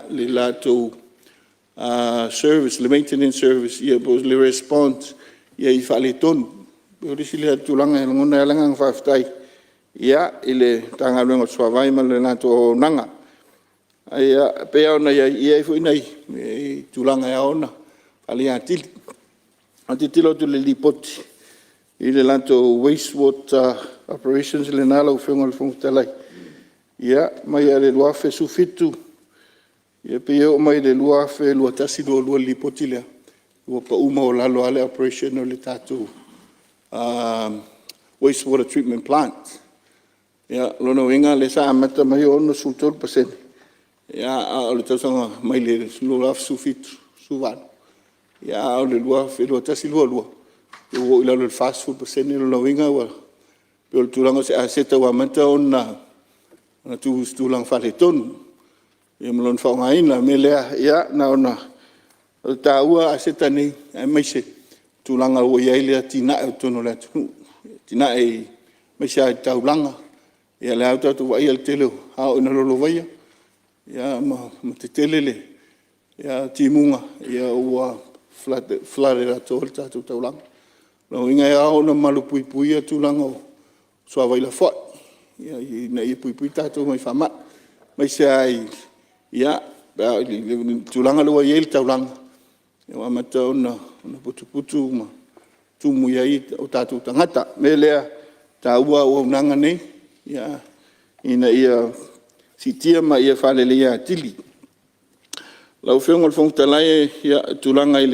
le latou service, le maintenance service po o le response i faaletonu. O le isi lea tulaga e lagona ai lava le agaga faafetai i le Matagaluega o le Suavai ma le latou auaunaga. Ae pei lava ona i ai, e i ai foi nai tulaga e ao ona faaleleia atili. A tilotilo atu i le Lipoti i le latou wastewater operations lena lau Afioga i le Fofoga Fetalai, mai lava i le 2017 seia oo mai i le 2021/2022 i le Lipoti lea, ua pau maualalo lava le operation o le tatou wastewater treatment plant. O lona uiga lea sa amata mai e 63% a o le tausaga mai le 2017/2018, a o le 2021/2022 ua oo i lalo i le 40%. O lona uiga e pei o le tulaga o se aseta ua amata ona tuu i se tulaga faaletonu ma lona faaaogaina. O le mea lea, na ona taua aseta nei aemaise tulaga ua i ai le atinae i totonu o le atunuu, atinae aemaise lava i le taulaga. Ia lea ua tatou vaaia le tele o… a oo ina lolovaia ma tetele timuga, ua flood atoa le tatou taulaga. O lona uiga e ao ona malupuipuia tulaga o suavai lafoai ina ia puipui tatou mai faamai, aemaise lava i le tulaga lea ua i ai le taulaga, ua amata ona putuputu ma tumu i ai o tatou tagata. O le mea lea e taua auaunaga nei ina ia siitia ma ia faaleleia atili. Lau Afioga i le Fofoga Fetalai, o le tulaga i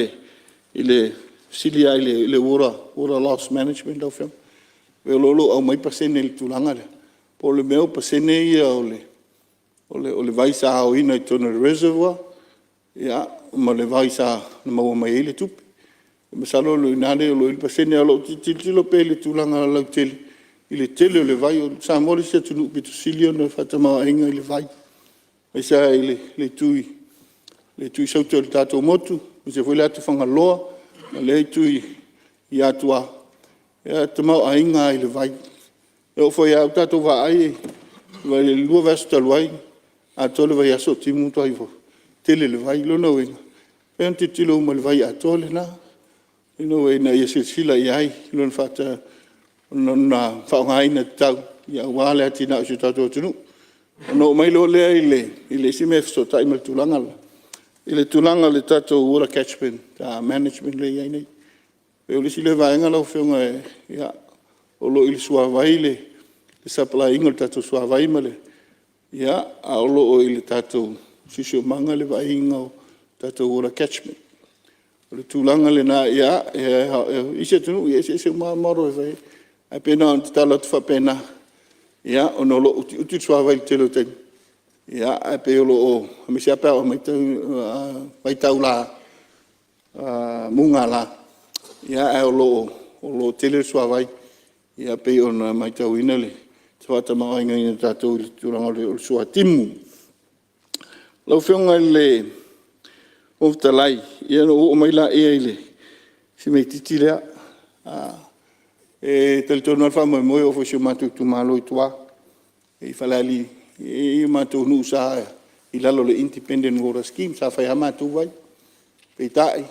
le fesili lava i le water loss management lau Afioga, o lo o aumai pasene i le tulaga lea, po o le mea o pasene ia o le vai sa aoina i totonu o le reservoir ma le vai sa maua mai ai le tupe. Masalo o i ina lea o lo o i ai le pasene, ae o lo o tilotilo pea i le tulaga lautele i le tele o le vai. O Samoa le isi atunuu aupito sili ona faatamaoaiga i le vai, aemaise lava i le itu i Saute o le tatou motu, aemaise foi le atu Fagaloa ma lea itu i Atuā, e tamaoaiga lava i le vai. E oo foi ua tatou vaai i le 2 vaiaso talu ai, atoa le vaiaso o timu le matua tele o le vai. O lona uiga, e tatau ona tilotilo uma i le vai atoa lena ina ia silasila i ai i lona faaaogaina tatau aua le atinae o si o tatou atunuu. Ona oo mai loa lea i le isi mea e fesootai ma le tulaga lea, i le tulaga o le tatou water catchment management lea e i ai nei. O le isi lea vaega lau Afioga o lo o i le suavai le supply ina o le tatou suavai ma le… a o lo o i le tatou Siosiomaga le vaaiga o tatou water catchment. O le tulaga lena, o isi atunuu e eseese uma lava model e fai ai, ae pei na ona tatalo atu faapena, ona o lo o utiuti le suavai i le tele o taimi, ae pei o lo o… aemaise lava pe a oo mai vaitau mugala, ae o lo o tele le suavai e pei ona matauina le faatamaoaigaina o tatou i le tulaga o le suatimu. Lau Afioga i le Fofoga Fetalai, ia ona ou oo mai lea i si mea itiiti lea. E talitonu lava le faamoemoe e oo foi i si o matou itumalo i tua i Falealili, e i ai o matou nuu sa i lalo o le Independent Water Scheme, sa fai lava matou vai. Peitai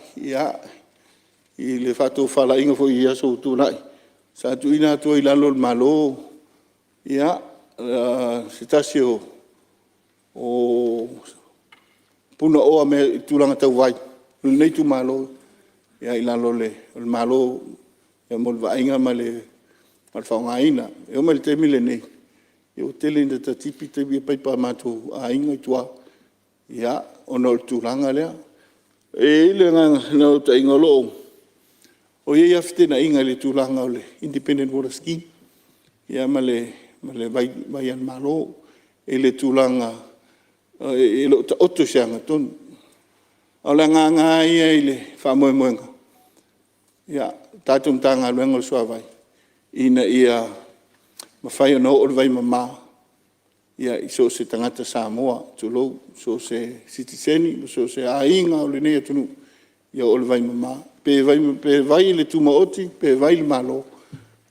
i le faatofalaiga foi i aso ua tuanai, sa tuuina atu ai i lalo o le Malo se tasi o punaoa i tulaga tau vai o lenei itumalo i lalo o le Malo mo le vaaiga ma le faaaogaina. E oo mai i le taimi lenei, ua tele ina tatipi paipa a matou aiga i tua ona o le tulaga lea. E i ai le naunautaiga o lo o i ai lava feteenaiga i le tulaga o le Independent Water Scheme ma le vai a le Malo i le tulaga e le o taoto i se amiotonu. A o le agaga lava ia i le faamoemoega, le tatou Matagaluega o le Suavai, ina ia mafai ona oo le vaimama i so o se tagata Samoa, tulou, so o se sitiseni, so o se aiga lava o lenei atunuu, ia oo le vaimama. Pe vai i le tumaoti pe vai i le Malo,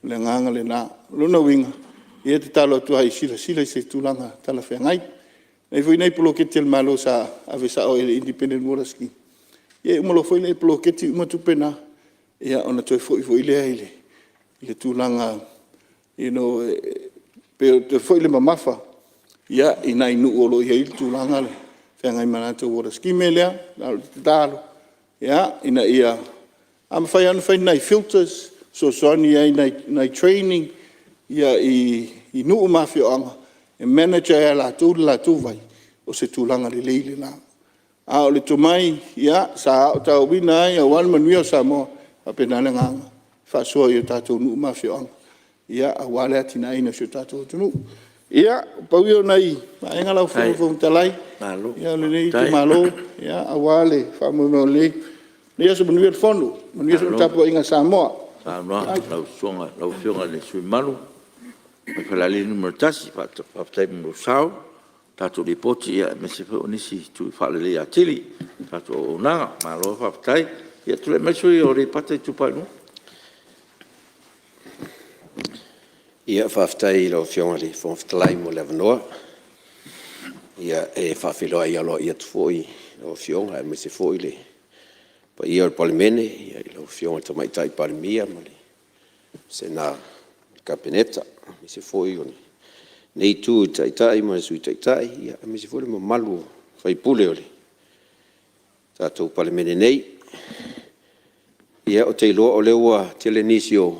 O le agaga lena. O lona uiga, ia e tatalo atu ai, silasila i se tulaga talafeagai. E i ai foi nai poloketi a le Malo sa ave sao i le Independent Water Scheme, ia e uma loa foi poloketi uma tupe na, ia ona toe foi foi lea i le tulaga you know e toe foi le mamafa i nai nuu o lo o i ai le tulaga lea e feagai ma le latou water scheme. O le mea lea, o le tatalo ina ia, a mafai lava ona fai ni nai filters e fesoasoani ai i nai trainings i nuu ma afioaga e manage ai lava e latou le latou vai, o se tulaga lelei lena. A o le tomai sa aotauina ai aua le manuia o Samoa, e faapena le agaga, e faasoa i tatou nuu ma afioaga aua le atinaeina o si o tatou atunuu. Ia, pau ia o nai vaega lau Afioga i le Fofoga Fetalai o lenei itumalo aua le faamoemoe o lenei aso. Manuia le fono, manuia foi le tapuaiga a Samoa. Malo saunoa i lau Afioga i le sui usufono mamalu mai Falealili 1, faafetai mo lou sao i le tatou Lipoti aemaise foi o nisi itu e faaleleia atili o le tatou auaunaga. Malo faafetai. Ia tulai mai le sui usufono mo Aleipata Itupa i Luga. Ia faafetai i lau Afioga i le Fofoga Fetalai mo le avanoa. E faafeiloai aloaia atu foi i lau Afioga aemaise foi le paia o le Palemene i lau Afioga i le Tamaitai Palemia ma le Vasega Kapeneta, aemaise foi o lenei Itu i le Taitai ma le Sui Taitai, aemaise foi le mamalu o sui usufono o le tatou Palemene nei. Ia ou te iloa o lea ua tele nisi o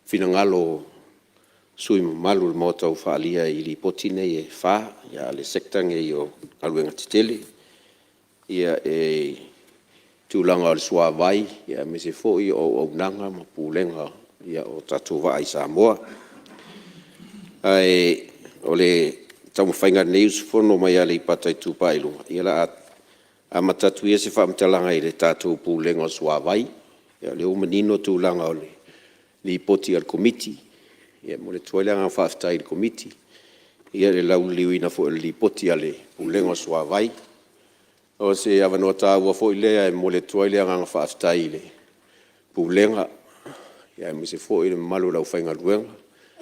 finagalo o sui usufono mamalu o le Maota ua faaalia i Lipoti nei e 4 a o le Sector nei o Galuega Tetele i le tulaga o le suavai, aemaise foi o auaunaga ma Pulega o tatou vaa i Samoa. Ae o le taumafaiga a lenei usufono mai Aleipata Itupa i Luga, ia o le a amata atu ia se faamatalaga i le tatou Pulega o le Suavai. O lea ua manino tulaga o le Lipoti a le Komiti. E momoli atu ai le agaga faafetai i le Komiti i le lauliliuina foi o le Lipoti a le Pulega o le Suavai. O se avanoa taua foi lea e momoli atu ai le agaga faafetai i le Pulega aemaise foi le mamalu o le aufaigaluega,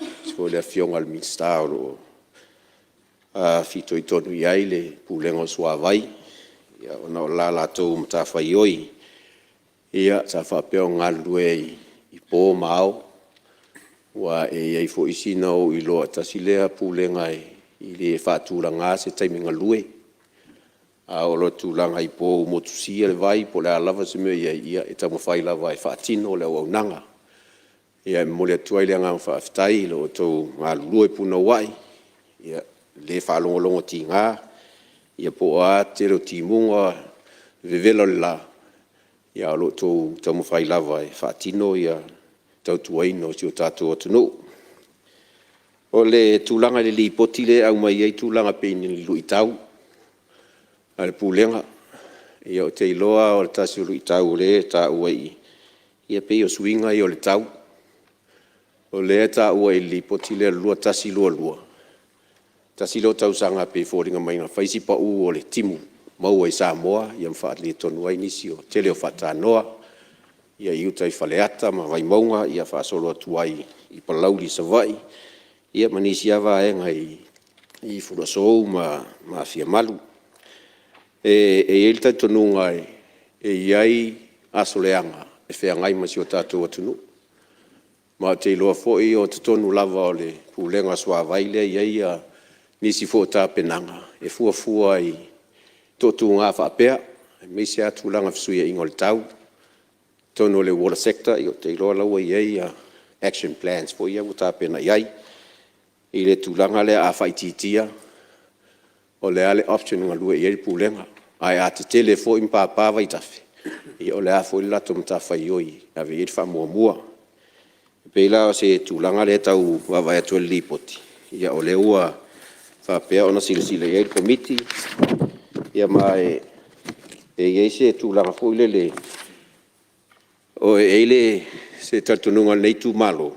aemaise foi le Afioga i le Minisita o lo o fitoitonu i ai le Pulega o le Suavai, ona o la latou matafaioi sa faapea ona galulue ai i po ma ao. Aua e i ai foi sina ou iloa tasi lea Pulega e le faatulagaina se taimi galue. A oo loa i le tulaga i po ua motusia le vai po o le a lava se mea o i ai, ia e taumafai lava e faatino le auaunaga. E momoli atu ai le agaga faafetai i lo outou galulue punouai, e le faalogologotiga po o a le tele o timuga, le vevela o le la, ae o lo o outou taumafai lava e faatino le tautuaina o si o tatou atunuu. O le tulaga i le Lipoti lea e aumai ai tulaga pei ni luitau a le Pulega. Ia ou te iloa o le tasi o luitau o lea e taua i i, ia pei o suiga ia o le tau. O lea e taua i le Lipoti lea o le 2021/2022, tasi lea o tausaga pei e foliga mai na fai si pau o le timu maua i Samoa ma faaletonu ai nisi o le tele o faatanoa i uta i Faleata ma Vaimauga faasolo atu ai i Palauli i Savaii, ia ma nisi lava vaega i Fuluasou ma Afiamalu. E i ai le talitonuga e i ai aso leaga e feagai ma si o tatou atunuu, ma ou te iloa foi o totonu lava o le Pulega o le Suavai lea e i ai nisi foi o tapenaga e fuafua i toatuga faapea, aemaise lava tulaga o fesuiaiga o le tau. I totonu o le Water Sector ou te iloa o la e ua i ai action plans foi ia ua tapena i ai i le tulaga lea a faaitiitia, o le a le option e galue i ai le Pulega, ae a tetele foi ma papa vaitafe, ia o le a foi le latou matafaioi e ave i ai le faamuamua. E pei la o se tulaga lea e tau vaavaai atu i le Lipoti, o lea ua faapea ona silasila i ai le Komiti. Ma e i ai se tulaga foi lele, e i ai se talitonuga o lenei itumalo,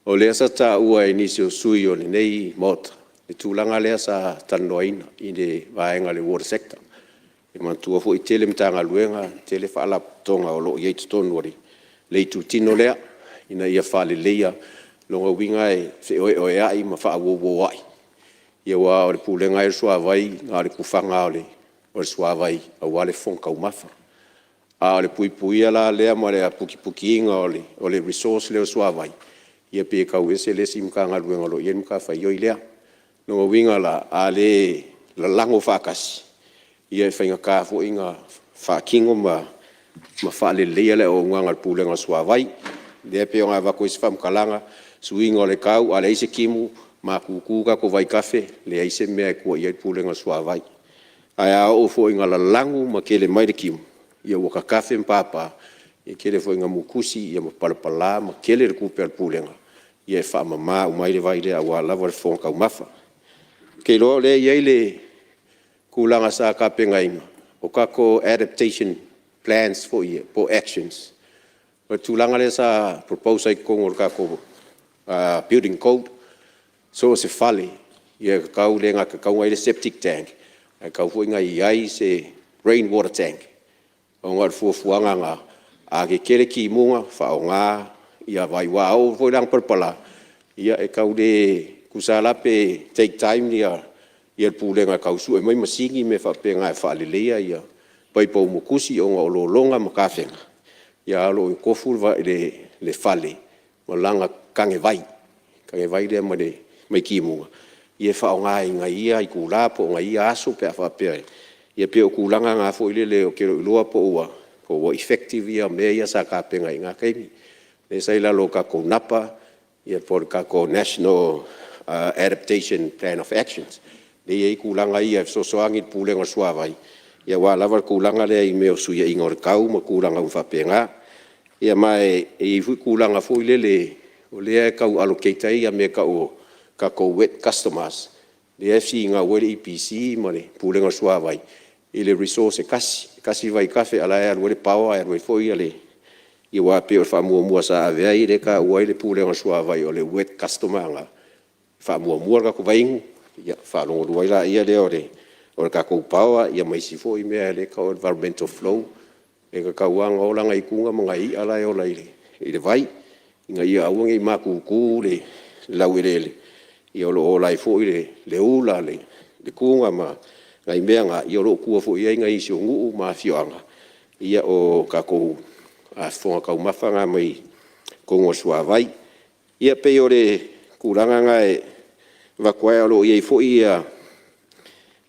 o lea sa taua e nisi o sui usufono o lenei Maota le tulaga lea sa talanoaina i le vaega o le Water Sector. E manatua foi e tele Matagaluega, tele Faalapotopotoga o lo o i ai i totonu o le itutino lea. ina ia faaleleia. O lona uiga e feoeoeai ma faauouoai, aua o le Pulega lava ia o le Suavai na o le tufaga lava o le suavai aua le fofoga taumafa. A o le puipuia la lea ma le aputiputiina o le resource lea o le suavai, ia pei e tau ese le isi Matagaluega o lo o i ai le matafaioi lea. O lona uiga la, a le lalago faatasi, ia e faigata foi ona faatino ma faaleleia le auaunaga a le Pulega o le Suavai. Lea e pei ona avatu ai se faamatalaga, suiga o le tau a leai se timu, matutu tatou vaitafe, leai se mea e tua i ai le Pulega o le Suavai. Ae a oo foi ina lalanu ma tele mai le timu, ia ua tatafe ma papa, e tele foi ina mutusi ma palapala ma tele le tupe a le Pulega e faamama uma ai le vai lea aua lava le fofoga taumafa. Ou te iloa o lea e i ai le tulaga sa tapenaina o tatou adaptation plans foi ia po o actions. O le tulaga lea sa propose ai i totonu o le tatou building code, so o se fale, e le tatau ona i ai le septic tank, ae tatau foi ona i ai se rain water tank, ona o le fuafuaga lena, a tetele timuga faaaoga ia vai, aua a oo foi la ina palapala, ia e tau le… tusa lava la pe take time le Pulega e tau sue mai masini ma mea faapena e faaleleia paipa ua mutusi ona o lologa ma tafega, ae o lo o tofu le fale ma lana tanevai, le tanevai lea mai timuga e faaaoga i nai ia itula po o nai ia aso pe a faapea e… Ia pei o tulaga na foi lele ou te le o iloa po ua effective mea ia sa tapena i na taimi, lea sa i lalo o le tatou NAPA po o le tatou National Adaptation Plan of Actions, lea e i ai tulaga ia e fesoasoani i le Pulega o le Suavai aua lava le tulaga lea i mea o fesuiaiga o le tau ma tulaga uma faapena. Ia ma e i ai foi tulaga foi lele o lea e tau allocate ai mea e tau o tatou wet customers, lea e finau ai le EPC ma le Pulega o le Suavai i le resource e tasi, e tasi le vaitafe a o la e alu ai le power alu ai foi le… Aua pei o le faamuamua sa ave ai lea e taua ai le Pulega o le Suavai o le wet customer lena, faamuamua le tatou vaiinu, faalona lua ai lea o le tatou power ma isi foi mea lea e tau o le environmental flow. E tatau lava ona ola nai tuna ma nai i'a la e ola i le vai ina ia aua ne i matutu le laueleele, o lo o ola ai foi le ula, le tuna ma nai mea na, o lo o tua foi i ai nisi o nuu ma afioaga, o tatou fofoga taumafa na mai totonu o le suavai. Ia e pei o le tulaga lena e avatu ai, ae o lo o i ai foi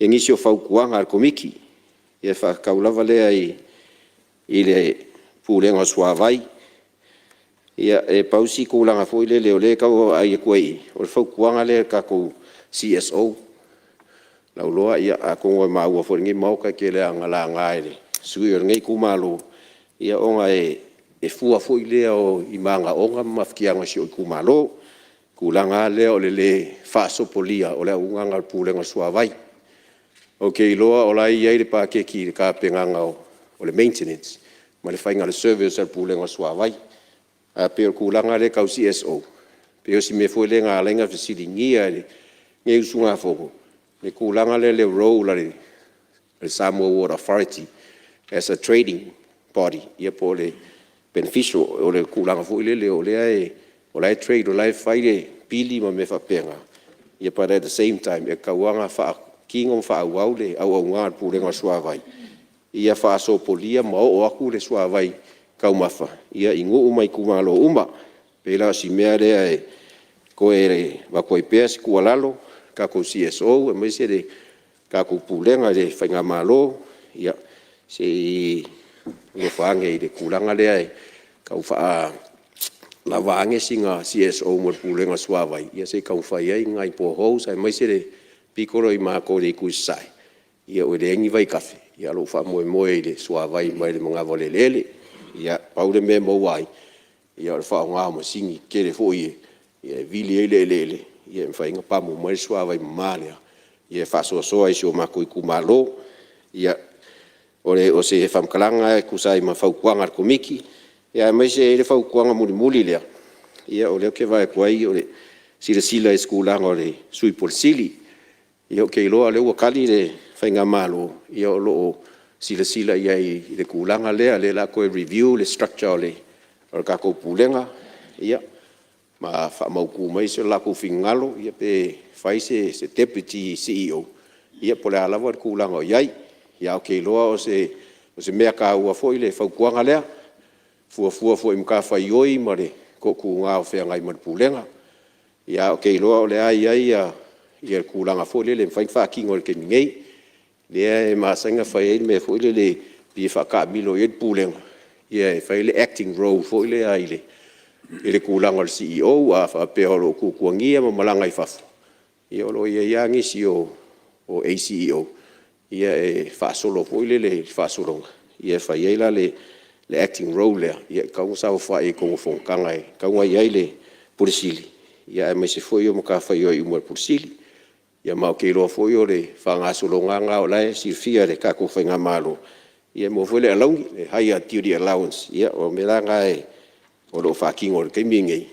nisi o fautuaga a le Komiti e faatatau lava lea i le Pulega o le Suavai. Ia e pau si tulaga foi lele o lea e tau vaavaai atu ai i i, o le fautuaga lea i le tatou CSO. O lau iloa atonu e maua foi e lenei Maota e tele lava ina laga e sui usufono o lenei itumalo, ona e fua foi lea i manaoga ma mafatiaga o si ou itumalo. O le tulaga lava lea o le le faasopolia o le auaunaga a le Pulega o le Suavai. Ou te iloa o la e i ai le paketi i le tapenaga o le maintenance ma le faiga o le service a le Pulega o le Suavai. Ae pei o le tulaga lea tau CSO, pei o si mea foi lea na ala ai ona fesiligia e lenei usugafono le tulaga lea i le role a le Samoa Water Authority as a trading body ia po o le beneficial. O le tulaga foi lele o la e trade o la e fai le pili ma mea faapena, but at the same time, e tatau lava ona faatino ma faaauau le auaunaga a le Pulega o le Suavai, ia faasopolia ma oo atu le suavai taumafa i nuu ma itumalo uma. E pei la o si mea lea e toe avatu ai pea se tuualalo i le tatou CSO aemaise le tatou Pulega i le faigamalo, ia se i alofa ane i le tulaga lea e tau faalava ane sina CSO mo le Pulega o le Suavai se i taumafai ai ni nai poreholes aemaise le pito lea o matou i le itu i sasae, ua leai ni vaitafe, ae o lo o faamoemoe i le suavai mai le manava o le eleele. Ia pau le mea e maua ai, o le faaaoga o masini tetele foi ia e vili ai le eleele e mafai ai ona pamu mai le suavai mama lea e faasoasoa i si o matou itumalo. Ia, o se faamatalaga lena e tusa ai ma fautuaga a le Komiti, aemaise e i ai le fautuaga mulimuli lea, o lea ou te vaai atu ai o le silasila i se tulaga o le Sui Pule Sili. Ia ou te iloa o lea ua tali le faigamalo, o lo o silasila i ai i le tulaga lea, o lea o le a toe review le structure o le tatou Pulega. ma faamautu mai so latou finagalo pe fai se Deputy CEO po o le a lava le tulaga o i ai. Ae ou te iloa o se mea taua foi le fautuaga lea, e fuafua foi i matafaioi ma le toatuga o feagai ma le Pulega. Ae ou te iloa o lea e i ai le tulaga foi lele e mafai ona faatino i le taimi nei, lea e masani ona fai ai le mea foi lele e pei e faataamilo i ai le Pulega, e fai ai le acting role foi lea i le tulaga o le CEO. A faapea o lo o tuatuagia ma malaga i fafo, ia o lo o i ai lava nisi o ACEO e faasolo foi lele i le faasologa e fai ai la le acting role lea, e tatau ona saofai ai i totonu o fonotaga e tatau ona i ai le Pule Sili aemaise foi o matafaioi uma a le Pule Sili. Ia ma ou te iloa foi o le faagasologa lava lena o la e silafia e le tatou faigamalo, e maua foi le alauni, le higher duty allowance, o mea la na o lo o faatino i le taimi lenei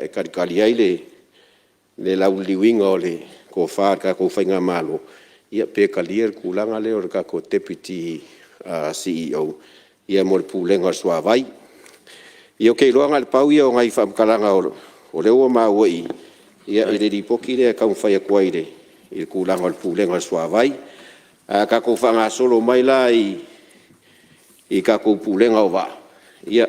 e talitali ai le lauliliuina o le tofa a le tatou faigamalo, pe talia le tulaga lea o le tatou Deputy CEO mo le Pulega o le Suavai. Ia ou te iloa na o le pau ia o nai faamatalaga o lea ua maua i i i le Lipoti lea e taumafai atu ai i le tulaga o le Pulega o le Suavai. Ae a tatou faagasolo mai la i le tatou Pulega o Vaa, ia,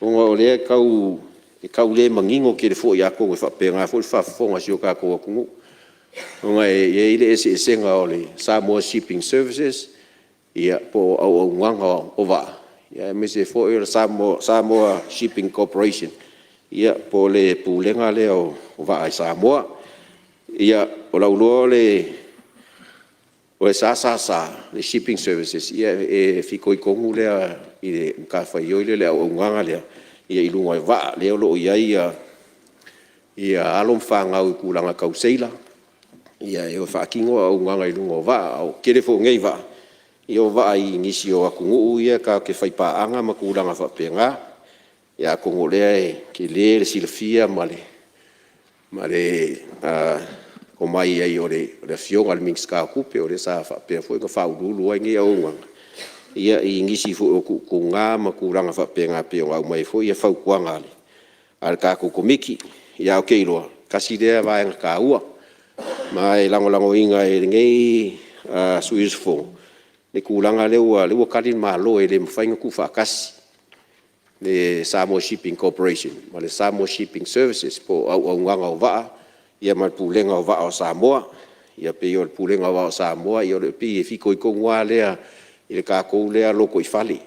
ona o lea e tau le manino tele foi atonu e faapena foi le faafofoga a si o tatou atunuu, ona e i ai le eseesega o le Samoa Shipping Services po o auaunaga o vaa, aemaise foi o le Samoa Shipping Corporation, po o le Pulega lea o Vaa i Samoa. Ia, o lau iloa o le SSS le Shipping Services, e fitoitonu lea i le matafaioi lea o le auaunaga lea i luga o vaa, lea o lo o i ai alo ma fanau i tulaga tau seila e o e faatino auaunaga i luga o vaa. O le tele foi o nei vaa, o vaa i nisi o atunuu ia tatou te faipaaga ma tulaga faapena. Ia atonu o lea e tele le silafia ma le tomai i ai o le Afioga i le Minisita o Tupe, o lea sa faapea foi ona faauluulu ai lenei auaunaga i nisi foi o tuutuuga ma tulaga faapena e pei ona aumai ai foi fautuaga a le tatou Komiti. Ae ou te iloa, tasi lea vaega taua, ma e lagolagoina e lenei sui usufono le tulaga lea ua tali le Malo e le mafai ona tuufaatasi le Samoa Shipping Corporation ma le Samoa Shipping Services po o Auaunaga o Vaa ma le Pulega o Vaa o Samoa. Ia pei o le Pulega o Vaa o Samoa e pei e fitoitonu lava lea i le tatou lea lotoifale,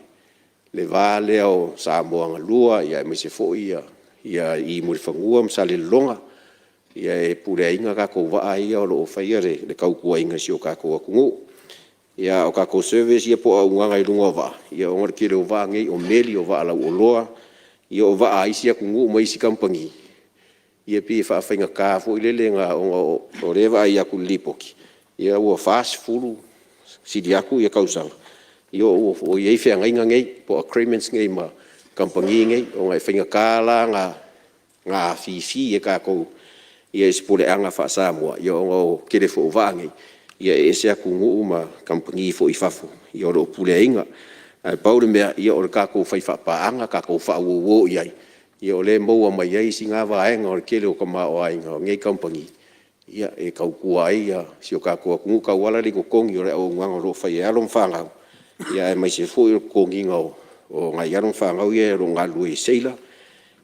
le va lea o Samoa na Lua, aemaise foi i Mulifanua ma Salelologa, e puleaina tatou vaa ia o lo o faia le tautuaina o si o tatou atunuu. A o tatou service ia po o auaunaga i luga o vaa, ia ona o le tele o vaa nei o meli, o vaa lauoloa, ia o vaa a isi atunuu ma isi kamupani, ia pei e faafaigata foi lele ona o lea e vaai atu i le Lipoti, ia ua 40 sili atu tausaga o i ai feagaiga nei po o agreements nei ma kamupani nei, ona e faigata la ona afifi e tatou i se puleaga faa-Samoa, ona o le tele foi o vaa nei, e ese atunuu ma kamupani foi i fafo o lo o puleaina. Ae pau le mea, o le tatou fai faapaaga tatou faauouo i ai, o lea e maua mai ai sina vaega o le tele o le tamaoaiga o nei kamupani e tautua ai si o tatou atunuu e tauala lea i totogi o le auaunaga o lo o fai e alo ma fanau, aemaise foi o le totogiina o nai alo ma fanau ia o lo o galulue i seila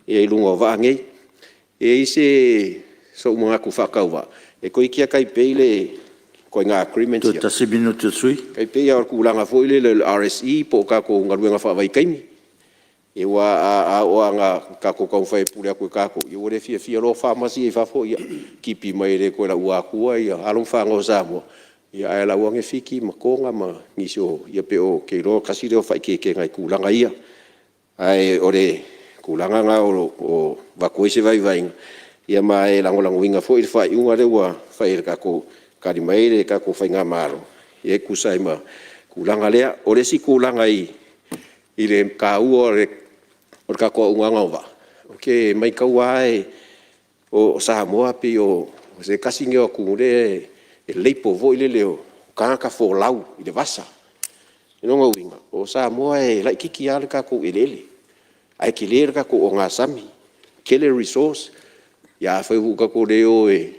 i luga o vaa nei. E i ai sou manatu faatauvaa, e toeitiiti lava taipei le ituaiga agreement lea, Toe tasi le minute o le sui usufono. E tai pei lava o le tulaga foi lele o le RSE po o tatou galuega faavaitaimi. Aua a oo lava ina tatou taumafai e pule atu e tatou, ia ua le fiafia loa farmers ia i fafo, ia tipi mai e le toe lauina atua alo ma fanau a Samoa, ae lau ane Fiti ma Toga ma nisi o… Ia pei ou te iloa tasi lea o faaeteetega i tulaga ia. Ae o le tulaga lena o lo o avatu ai se vaivaiga, ma e lagolagoina foi le faaiuga lea ua fai e le tatou, tali mai ai le tatou faigamalo e tusa ai ma le tulaga lea. O le isi tulaga i le taua o le tatou auaunaga o vaa, ou te matauina lava o Samoa pei o se tasi lenei o atunuu lea e label foi lele o tagata folau i le vasa. O lona uiga, o Samoa e laitiiti lava le tatou eleele, ae tele le tatou ogasami. tele resource. Ia afai foi ua tatou le o e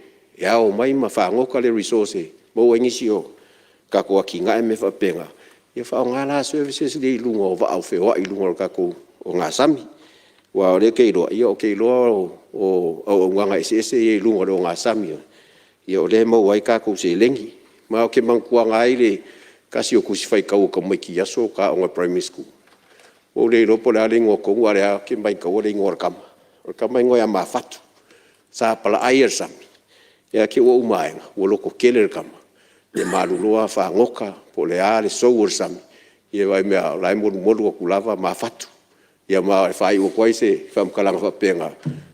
ao mai ma fagota le resource e maua ai nisi o tatou atinae ma mea faapena, ia faaaoga la services ia i luga o vaa feoai i luga o le tatou ogasami. Aua o lea ou te iloa, ou te iloa o auaunaga eseese ia i luga o le ogasami o lea e maua ai tatou seleni. Ma ou te manatuaina ai le tasi o Tusi Faitau a tamaiti i aso a o ta aoga primary school, ua ou le iloa po o le a le igoa tonu a o lea lava ou te maitauina le igoa o le tama. O le tama e igoa ia Mafatu. Sa palaai le sami ae te i ua uma ae ua lototele le tama, ia malolo lava fagota po o le a le sou o le sami, ia vaai mai o la e molumolu atu lava mafatu. Ia ma e faaiu atu ai se faamatalaga faapena,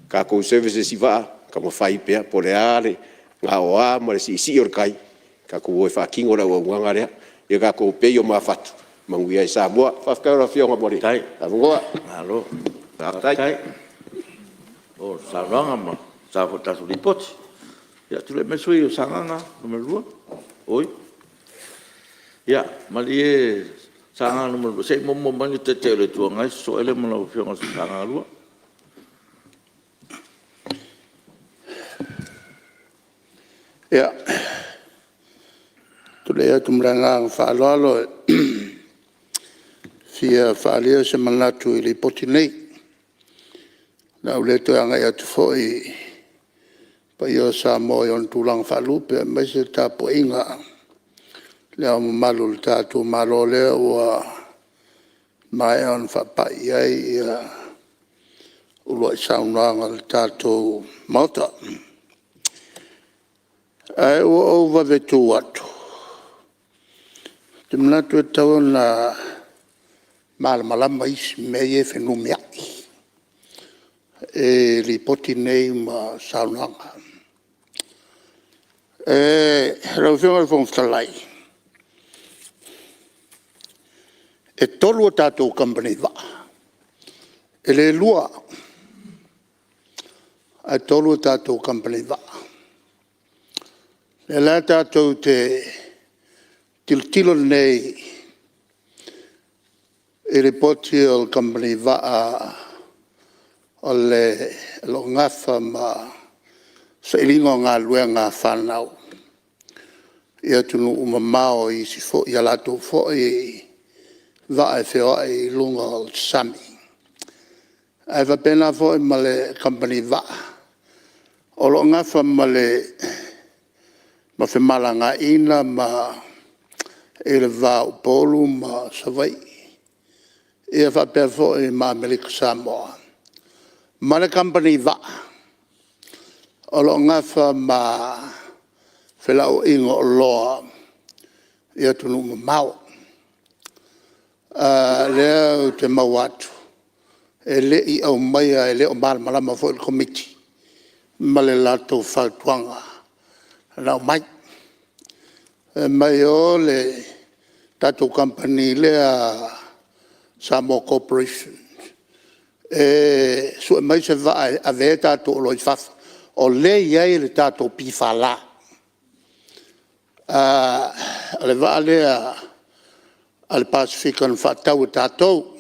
tatou services i vaa, taumafai pea po o le a le gaoa ma le siisii o le tai, tatou o e faatino le auaunaga lea. Ia tatou pei o mafatu, manuia ai Samoa. Faafetai i lau Afioga mo le avanoa. Malo faafetai mo le saunoaga mo le sao foi i le tatou Lipoti. Ia tulai mai le sui usufono mo Sagaga 2. Oi, ia malie Sagaga 2 se i muamua mai le Taitai o le Itu Agai sosoo ai lea ma lau Afioga i le Sagaga 2. Ia, e tulai atu ma le agaga faaaloalo e fia faaalia se manatu i Lipoti nei. O le a ou le toe agai atu foi i paia o Samoa i ona tulaga faalupe aemaise le tapuaiga a Le Ao Mamalu o le tatou Malo, lea ua maea ona faapai i ai uluai saunoaga a le tatou Maota. Ae ua ou vave tu atu, ou te manatu e tatau ona malamalama isi mea ia e fenumiai i Lipoti nei ma saunoaga. Lau Afioga i le Fofoga Fetalai, e 3 a tatou Kamupani vaa, e le 2 ae 3 a tatou Kamupani vaa. O lea la tatou te tilotilo nei i Lipoti a le Kamupani vaa o lo o nafa ma sailiga o galuega a fanau i atunuu mamao i isi foi i a latou foi vaa e feoai i luga o le sami, ae faapena foi ma le Kamupani vaa o lo o nafa ma femalagaaiga ma i le va o Upolu ma Savaii, ia faapea foi ma Amerika Samoa ma le Kamupani vaa o lo o nafa ma felauaiga o oloa i atunuu mamao. O lea ou te maua atu e le i aumaia, e le o malamalama foi le Komiti ma le latou fautuaga na aumai. Fai mai e o le tatou Kamupani lea Samoa Corporation e sue mai se vaa e ave ai a tatou oloa i fafo, o lea e i ai le tatou PFL. O le vaa lea a le Pasefika na faatau e tatou,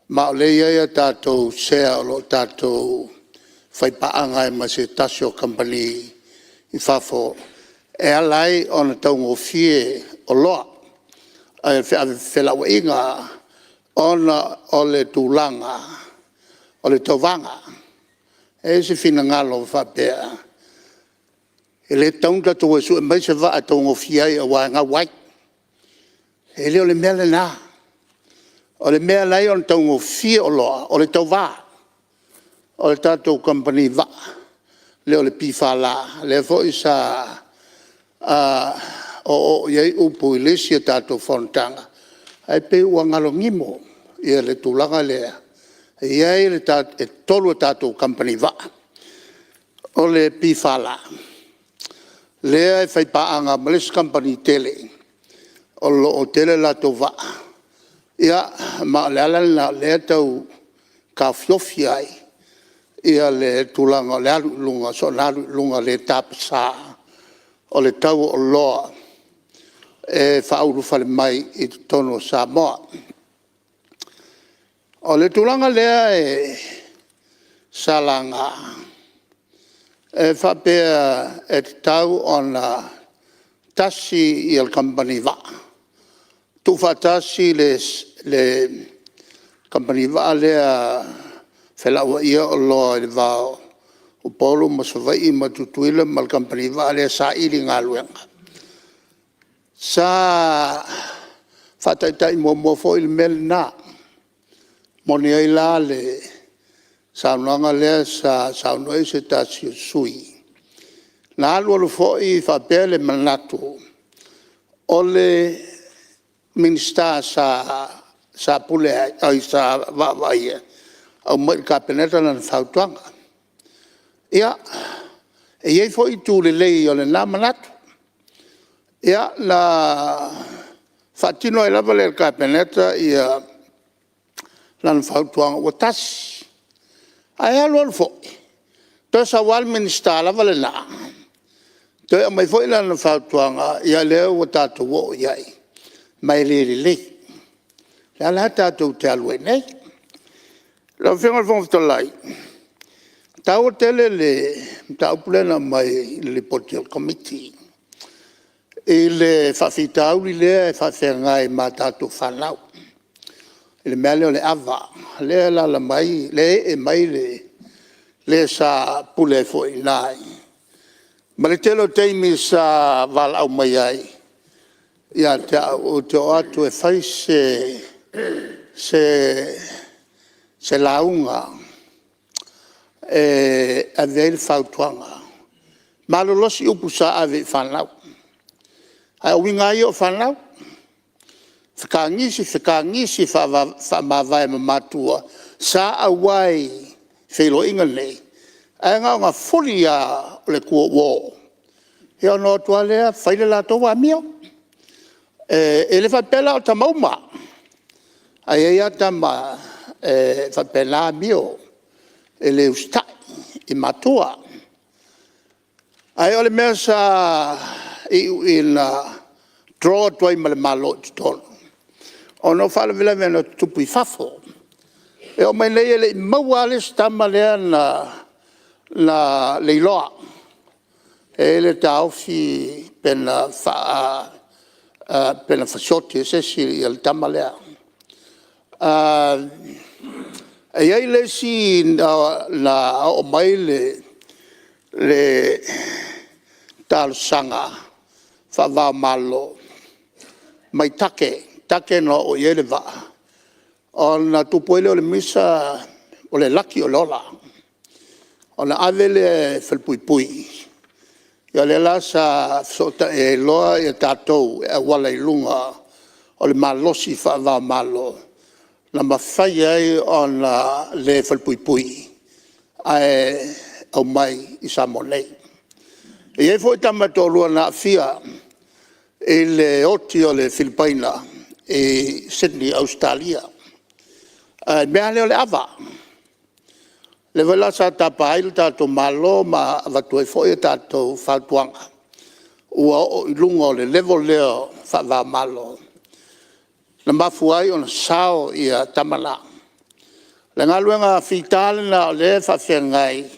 ma o lea e i ai a tatou sea o lo o tatou faipaaga ai ma se tasi o kamupani i fafo e ala ai ona taugofie oloa, felauaiga ona o le tulaga o le tauvaga. E i ai se finagalo faapea, e le tatau ona tatou o e sue mai se vaa e taugofie ai aua e gau ai. E le o le mea lena. O le mea e ala ai ona taugofie oloa, o le tauva o le tatou Kamupani Vaa lea o le PFL lea foi sa oooo i ai upu i le isi a tatou fonotaga, ae pei ua nalonimo le tulaga lea, e 3 a tatou Kamupani Vaa, o le PFL lea e faipaaga ma le isi kamupani tele o lo o tele a latou vaa, ia ma o le ala lena o lea e tau taofiofi ai le tulaga o le alu i luga, soona alu i luga le tapasa o le tau o oloa e faaulufale mai i totonu o Samoa. O le tulaga lea sa laga e faapea e tatau ona tasi le kamupani vaa, tuufaatasi le kamupani vaa lea felauaia oloa i le va o Upolu ma Savaii ma Tutuila ma le kamupani vaa lea e saili galuega. Sa faataitai muamua foi le mea lena. E moni ai la le saunoaga lea sa saunoa i ai se tasi o sui usufono, na alu alu foi faapea le manatu o le Minisita sa vaavaaia, aumai i le Kapeneta lana fautuaga. Ia, e i ai foi itu lelei o lena manatu. Ia, na faatino ai lava lea e le Kapeneta lana fautuaga ua tasi. Ae alu alu foi, toe sau lava le Minisita lava lena toe aumai foi lana fautuaga, ia lea ua tatou oo i ai, ma e le lelei. O lea la tatou te alu ai nei. Lau Afioga i le Fofoga Fetalai, e taua tele le mataupu lea na aumai i le Lipoti a le Komiti i le faafitauli lea e faafeagai ma a tatou fanau i le mea lea o le ava, lea e alaala mai, lea e ee mai le sa pule ai foi i ina ma le tele o taimi sa valaau mai ai ia te au ou te oo atu e fai se lauga e ave ai le fautuaga. Malolosi upu sa ave i fanau, a o uiga lava ia o fanau, fetagisi fetagisi faamavae ma matua sa auai i feiloaiga nei, ae na ona fuli lava o le tua i o, ia ona o atu lava lea fai le latou amio. E le faapea la o tama uma, ae i ai lava tama e faapena amio, e le usitai i matua. Ae o le mea sa iu ina draw atu ai ma le Malo i totonu, ona o faalavelave na tutupu i fafo. E oo mai nei e le i maua lava le isi tama lea na leiloa. E i ai le taofi pe na fasioti e se isi le tama lea. E i ai le isi na oo mai le talosaga faava-o-Malo mai Take, Take na oo i ai le vaa, ona tupu ai lea o le misa, o le laki o le ola. Ona ave lea e falepuipui, ia lea la sa fesootai ai loa tatou e auala i luga o le malosi faava-o-Malo, na mafai ai ona le falepuipui ae aumai i Samoa nei. E i ai foi tama e toalua na aafia i le oti o le Filipaina i Sydney i Ausetalia i le mea lava lea o le ava. Lea foi la sa tapa ai le tatou Malo ma avatu ai foi a tatou fautuaga ua oo i luga o le level lea faava-o-Malo na mafua ai ona sao tama na. O le galuega fita lena o lea e faafeagai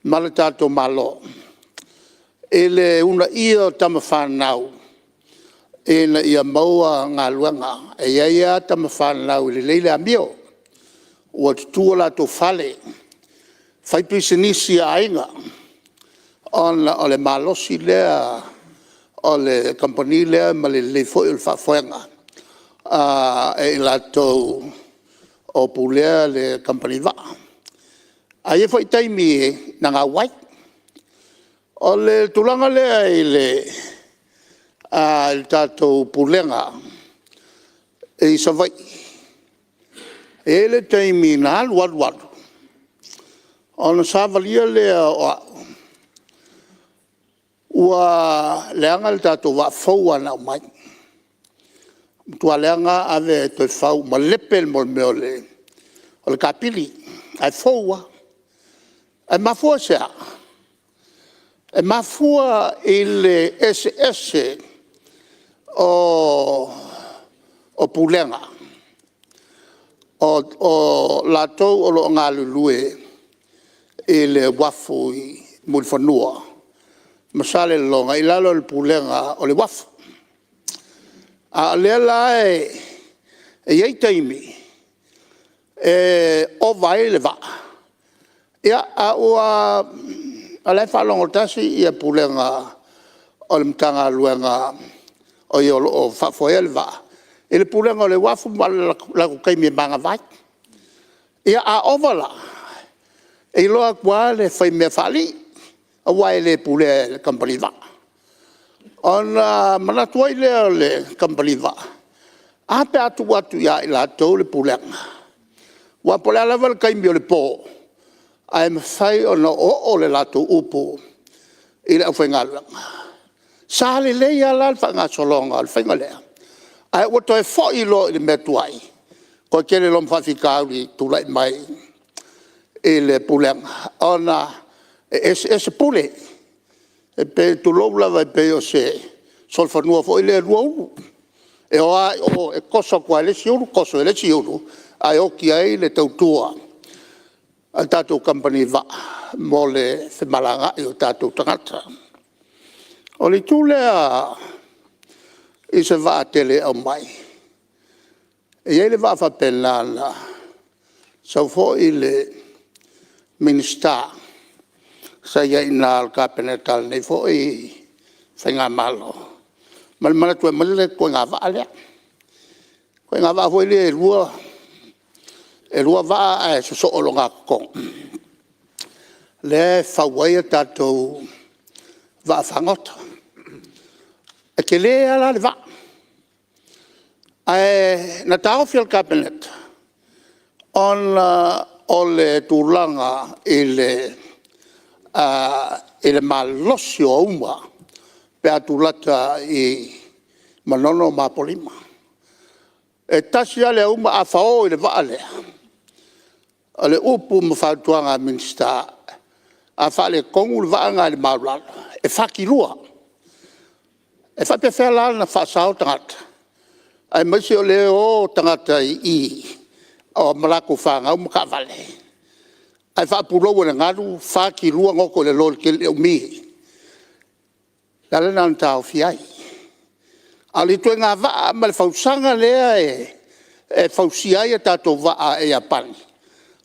ma le tatou Malo i le uunaia o tamafanau ina ia maua galuega. E i ai lava tamafanau e lelei le amio, ua tutu o latou fale, faipisinisi a aiga, ona o le malosi lea o le kamupani lea ma le lelei foi o le faafoega e i latou o pulea le kamupani vaa. Ae i ai foi taimi na gau ai. O le tulaga lea i le tatou Pulega i Savaii, e i ai le taimi na alu alu alu ona savalia lea o au ua leaga le tatou vaa fou lava na aumai, ua matua leaga lava ave toe fau, malepe le mea o le kapili ae fou lava. Ae mafua i se a? E mafua i le eseese o Pulega o latou o lo o galulue. i le uafu i Mulifanua ma Salelologa i lalo o le Pulega o le Uafu. A o lea la e i ai taimi e ova ai le vaa, a ua… o la e faalogo tasi le Pulega o le Matagaluega o e o lo o faafoeina le vaa i le Pulega o le Uafu ma le latou taimi e manava ai. Ia a ova la, e iloa atu lava le faimea faalii aua e le pulea e le kamupani vaa. Ona manatu ai lea o le kamupani vaa, a pe a tuu atu ia i latou le pulega, aua po o le a lava le taimi o le po, ae mafai ona oooo le latou upu i le aufaigaluega. Sa lelei lava la le faagasologa o le faiga lea, ae ua toe foi loa i le mea tuai, toe tele loa ma faafitauli e tulai mai i le Pulega ona e eseese pule. E pei, tulou lava, e pei o se solofanua foi lea e lua ulu, e o lava i o e toso atu lava e le isi ulu toso e le isi ulu, ae oti ai le tautua a le tatou kamupani vaa mo le femalagaai o tatou tagata. O le itu lea i se vaa tele e aumai, e i ai le vaa faapena na sau foi le Minisita sa i ai i ina o le Kapeneta a lenei foi faigamalo ma le manatu e aumai le ituaiga vaa lea. Le ituaiga vaa foi lea e lua vaa ae sosoo i ogatotonu, lea e fau ai tatou vaafagota. E tele lava la le vaa, ae na taofi e le Kapeneta ona o le tulaga i le malosi o auma pe a tulata i Manono ma Apolima. E tasi lava le auma a fao i le vaa lea, o le upu ma fautuaga a Minisita, a faaletonu le vaa lena i le maualalo, e fati lua. E faapefea la ona faasao tagata aemaise o lea e o tagata i i ma latou fanau ma taavale, ae faapulou e le galu fati lua goto i lalo i le umi. O le ala lena na taofi ai. A o le ituaiga vaa ma le fausaga lea e fausia ai tatou vaa e Iapani,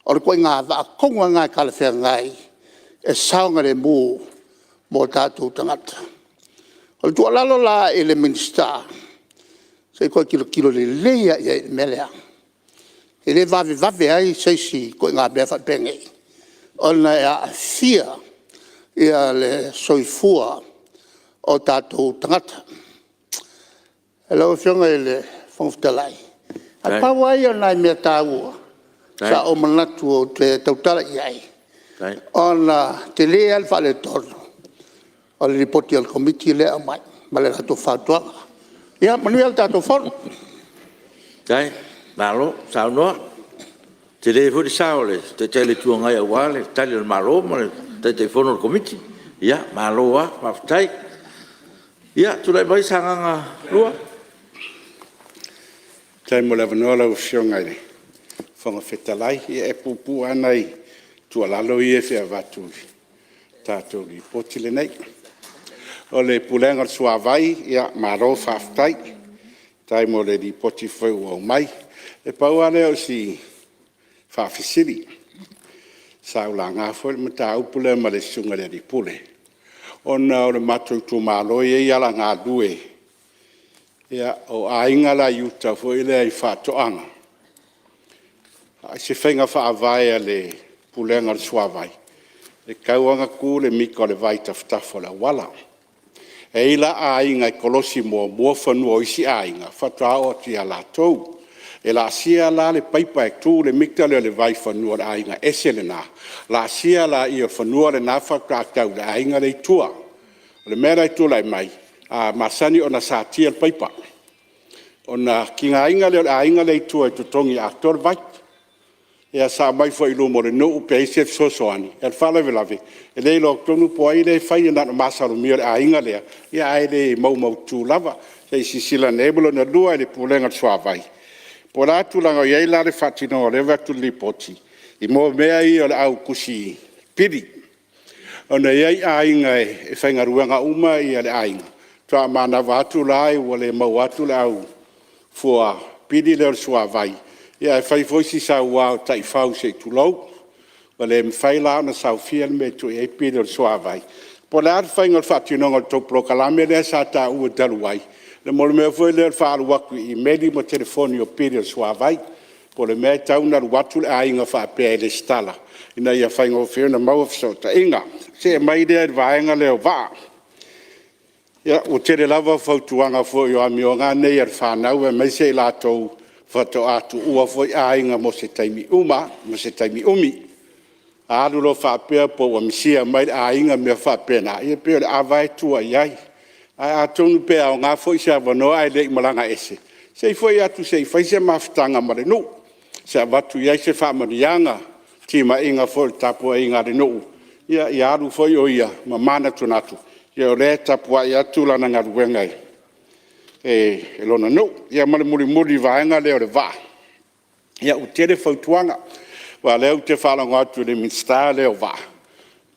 o le ituaiga vaa tonu lava lena e talafeagai e saogalemu mo tatou tagata. O le tuualalo la i le Minisita, se i toe tilotilo lelei lava i ai i le mea lea, e le vavevave ai se isi i ituaiga mea faapenei, ona e aafia le soifua o tatou tagata. Lau Afioga i le Fofoga Fetalai, na o le pau lava ia o nai mea taua sa ou manatu ou te tautala i ai, ona e tele lava le faaletonu o le Lipoti a le Komiti lea e aumai ma le latou fautuaga. Ia manuia le tatou Fono. Faafetai, malo saunoa. E tele foi le sao o le Taitai o le Itu Agai aua le Tali a le Malo ma le Taitaifono o le Komiti. Ia malo lava faafetai. Ia, tulai mai Sagaga 2. Faafetai mo le avanoa lau Afioga i le Fofoga Fetalai. Ia e puupuu lava nai tuualalo ia e fia avatu i le tatou Lipoti lenei. O le Pulega o le Suavai, malo faafetai. Faafetai mo le Lipoti foi ua aumai. E pau lava lea o si faafesili, sa ou laga foi le mataupu lea ma le susuga i le alii Pule, ona o le matou itumalo e i ai alagalue, o aiga la e i uta foi lea i faatoaga, i se faiga faavae a le Pulega o le Suavai, e tatau lava ona tu le mita o le vai i tafatafa o le auala. E i ai la aiga e kolosi muamua fanua o isi aiga faatoa oo atu ia latou. E laasia la le paipa e tu le mita lea o le vai i fanua o le aiga ese lena, laasia lea o fanua lena faatoa tau i le aiga lea e i tua. O le mea la e tulai mai, a masani ona satia le paipa, ona tigaina lea o le aiga lea i tua e totogi atoa le vai. Ia sa aumai foi i luma o le nuu pe i ai se fesoasoani, a o le faalavelave e le iloa tonu po o ai lea e faia, na ona masalomia o le aiga lea, ae le maumaututu lava. Se i silasila ane i ai. Ma le lona lua i le Pulega o le Suavai, po o le a le tulaga o i ai la le faatinoga o lea e vaai atu i le Lipoti i mea ia o le au tusi pili. Ona e i ai aiga e faigaluega uma le aiga, faatoa manava atu la ua le maua atu le au fua pili lea o le suavai, ae fai foi si saua o taifau se i tulou, ua le mafai la ona saofia le mea e tuu i ai pili o le suavai. Po o le a le faiga o le faatinoga o le tou polokalame lea sa taua talu ai mo le mea foi lea o le faaalu atu i imeli ma telefoni o pili o le suavai. Po o le mea e tatau ona alu atu le aiga faapea e resitala ina ia faigofie ona maua fesootaiga. Ona see mai lea i le vaega lea o vaa. Ia, ua tele lava fautuaga foi o amioga lava nei a le fanau aemaise i latou faatoa tuua foi aiga mo se taimi umi. A alu loa faapea pe ua misia mai le aiga ma mea faapena, ia pei o le ava lava e tua i ai. Ae atonu pe aoga foi se avanoa ae le i malaga ese, se i foi atu se i fai se mafutaga ma le nuu, se i avatu i ai se faamanuiaga, timaiga foi o le tapuaiga a le nuu, ia alu foi o ia ma manatunatu o lea e tapuai atu lana galuega e lona nuu. Ia ma le mulimuli i le vaega lea o le vaa, ia ua tele fautuaga, aua o lea ou te faalogo atu i le Minisita lea o Vaa,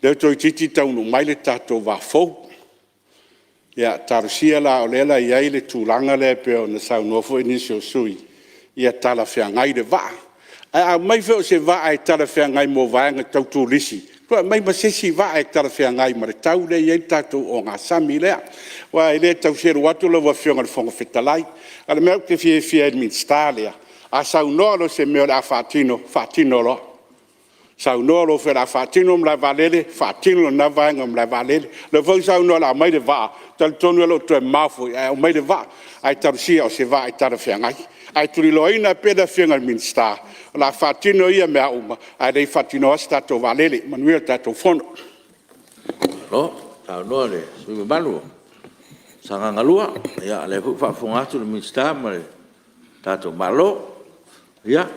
lea toeitiiti taunuu mai le tatou vaa fou. Ia talosia la o lea e i ai le tulaga lea pei ona saunoa foi nisi o sui usufono ia talafeagai le vaa. Ae a aumai foi o se vaa e talafeagai mo vaega tau turisi, toe aumai ma se isi vaa e talafeagai ma le tau lea e i ai le tatou ogasami lea. Aua e le tau selu atu lau Afioga i le Fofoga Fetalai, a o le mea ou te fiafia ai i le Minisita lea, a saunoa loa i se mea o le a faatino, faatino loa. Saunoa loa o le a faatino le malae vaalele, faatino lena vaega o le malae vaalele. O lea foi ua saunoa o le a aumai le vaa, e talitonu e le o toe mamao foi ae aumai le vaa, ae talosia o se vaa e talafeagai. Ae tuliloaina pea le Afioga i le Minisita o le a faatino ia mea uma ae le i faatinoa se tatou vaalele. Manuia le tatou Fono. Malo saunoa i le sui usufono mamalu mo Sagaga 2. Ia o lea foi ua faafofoga atu le Minisita ma le tatou Malo. Ia,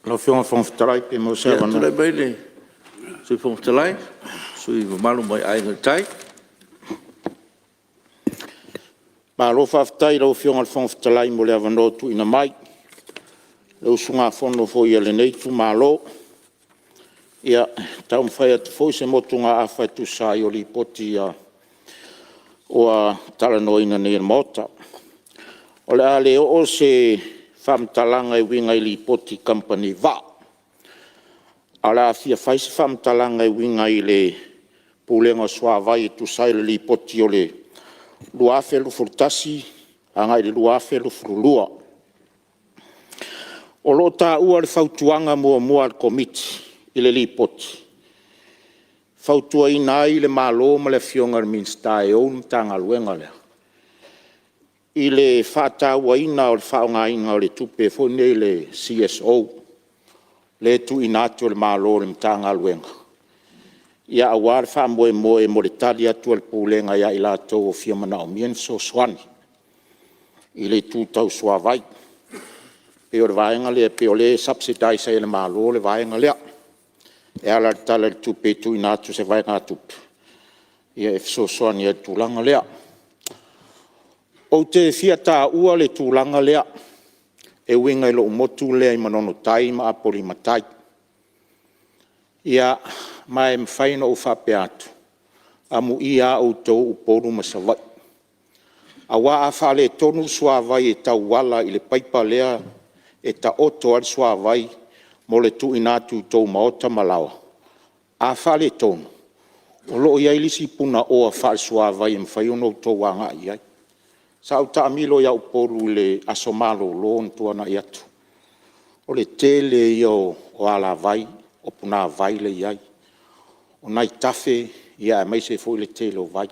Lau Afioga i le Fofoga Fetalai pe maua se avanoa. Tulai mai le Sui Fofoga Fetalai, le sui usufono mamalu mai Aiga i le Tai. Malo faafetai i lau Afioga i le Fofoga Fetalai mo le avanoa ua tuuina mai i le usugafono foi a lenei itumalo. E taumafai atu foi se motugaafa e tusa ai o Lipoti ua talanoaina nei e le Maota. O le a le oo se faamatalaga e uiga i Lipoti i kamupani vaa, ae o le a fia fai se faamatalaga e uiga i le Pulega o Suavai e tusa ai o le Lipoti o le 2021/2022. O lo o taua i le Fautuaga 1 a le Komiti i le Lipoti, e fautuaina ai le Malo ma le Afioga i le Minisita e ou le Matagaluega lea i le faatauaina o le faaaogaina o le tupe foi lenei le CSO lea e tuuina atu e le Malo i le Matagaluega aua le faamoemoe mo le tali atu a le Pulega ia i latou o fia manaomia ni fesoasoani i le itu tau suavai. E pei o le vaega lea pei o lea e subsidize ai e le Malo le vaega lea e ala i le Tala o le Tupe e tuuina atu o se vaegatupe e fesoasoani ai i le tulaga lea. Ou te fia taua le tulaga lea e uiga i lou motu lea i Manono Tai ma Apolima Tai. Ma e mafai ona ou faapea atu, amuia lava outou Upolu ma Savaii, aua a faaletonu le suavai e tauala i le paipa lea e taoto ai le suavai mo le tuuina atu i tou maota ma laoa, a faaletonu, o lo o i ai le isi punaoa faalesuavai e mafai ona outou agai i ai. Sa ou taamilo ia Upolu i le aso malolo na tuanai atu, o le tele ia o alavai, o punavai la e i ai, o nai tafe aemaise foi le tele o vai. E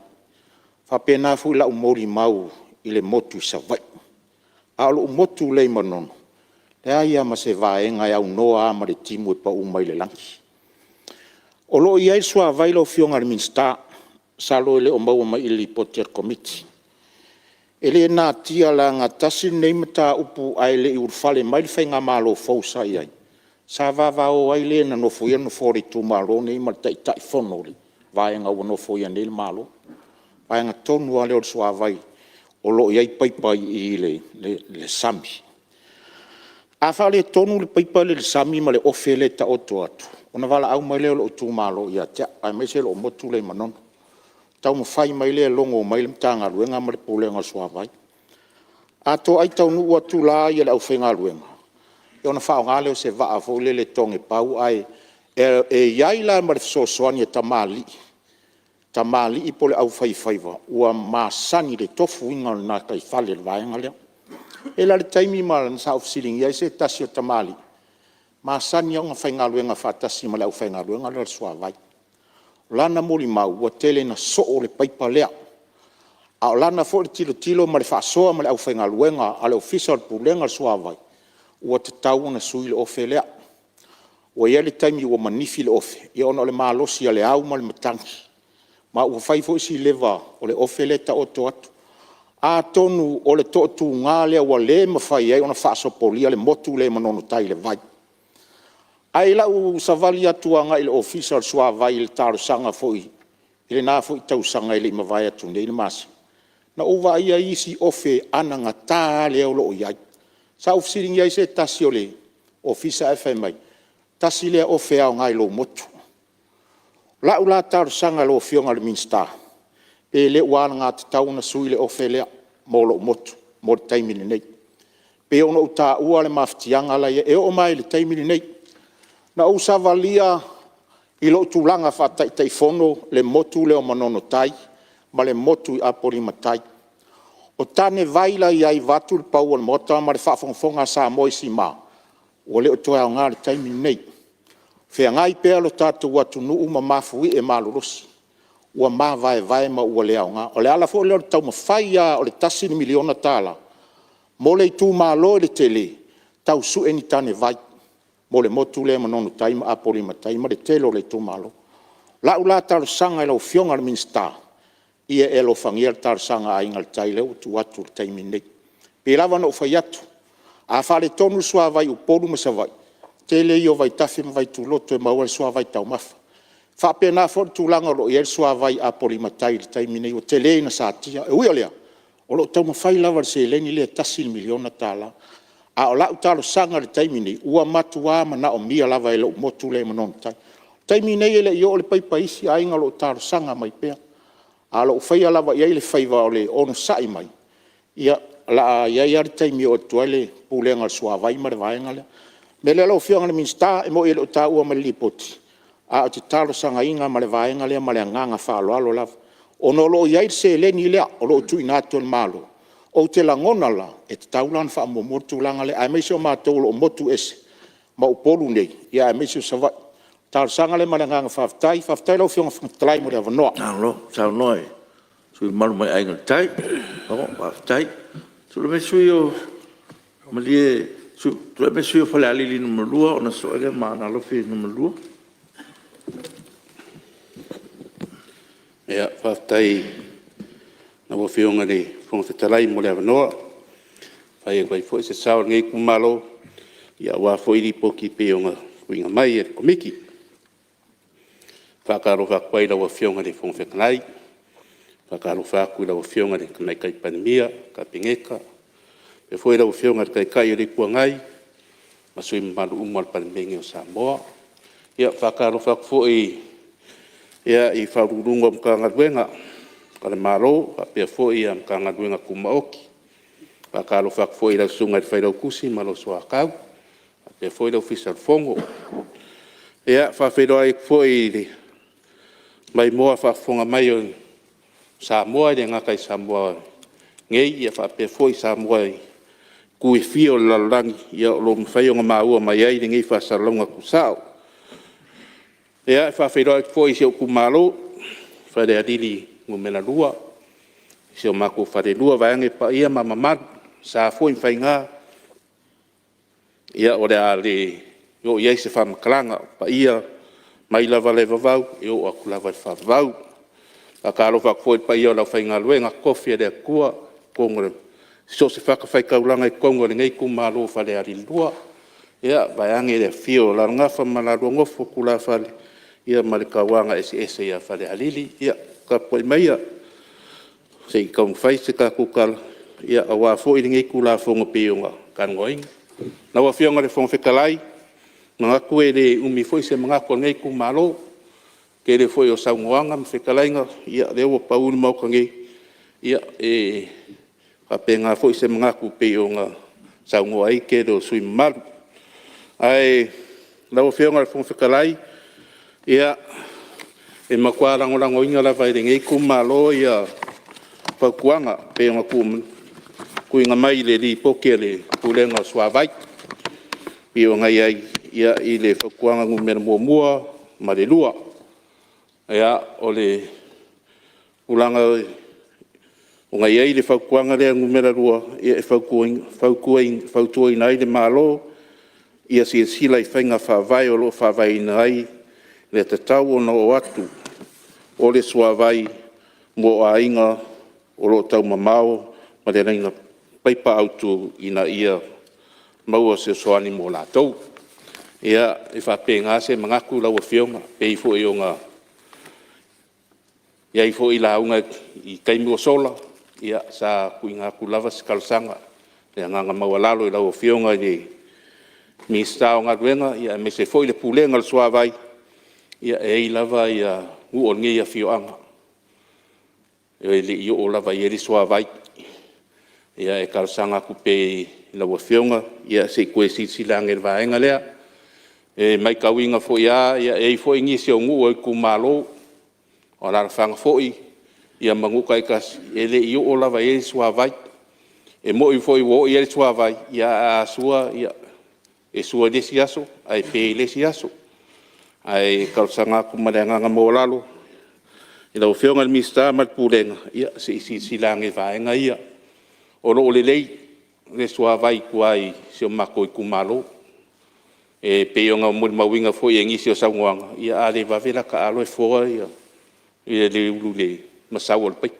faapena foi lau molimau i le motu i Savaii. A o lou motu lea i Manono, e leai lava ma se vaega e aunoa lava ma le timu e pau mai le lagi. O lo o i ai le suavai lau Afioga i le Minisita, masalo e le o maua mai i i le Lipoti a le Komiti. E le natia leaga tasi lenei mataupu ae le i ulufale mai le faigamalo fou sa i ai, sa vavao ai le na nofoia le nofoa o le itumalo lenei ma le Taitaifono o le vaega ua nofoia nei le Malo, le vaega tonu lava lea o le suavai o lo o i ai paipa i i le sami. A faaletonu le paipa lea i le sami ma le ofe lea e taoto atu, Ona valaau mai lea o lou itumalo ia te au, aemaise lou motu lea i Manono. Taumafai mai lea e logo mai le Matagaluega ma le Pulega o le Suavai. A toai taunuu atu la le aufaigaluega, ona faaaoga lea o se vaa foi lele e togepau ae i ai la ma le fesoasoani a tamalii, tamalii po o le aufaifaiva ua masani i le tofuina o le gataifale o le vaega lea. E i ai la le taimi sa ou fesiligia ai se tasi o tamalii, e masani lava ona faigaluega faatasi ma le aufaigaluega lea o le suavai. O lana molimau, ua tele ina soo le paipa lea, a o lana foi tilotilo ma le faasoa ma le aufaigaluega a le Ofisa o le Pulega o le Suavai, ua tatau ona sui le ofe lea. Ua i ai le taimi ua manifi le ofe, ona o le malosi o le au ma le matagi, ma ua fai foi si leva o le ofe lea e taoto atu. Atonu o le toatuga lea ua le mafai ai ona faasopolia le motu lea i Manono Tai i le vai. Ae i lau savali atu agai i le Ofisa o le Suavai i le talosaga foi i lena foi tausaga e le i mavae atu nei le masina, na ou vaaia isi ofe anagata lava lea o lo o i ai. Sa ou fesiligia ai se tasi o le Ofisa ae fai mai, tasi lea ofe e aoga i lou motu. O lau la talosaga i lau Afioga i le Minisita, pe le ua alagatatau ona sui le ofe lea mo lou motu mo le taimi lenei. E pei ona ou taua le mafatiaga la e i ai, e oo mai lava i le taimi lenei. Na ou savalia i lou tulaga faa-Taitaifono le motu lea o Manono Tai ma le motu i Apolima Tai. O tanevai la e i ai vaeatu le pau o le Maota ma le faafogafoga a Samoa i sima, ua le o toe aoga i le taimi lenei. E feagai pea lo tatou atunuu ma mafuie malolosi ua mavaevae ma ua le aoga. O le ala foi lea o le taumafai lava o le $1 miliona mo le itumalo i le tele, tau sue ni tanevai mo le motu lea o Manono Tai ma Apolima Tai ma le tele o le itumalo. O lau la talosaga i lau Afioga i le Minisita, ia e alofagia le talosaga a Aiga i le Tai lea ua tuu atu i le taimi lenei. E pei lava ona ou fai atu, a faaletonu le suavai i Upolu ma Savaii, tele ia o vaitafe ma vaituloto e maua ai le suavai taumafa. E faapena foi le tulaga o lo o i ai le suavai i Apolima Tai i le taimi lenei ua tele ina satia. E ui o lea, o lo o taumafai lava i le seleni lea e $1 miliona. A o lau talosaga i le taimi lenei, ua matua manaomia lava e lou motu lea i Manono Tai. O le taimi lenei e le i oo le paipa i isi aiga o lo o talosaga mai pea. Ae o lo o faia lava i ai le faiva o le onosai mai, ia o le a i ai lava le taimi e oo atu ai le Pulega o le Suavai ma le vaega lea. O le mea lea lau Afioga i le Minisita, e moni e le o taua mai i le Lipoti, ae ou te talosagaina ma le vaega lea ma le agaga faaaloalo lava, ona o lo o i ai le seleni lea o lo o tuuina atu e le Malo, ou te lagona la, e tatau la ona faamuamua le tulaga lea, aemaise o matou o lo o motu ese ma Upolu nei, aemaise o Savaii. O le talosaga lea ma le agaga faafetai. Faafetai lau Afioga i le Fofoga Fetalai mo le avanoa. Malo saunoa i le sui usufono mamalu mai Aiga i le Tai. Malo faafetai. Tulai mai le sui usufono mo Falealili 2 ona sosoo ai lea ma Aana Alofi 2. Faafetai i lau Afioga i le Fofoga Fetalai mo le avanoa e fai atu ai foi se sao o lenei itumalo aua foi Lipoti e pei ona tuuina mai e le Komiti. E faatalofa atu ai i lau Afioga i le Fofoga Fetalai, faatalofa atu i lau Afioga i le Tamaitai Palemia, Kapeneta, faapea foi lau Afioga i le Taitai o le Itu Agai ma sui usufono mamalu uma o le Palemene o Samoa. E faatalofa atu foi i Ofisa Sili o Pulega o Matagaluega a le Malo faapea foi Matagaluega Tumaoti. E faatalofa atu foi i lau Susuga i le Failautusi ma lou Soatau, faapea foi le Ofisa o le Fono. E faafeiloai atu foi i le maimoa faafofoga mai o Samoa e le gata i Samoa nei faapea foi Samoa i itu e fia o le lalolagi o lo o mafai ona maua mai ai lenei faasalalauga tuusao. E faafeiloai atu foi i si ou itumalo o Falealili 2, si o matou falelua vaeane paia ma mamalu, sa foi ma faiga, ia o le a le oo i ai se faamatalaga, o paia mai lava i le vavau e oo atu lava i le faavavau. E faatalofa atu foi i le paia o le aufaigaluega totofi a le Atua i so o se fatafaitaulaga i totonu o lenei itumalo o Falealili 2, vaeane le afifio o Alalagafa ma la lua Nofo a tulafale ma le tauagaeseese ia Falealili. Ia tapuai maia se i taumafai se tatou tala aua foi lenei Tulafono e pei ona talanoaina. Lau Afioga i le Fofoga Fetalai, Manatu e le umi foi se manatu o lenei itumalo. O le tele foi o saunoaga ma fetalaiga, ia o lea ua pau le Maota nei, ia e faapena foi se manatu pei ona saunoa ai le tele o sui usufono mamalu. Ae lau Afioga i le Fofoga Fetalai, ia, e matua lagolagoina lava e lenei itumalo fautuaga pei ona tuuina mai i le Lipoti a le Pulega o le Suavai e pei ona i ai i le fautuaga 1 ma le 2. Ia, o le tulaga ua i ai le fautuaga lea 2, e fautuaina ai le Malo ia silasila i faiga faavae o lo o faavaeina ai le tatau ona oo atu o le suavai mo aiga o lo o taumamao ma le laina paipa autu ina ia maua se fesoasoani mo latou. Ia, e faapena se manatu lau Afioga, e pei foi ona i ai foi lauga i taimi ua sola, sa tuuina atu lava se talosaga i le agaga maualalo i lau Afioga i le Minisita o Galuega, aemaise foi le Pulega o le Suavai, ia e i ai lava nuu o lenei afioaga e le i oo lava i ai le suavai. Ia e talosaga atu pea i lau Afioga se i toe silasila ane i le vaega lea. E matauina foi lava e i ai foi nisi o nuu o itumalo, o alaalafaga foi ma nuu taitasi, e le i oo lava i ai le suavai. E moni foi ua oo i ai le suavai, ae a sua, e sua i le isi aso ae pe i le isi aso. Ae talosaga atu ma le agaga maualalo i lau Afioga i le Minisita ma le Pulega, ia se i silasila ane i vaega ia. O lo o lelei le suavai i tua i si o matou itumalo. E pei ona molimauina foi i nisi o saunoaga, ia a le vave la ta alo e foa le ulu i le masau o le paipa.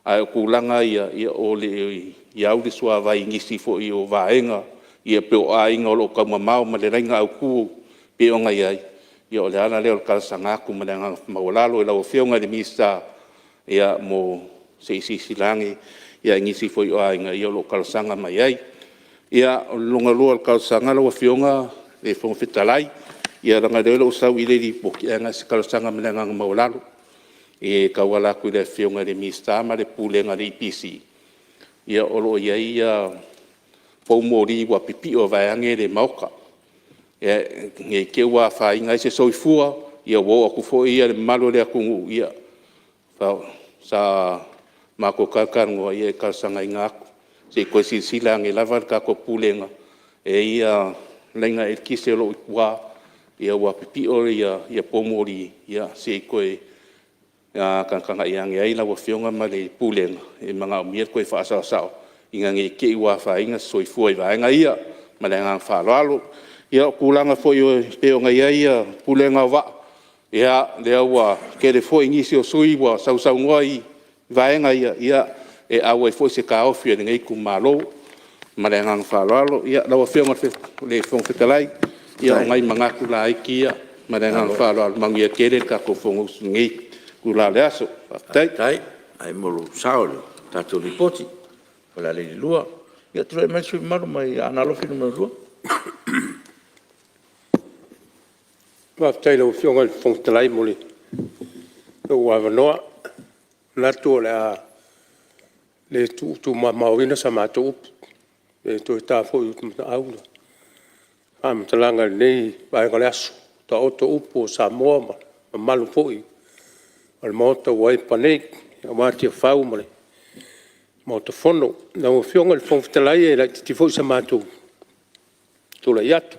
Ae o tulaga ia, o lo o i ai le suavai i nisi foi o vaega pei o aiga o lo o taumamao ma le laina autu pei ona i ai. Ia o le ala lea o le talosaga atu ma le agaga maualalo i lau Afioga i le Minisita mo se i silasila ane i nisi foi o aiga o lo o talosaga mai ai. Ia, o le lona lua o talosaga lau Afioga i le Fofoga Fetalai, ia leaga o lea e le o sau i le Lipoti, ae na o se talosaga ma le agaga maualalo e tauala atu i le Afioga i le Minisita ma le Pulega a le EPC, o lo o i ai poumoli ua pipio vaeane le Maota, ne i te i ua afaina ai se soifua, ua oo atu foi le mamalu o le atunuu, ia, sa matou talatalanoa, ia e talosagaina atu, se i toe silasila ane lava le tatou Pulega, e i ai laina eletise o lo o i tua ua pipio poumoli, ia se i toe tagatagai ane ai lau Afioga ma le Pulega, e manaomia le toe faasaosao ina ne i te i ua afaina se soifua i vaega ia. Ma le agaga faaaloalo. Ia, o tulaga foi pei ona i ai Pulega o vaa, ia lea ua tele foi nisi o sui usufono ua sausaunoa i vaega ia, ia e auai foi se taofi o lenei itumalo. Ma le agaga faaaloalo. Ia, lau Afioga i le Fofoga Fetalai, ia o nai manatu laiti ia ma le agaga faaaloalo. Manuia tele le tatou Fonousu i lenei itula o le aso. Faafetai. Faafetai mo lou sao i le tatou Lipoti o Falealili 2. Ia tulai mai le sui usufono mamalu mai Aana Alofi 2. Faafetai i lau Afioga i le Fofoga Fetalai mo lou avanoa. E manatu o le a le tuumamaoina sa matou upu, pe toe ta foi i utumatau le faamatalaga i lenei vaega o le aso. Ua taoto upu o Samoa ma mamalu foi o le Maota ua epa nei aua Tiafau ma le Maota Fono. Lau Afioga i le Fofoga Fetalai e laitiiti foi sa matou tulai atu.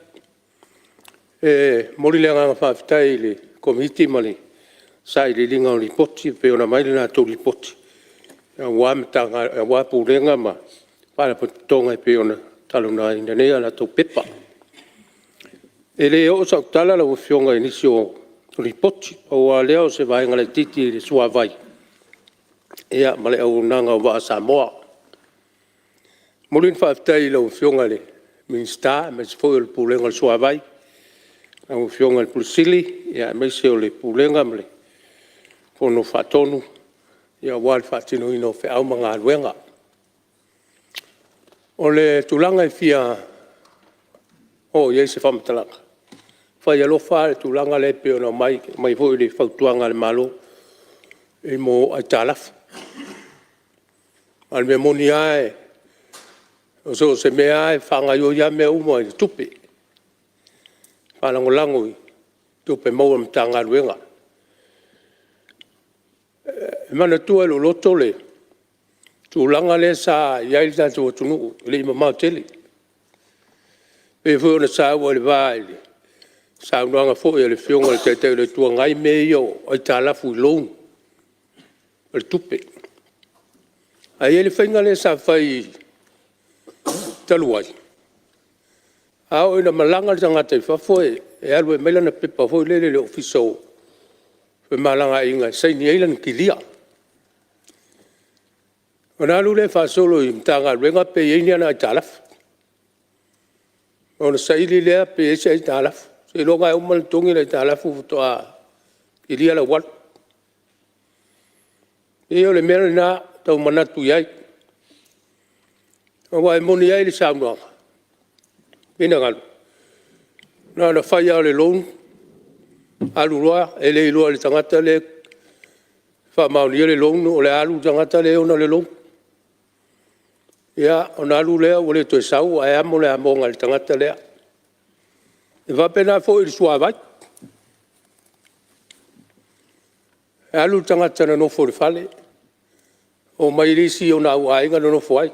E momoli le agaga faafetai i le Komiti ma le sailiiliga o Lipoti pei ona aumai le latou Lipoti aua Pulega ma Faalapotopotoga e pei ona talanoaina nei a latou pepa. E le oo sau tala lau Afioga i nisi o Lipoti, pau lava lea o se vaega laitiiti i le suavai ma le auaunaga o vaa a Samoa. E momoli le faafetai i lau Afioga i le Minisita aemaise foi o le Pulega o le Suavai, lau Afioga i le Ofisa Sili o Pulega aemaise o le Pulega ma le Fono Faatonu aua le faatinoina o feau ma galuega. O le tulaga e fia oo i ai se faamatalaga, fai alofa lava le tulaga lea pei ona aumai, aumai foi i le fautuaga a le Malo i mea o aitalafu. Aua o le mea moni lava, so o se mea lava e faagaoioi lava mea uma i tupe, e faalagolago i tupe maua a Matagaluega. E manatua i lou loto le tulaga lea sa i ai le tatou atunuu e le i mamao tele, pei foi ona saua i le va i le saunoaga foi a le Afioga i le Taitai o le Itu Agai mea ia o aitalafu i loan o le tupe. Ae i ai le faiga lea sa fai talu ai, a oo ina malaga le tagata i fafo e alu e aumai lana pepa foi lele i le Ofisa o Femalagaaiga e saini ai lana kilia. Ona alu lea faasolo i Matagaluega pe i ai ni ana aitalafu, ona saili lea pe i ai se aitalafu, seiloga lava e uma ona totogi le aitalafu faatoa kilia lau alu. E pei o le mea lena e tau manatu i ai, aua e moni ai le saunoaga, finagalo, na ona fai lava o le loan alu loa e le iloa e le tagata lea e faamaonia le loan o le a alu le tagata lea e ona le loan. Ia, ona alu lea ua le toe sau ae amo le amoga i le tagata lea. E faapena foi i le suavai. E alu le tagata na nofo i le fale, omai le isi ona auaiga nonofo ai.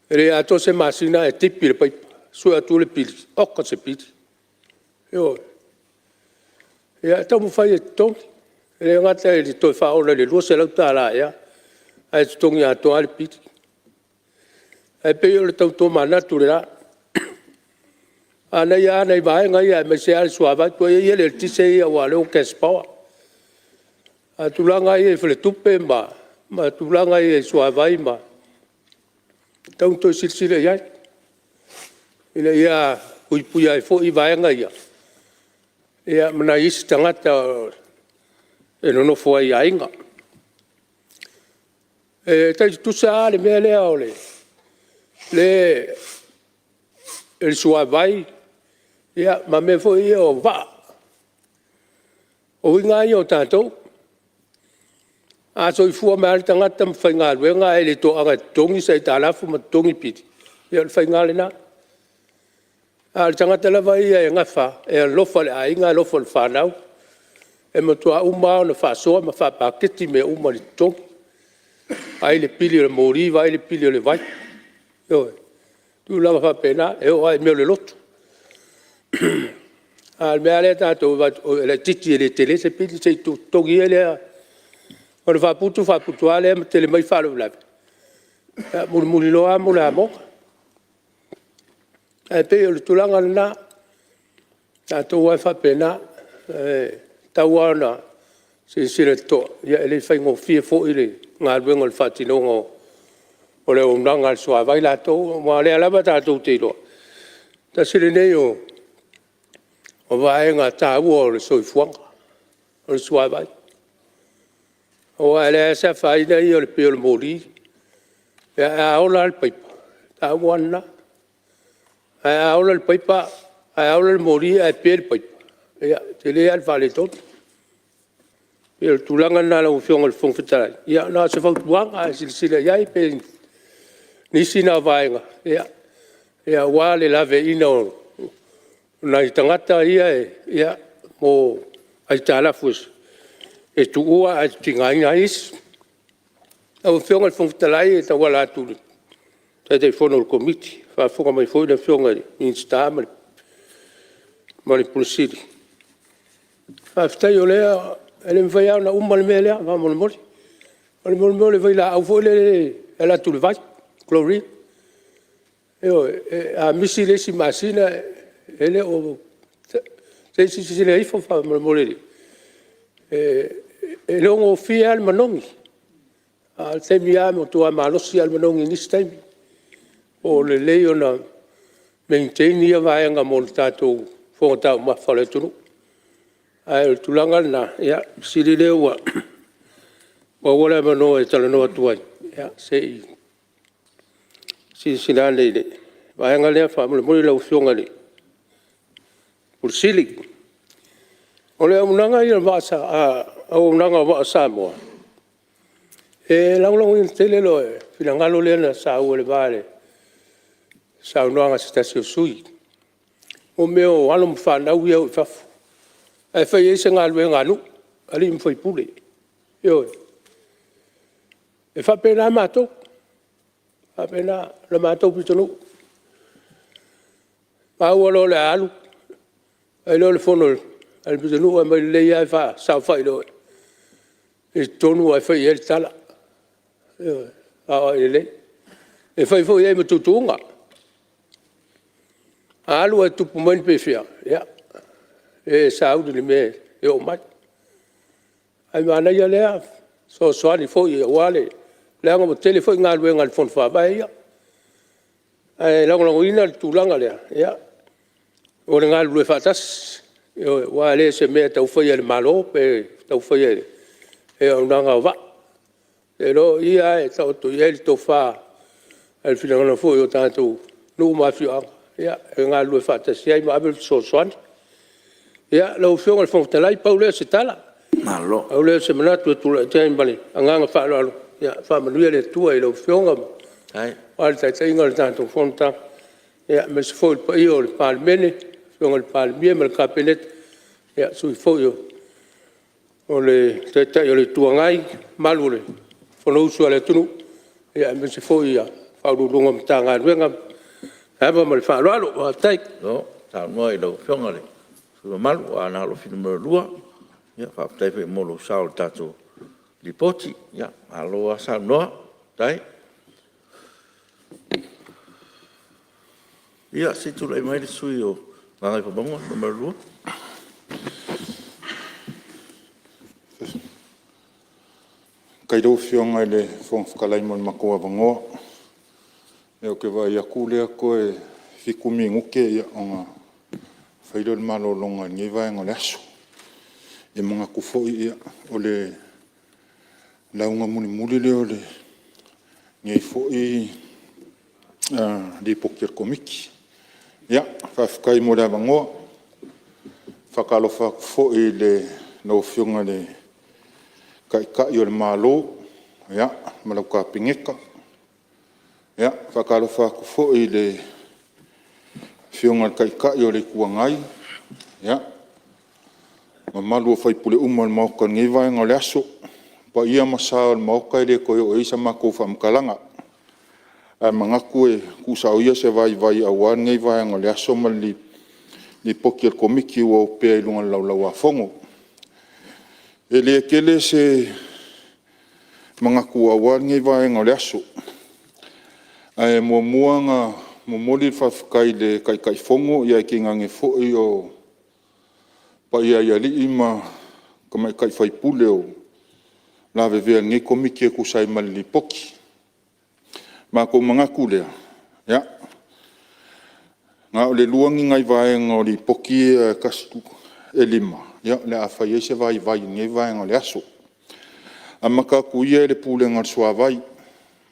E le atoa se masina ae tipi le paipa, sue atu le pili, oka se pili, ioe. Ia taumafai e totogi, e le gata ina toe faaola i le $200 ea, ae totogi atoa lava le pili. Ae pei o le tau tomanatu lena. Manaia lava nai vaega ia aemaise lava le suavai. Tuuaia ia le eletise ia aua o lea ua cash power, a o tulaga lava ia i faletupe ma tulaga ia i suavai e tatau ona toe silasila i ai ina ia puipuia ai foi vaega ia ma nai isi tagata e nonofo ai i aiga. E tai tutusa lava le mea lea o le suavai ma mea foi ia o vaa. O uiga lava ia o tatou, a soifua mai lava le tagata ma faigaluega ae le toaga e totogi se aitalafu ma totogi pili, ia o le faiga lava lena. A o le tagata lava ia e gafa, e alofa i le aiga alofa i le fanau, e matua uma lava ona faasoa ma faapaketi mea uma i le totogi, vaai le pili o le moli, vaai le pili o le vai, ioe. O tulaga faapena, e oo lava i mea o le lotu. A o le mea lava lea a tatou e vaai atu e laitiiti e le tele se pili, se i totogi ia lea, ona faaputu faaputu lava lea ma tele mai faalavelave, ia mulimuli loa amo le amoga. Ae pei o le tulaga lena, o tatou lava e faapena, e tatau lava ona silasila totoa, e le faigofie foi le galuega o le faatinoga o le auaunaga a le suavai latou, aua o lea lava tatou te iloa, tasi lenei o vaega taua o le soifuaga, o le suavai. Aua e leai lava se afaina ia pei o le moli, ae a ola lava le paipa, o le tau lava lena. Ae a ola le moli ae pe le paipa, ia e tele lava le faaletonu. E pei o le tulaga lena lau Afioga i le Fofoga Fetalai, ia na o se fautuaga, ae silasila i ai pe o nisi na o vaega aua le laveaiina o nai tagata ia mo aitalafu e tuua ae tigaina ai isi. Lau Afioga i le Fofoga Fetalai e tauala atu i le Taitaifono o le Komiti, a o faafofoga mai foi le Afioga i le Minisita ma le Ofisa Sili o Pulega, faafetai o lea… E le mafai lava ona uma le mea lea faamolemole. O le mea o le vailaau foi lea e alu atu i le vai, chlorine. Ioe. A misi le isi masina e le o… se i silasila ifo faamolemole. E le o gofie lava le manogi, a o le taimi lava e matua malosi lava le manogi i nisi taimi. Po o lelei ona maintain ia vaega mo le tatou fofoga taumafa o le atunuu. Ae o le tulaga lena, ia o le fesili lea ua maua le avanoa e talanoa atu ai, ia se i silasila ane i le vaega lea faamolemole lau Afioga i le Ofisa Sili. O le auaunaga ia a Vaa o Samoa, e lagolagoina tele le finagalo lea na saua i le va i le saunoaga a se tasi o sui usufono, o mea o alo ma fanau ia e o i fafo ae fai ai se galuega a nuu, alii ma faipule, ioe. E faapena matou, e faapena la matou pitonuu. Maua loa o le a alu, fai loa le fono a le pitonuu, fai mai, e lelei lava le saofai i totonu ae fai i ai le tala, ioe, saoai lelei. E fai foi i ai ma tuutuuga, a alu ae tupu mai ni pefea, ia e sauni i le mea e oo mai. Ae manaia lea fesoasoani foi aua le… leaga ua tele foi galuega a le Fono Faavae ia. Ae lagolagoina le tulaga lea o le galulue faatasi, ioe, aua e le o se mea e tau faia e le Malo pe tau faia e le auaunaga o vaa. Ou te iloa o i lava e taoto i ai le tofa a le finagalo foi o tatou nuu ma afioaga e galulue faatasi ai ma ave le fesoasoani. Ia, lau Afioga i le Fofoga Fetalai, pau lea o se tala, pau lea o se manatu e tulai atu ai ma le agaga faaaloalo. Ia faamanuia le Atua i lau Afioga aua le taitaiga o le tatou fonotaga, aemaise foi le paia o le Palemene, le Afioga i le Palemia ma le Kapeneta, Sui foi o le Taitai o le Itu Agai, le mamalu o le Fonousu a le atunuu, aemaise foi Ofisa Sili o Pulega o Matagaluega. Le ava ma le faaaloalo, faafetai. Malo saunoa i lau Afioga i le sui usufono mamalu mo Aana Alofi 2. Faafetai foi mo lou sao i le tatou Lipoti. Malo lava saunoa, faafetai. Ia, se i tulai mai le sui usufono mo Gagaifomauga 2. Faafetai i lau Afioga i le Fofoga Fetalai mo le matou avanoa. Ia ou te vaai atu o lea toe 7 minute ona fai lea o le malologa i lenei vaega o le aso. E manatu foi o le lauga mulimuli lea o lenei foi Lipoti a le Komiti. Ia, faafetai mo le avanoa. E faatalofa atu foi i lau Afioga i le Taitai o le Malo ma lau Kapeneta. E faatalofa atu foi i le Afioga i le Taitai o le Itu Agai, le mamalu o sui usufono uma o le Maota i lenei vaega o le aso. O paia ma sa o le Maota e le toe oo i ai sa matou faamatalaga, ae manatu e tuusao ia se vaivai aua lenei vaega o le aso ma le Lipoti a le Komiti ua opea i luga o le Laulau-a-Fono. E le tele se manatu aua lenei vaega o le aso, ae muamua ona momoli le faafetai i le Taitaifono ae tainane foi o paia i alii ma tamaitai sui usufono o lavevea i lenei Komiti e tusa ai ma le Lipoti. Ona matou manatu lea, ia, na o le lua ni nai vaega o Lipoti ia e 5 o le a fai ai se vaivai i lenei vaega o le aso. Amata atu ia i le Pulega o le Suavai. E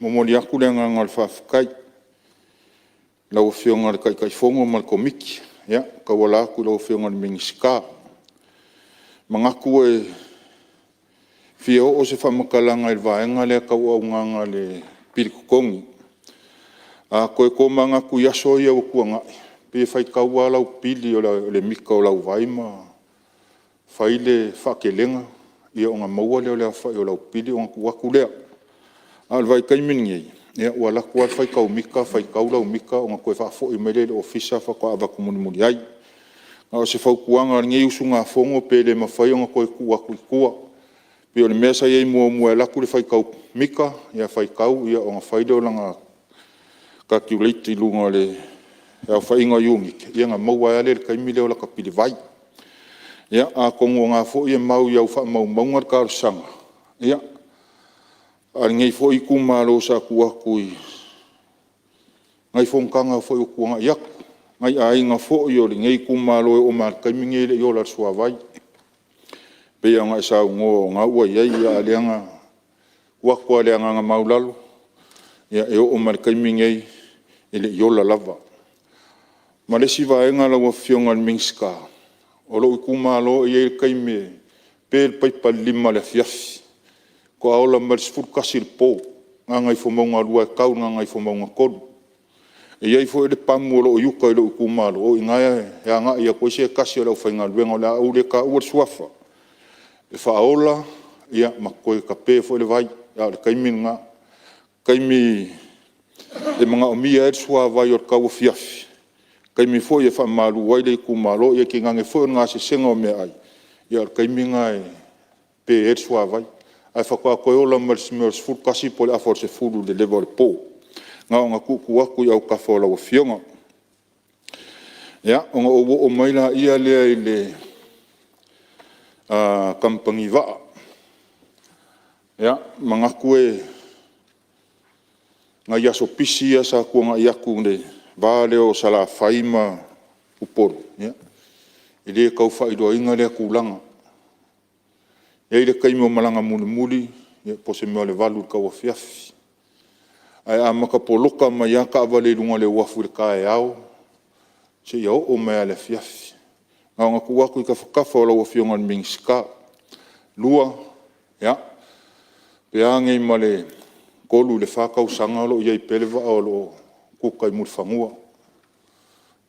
momoli atu le agaga o le faafetai i lau Afioga i le Taitaifono ma le Komiti, e tauala atu i lau Afioga i le Minisita. E manatu e fia oo se faamatalaga i le vaega lea tau auaunaga i le pili totogi. A toe tomanatu i aso ia ua tuanai, pei e faitau lava lau pili o le mita o lau vai ma fai le faatelega ona maua lea o le aofai o lau pili ona tuu atu lea. A o le vaitaimi lenei, ua alu atu lava le faitau mita faitau lau mita ona toe faafoi mai lea i le ofisa faatoa avatu mulimuli ai. A o se fautuaga a lenei usugafono pe le mafai ona toe tuu atu i tua, pei o le mea sa i ai muamua e alu atu le faitau mita, faitau ona fai lea o lana calculate i luga o le aofaiga o iunite, ia ona maua ai lava lea i le taimi lea o lata pili vai. Ia, atonu o lena foi e mau i au faamaumauga le talosaga a lenei foi itumalo sa tuu atu i nai fonotaga foi ua tuanai atu, nai aiga foi o lenei itumalo e oo mai lava i le taimi lenei e le i ola i le suavai. E pei ona e saunoa o lena ua i ai, a o lea na tuu atu lava i le agaga maualalo, e oo mai lava i le taimi lenei, e le i ola lava. Ma le isi vaega lau Afioga i le Minisita, O lou itumalo e i ai le taimi e pe le paipa i le 5 i le afiafi, faatoa ola mai i le 11 i le po Gagaifomauga 2 e tau i le Gagaifomauga 3. E i ai foi le pamu o lo o i uta i lou itumalo, o i ina e agai atu ai se tasi o le aufaigaluega, o le a ou le taua le suafa, e faaola ma toe tape foi le vai, a o le taimi lena. O le taimi e manaomia ai le suavai o le tauafiafi, taimi foi e faamalu ai le itumalo, ia tainane foi o le gasesega o meaai, ia o le taimi lena e pe ai le suavai. Ae faatoa toe ola mai i le mea o le 11 po o le afa o le 10 i le leva o le po. Na ona tuutuu atu i autafa o lau Afioga. Ia, ona ou oo mai lea i le kamupani vaa. Ia, e manatu o nai aso pisi ia sa tuanai atu i le va lea o Salafai ma Upolu, ia, e le tau faailoaina lea tulaga. E i ai le taimi o malaga mulimuli po o se mea o le 8 i le tauafiafi, ae amata poloka mai lava taavale i luga o le uafu i le taeao seia oo mai lava i le afiafi. Na ona tuu atu i tafatafa o lau Afioga i le Minisita. Lua, ia, pe a nei ma le 3 i le 4 tausaga o lo o i ai pea le vaa o lo o kuka i Mulifanua.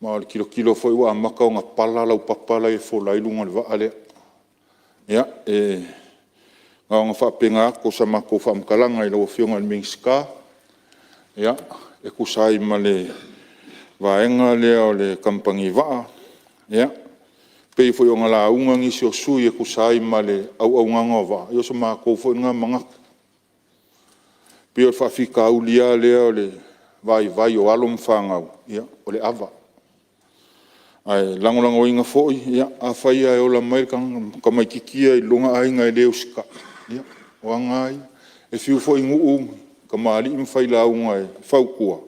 Ma o le tilotilo foi ua amata ona pala laupapa la e fola ai luga o le vaa lea. Ia, e na ona faapena atu o sa matou faamatalaga i lau Afioga i le Minisita e tusa ai ma le vaega lea o le kamupani vaa. Ia, e pei foi ona lauga nisi o sui usufono e tusa ai ma le auaunaga o vaa, ia o so matou foi lena manatu. E pei o le faafitauli lava lea o le vaivai o alo ma fanau, o le ava. Ae lagolagoina foi, afai lava e ola mai le tamaitiiti ia i lona aiga e le usitai, ia o aga lava ia. E fiu foi nuu, tamalii ma failauga e fautua,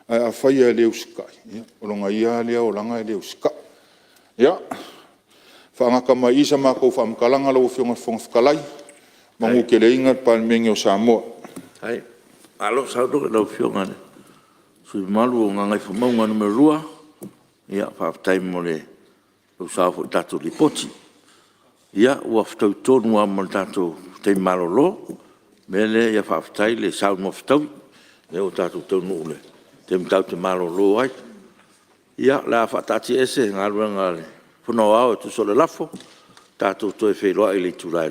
ae afai lava e le usitai, ia o lona ia lava lea olaga e le usitai. Ia, faagata mai i i sa matou faamatalaga lau Afioga i le Fofoga Fetalai, manuteleina le Palemene o Samoa. Malo saunoa i lau Afioga i le sui usufono mamalu o Gagaifomauga 2, faafetai mo lou sao foi i le tatou Lipoti. Ia, ua fetaui tonu lava ma le tatou taimi malolo. O le mea lea, ia faafetai le saunoa fetaui, o lea ua tatou taunuu i le taimi tatou te malolo ai. Ia, o le a faataatiaese Galuega a le Fono Aoao e tusa o le lafo, tatou toe feiloai i le itula e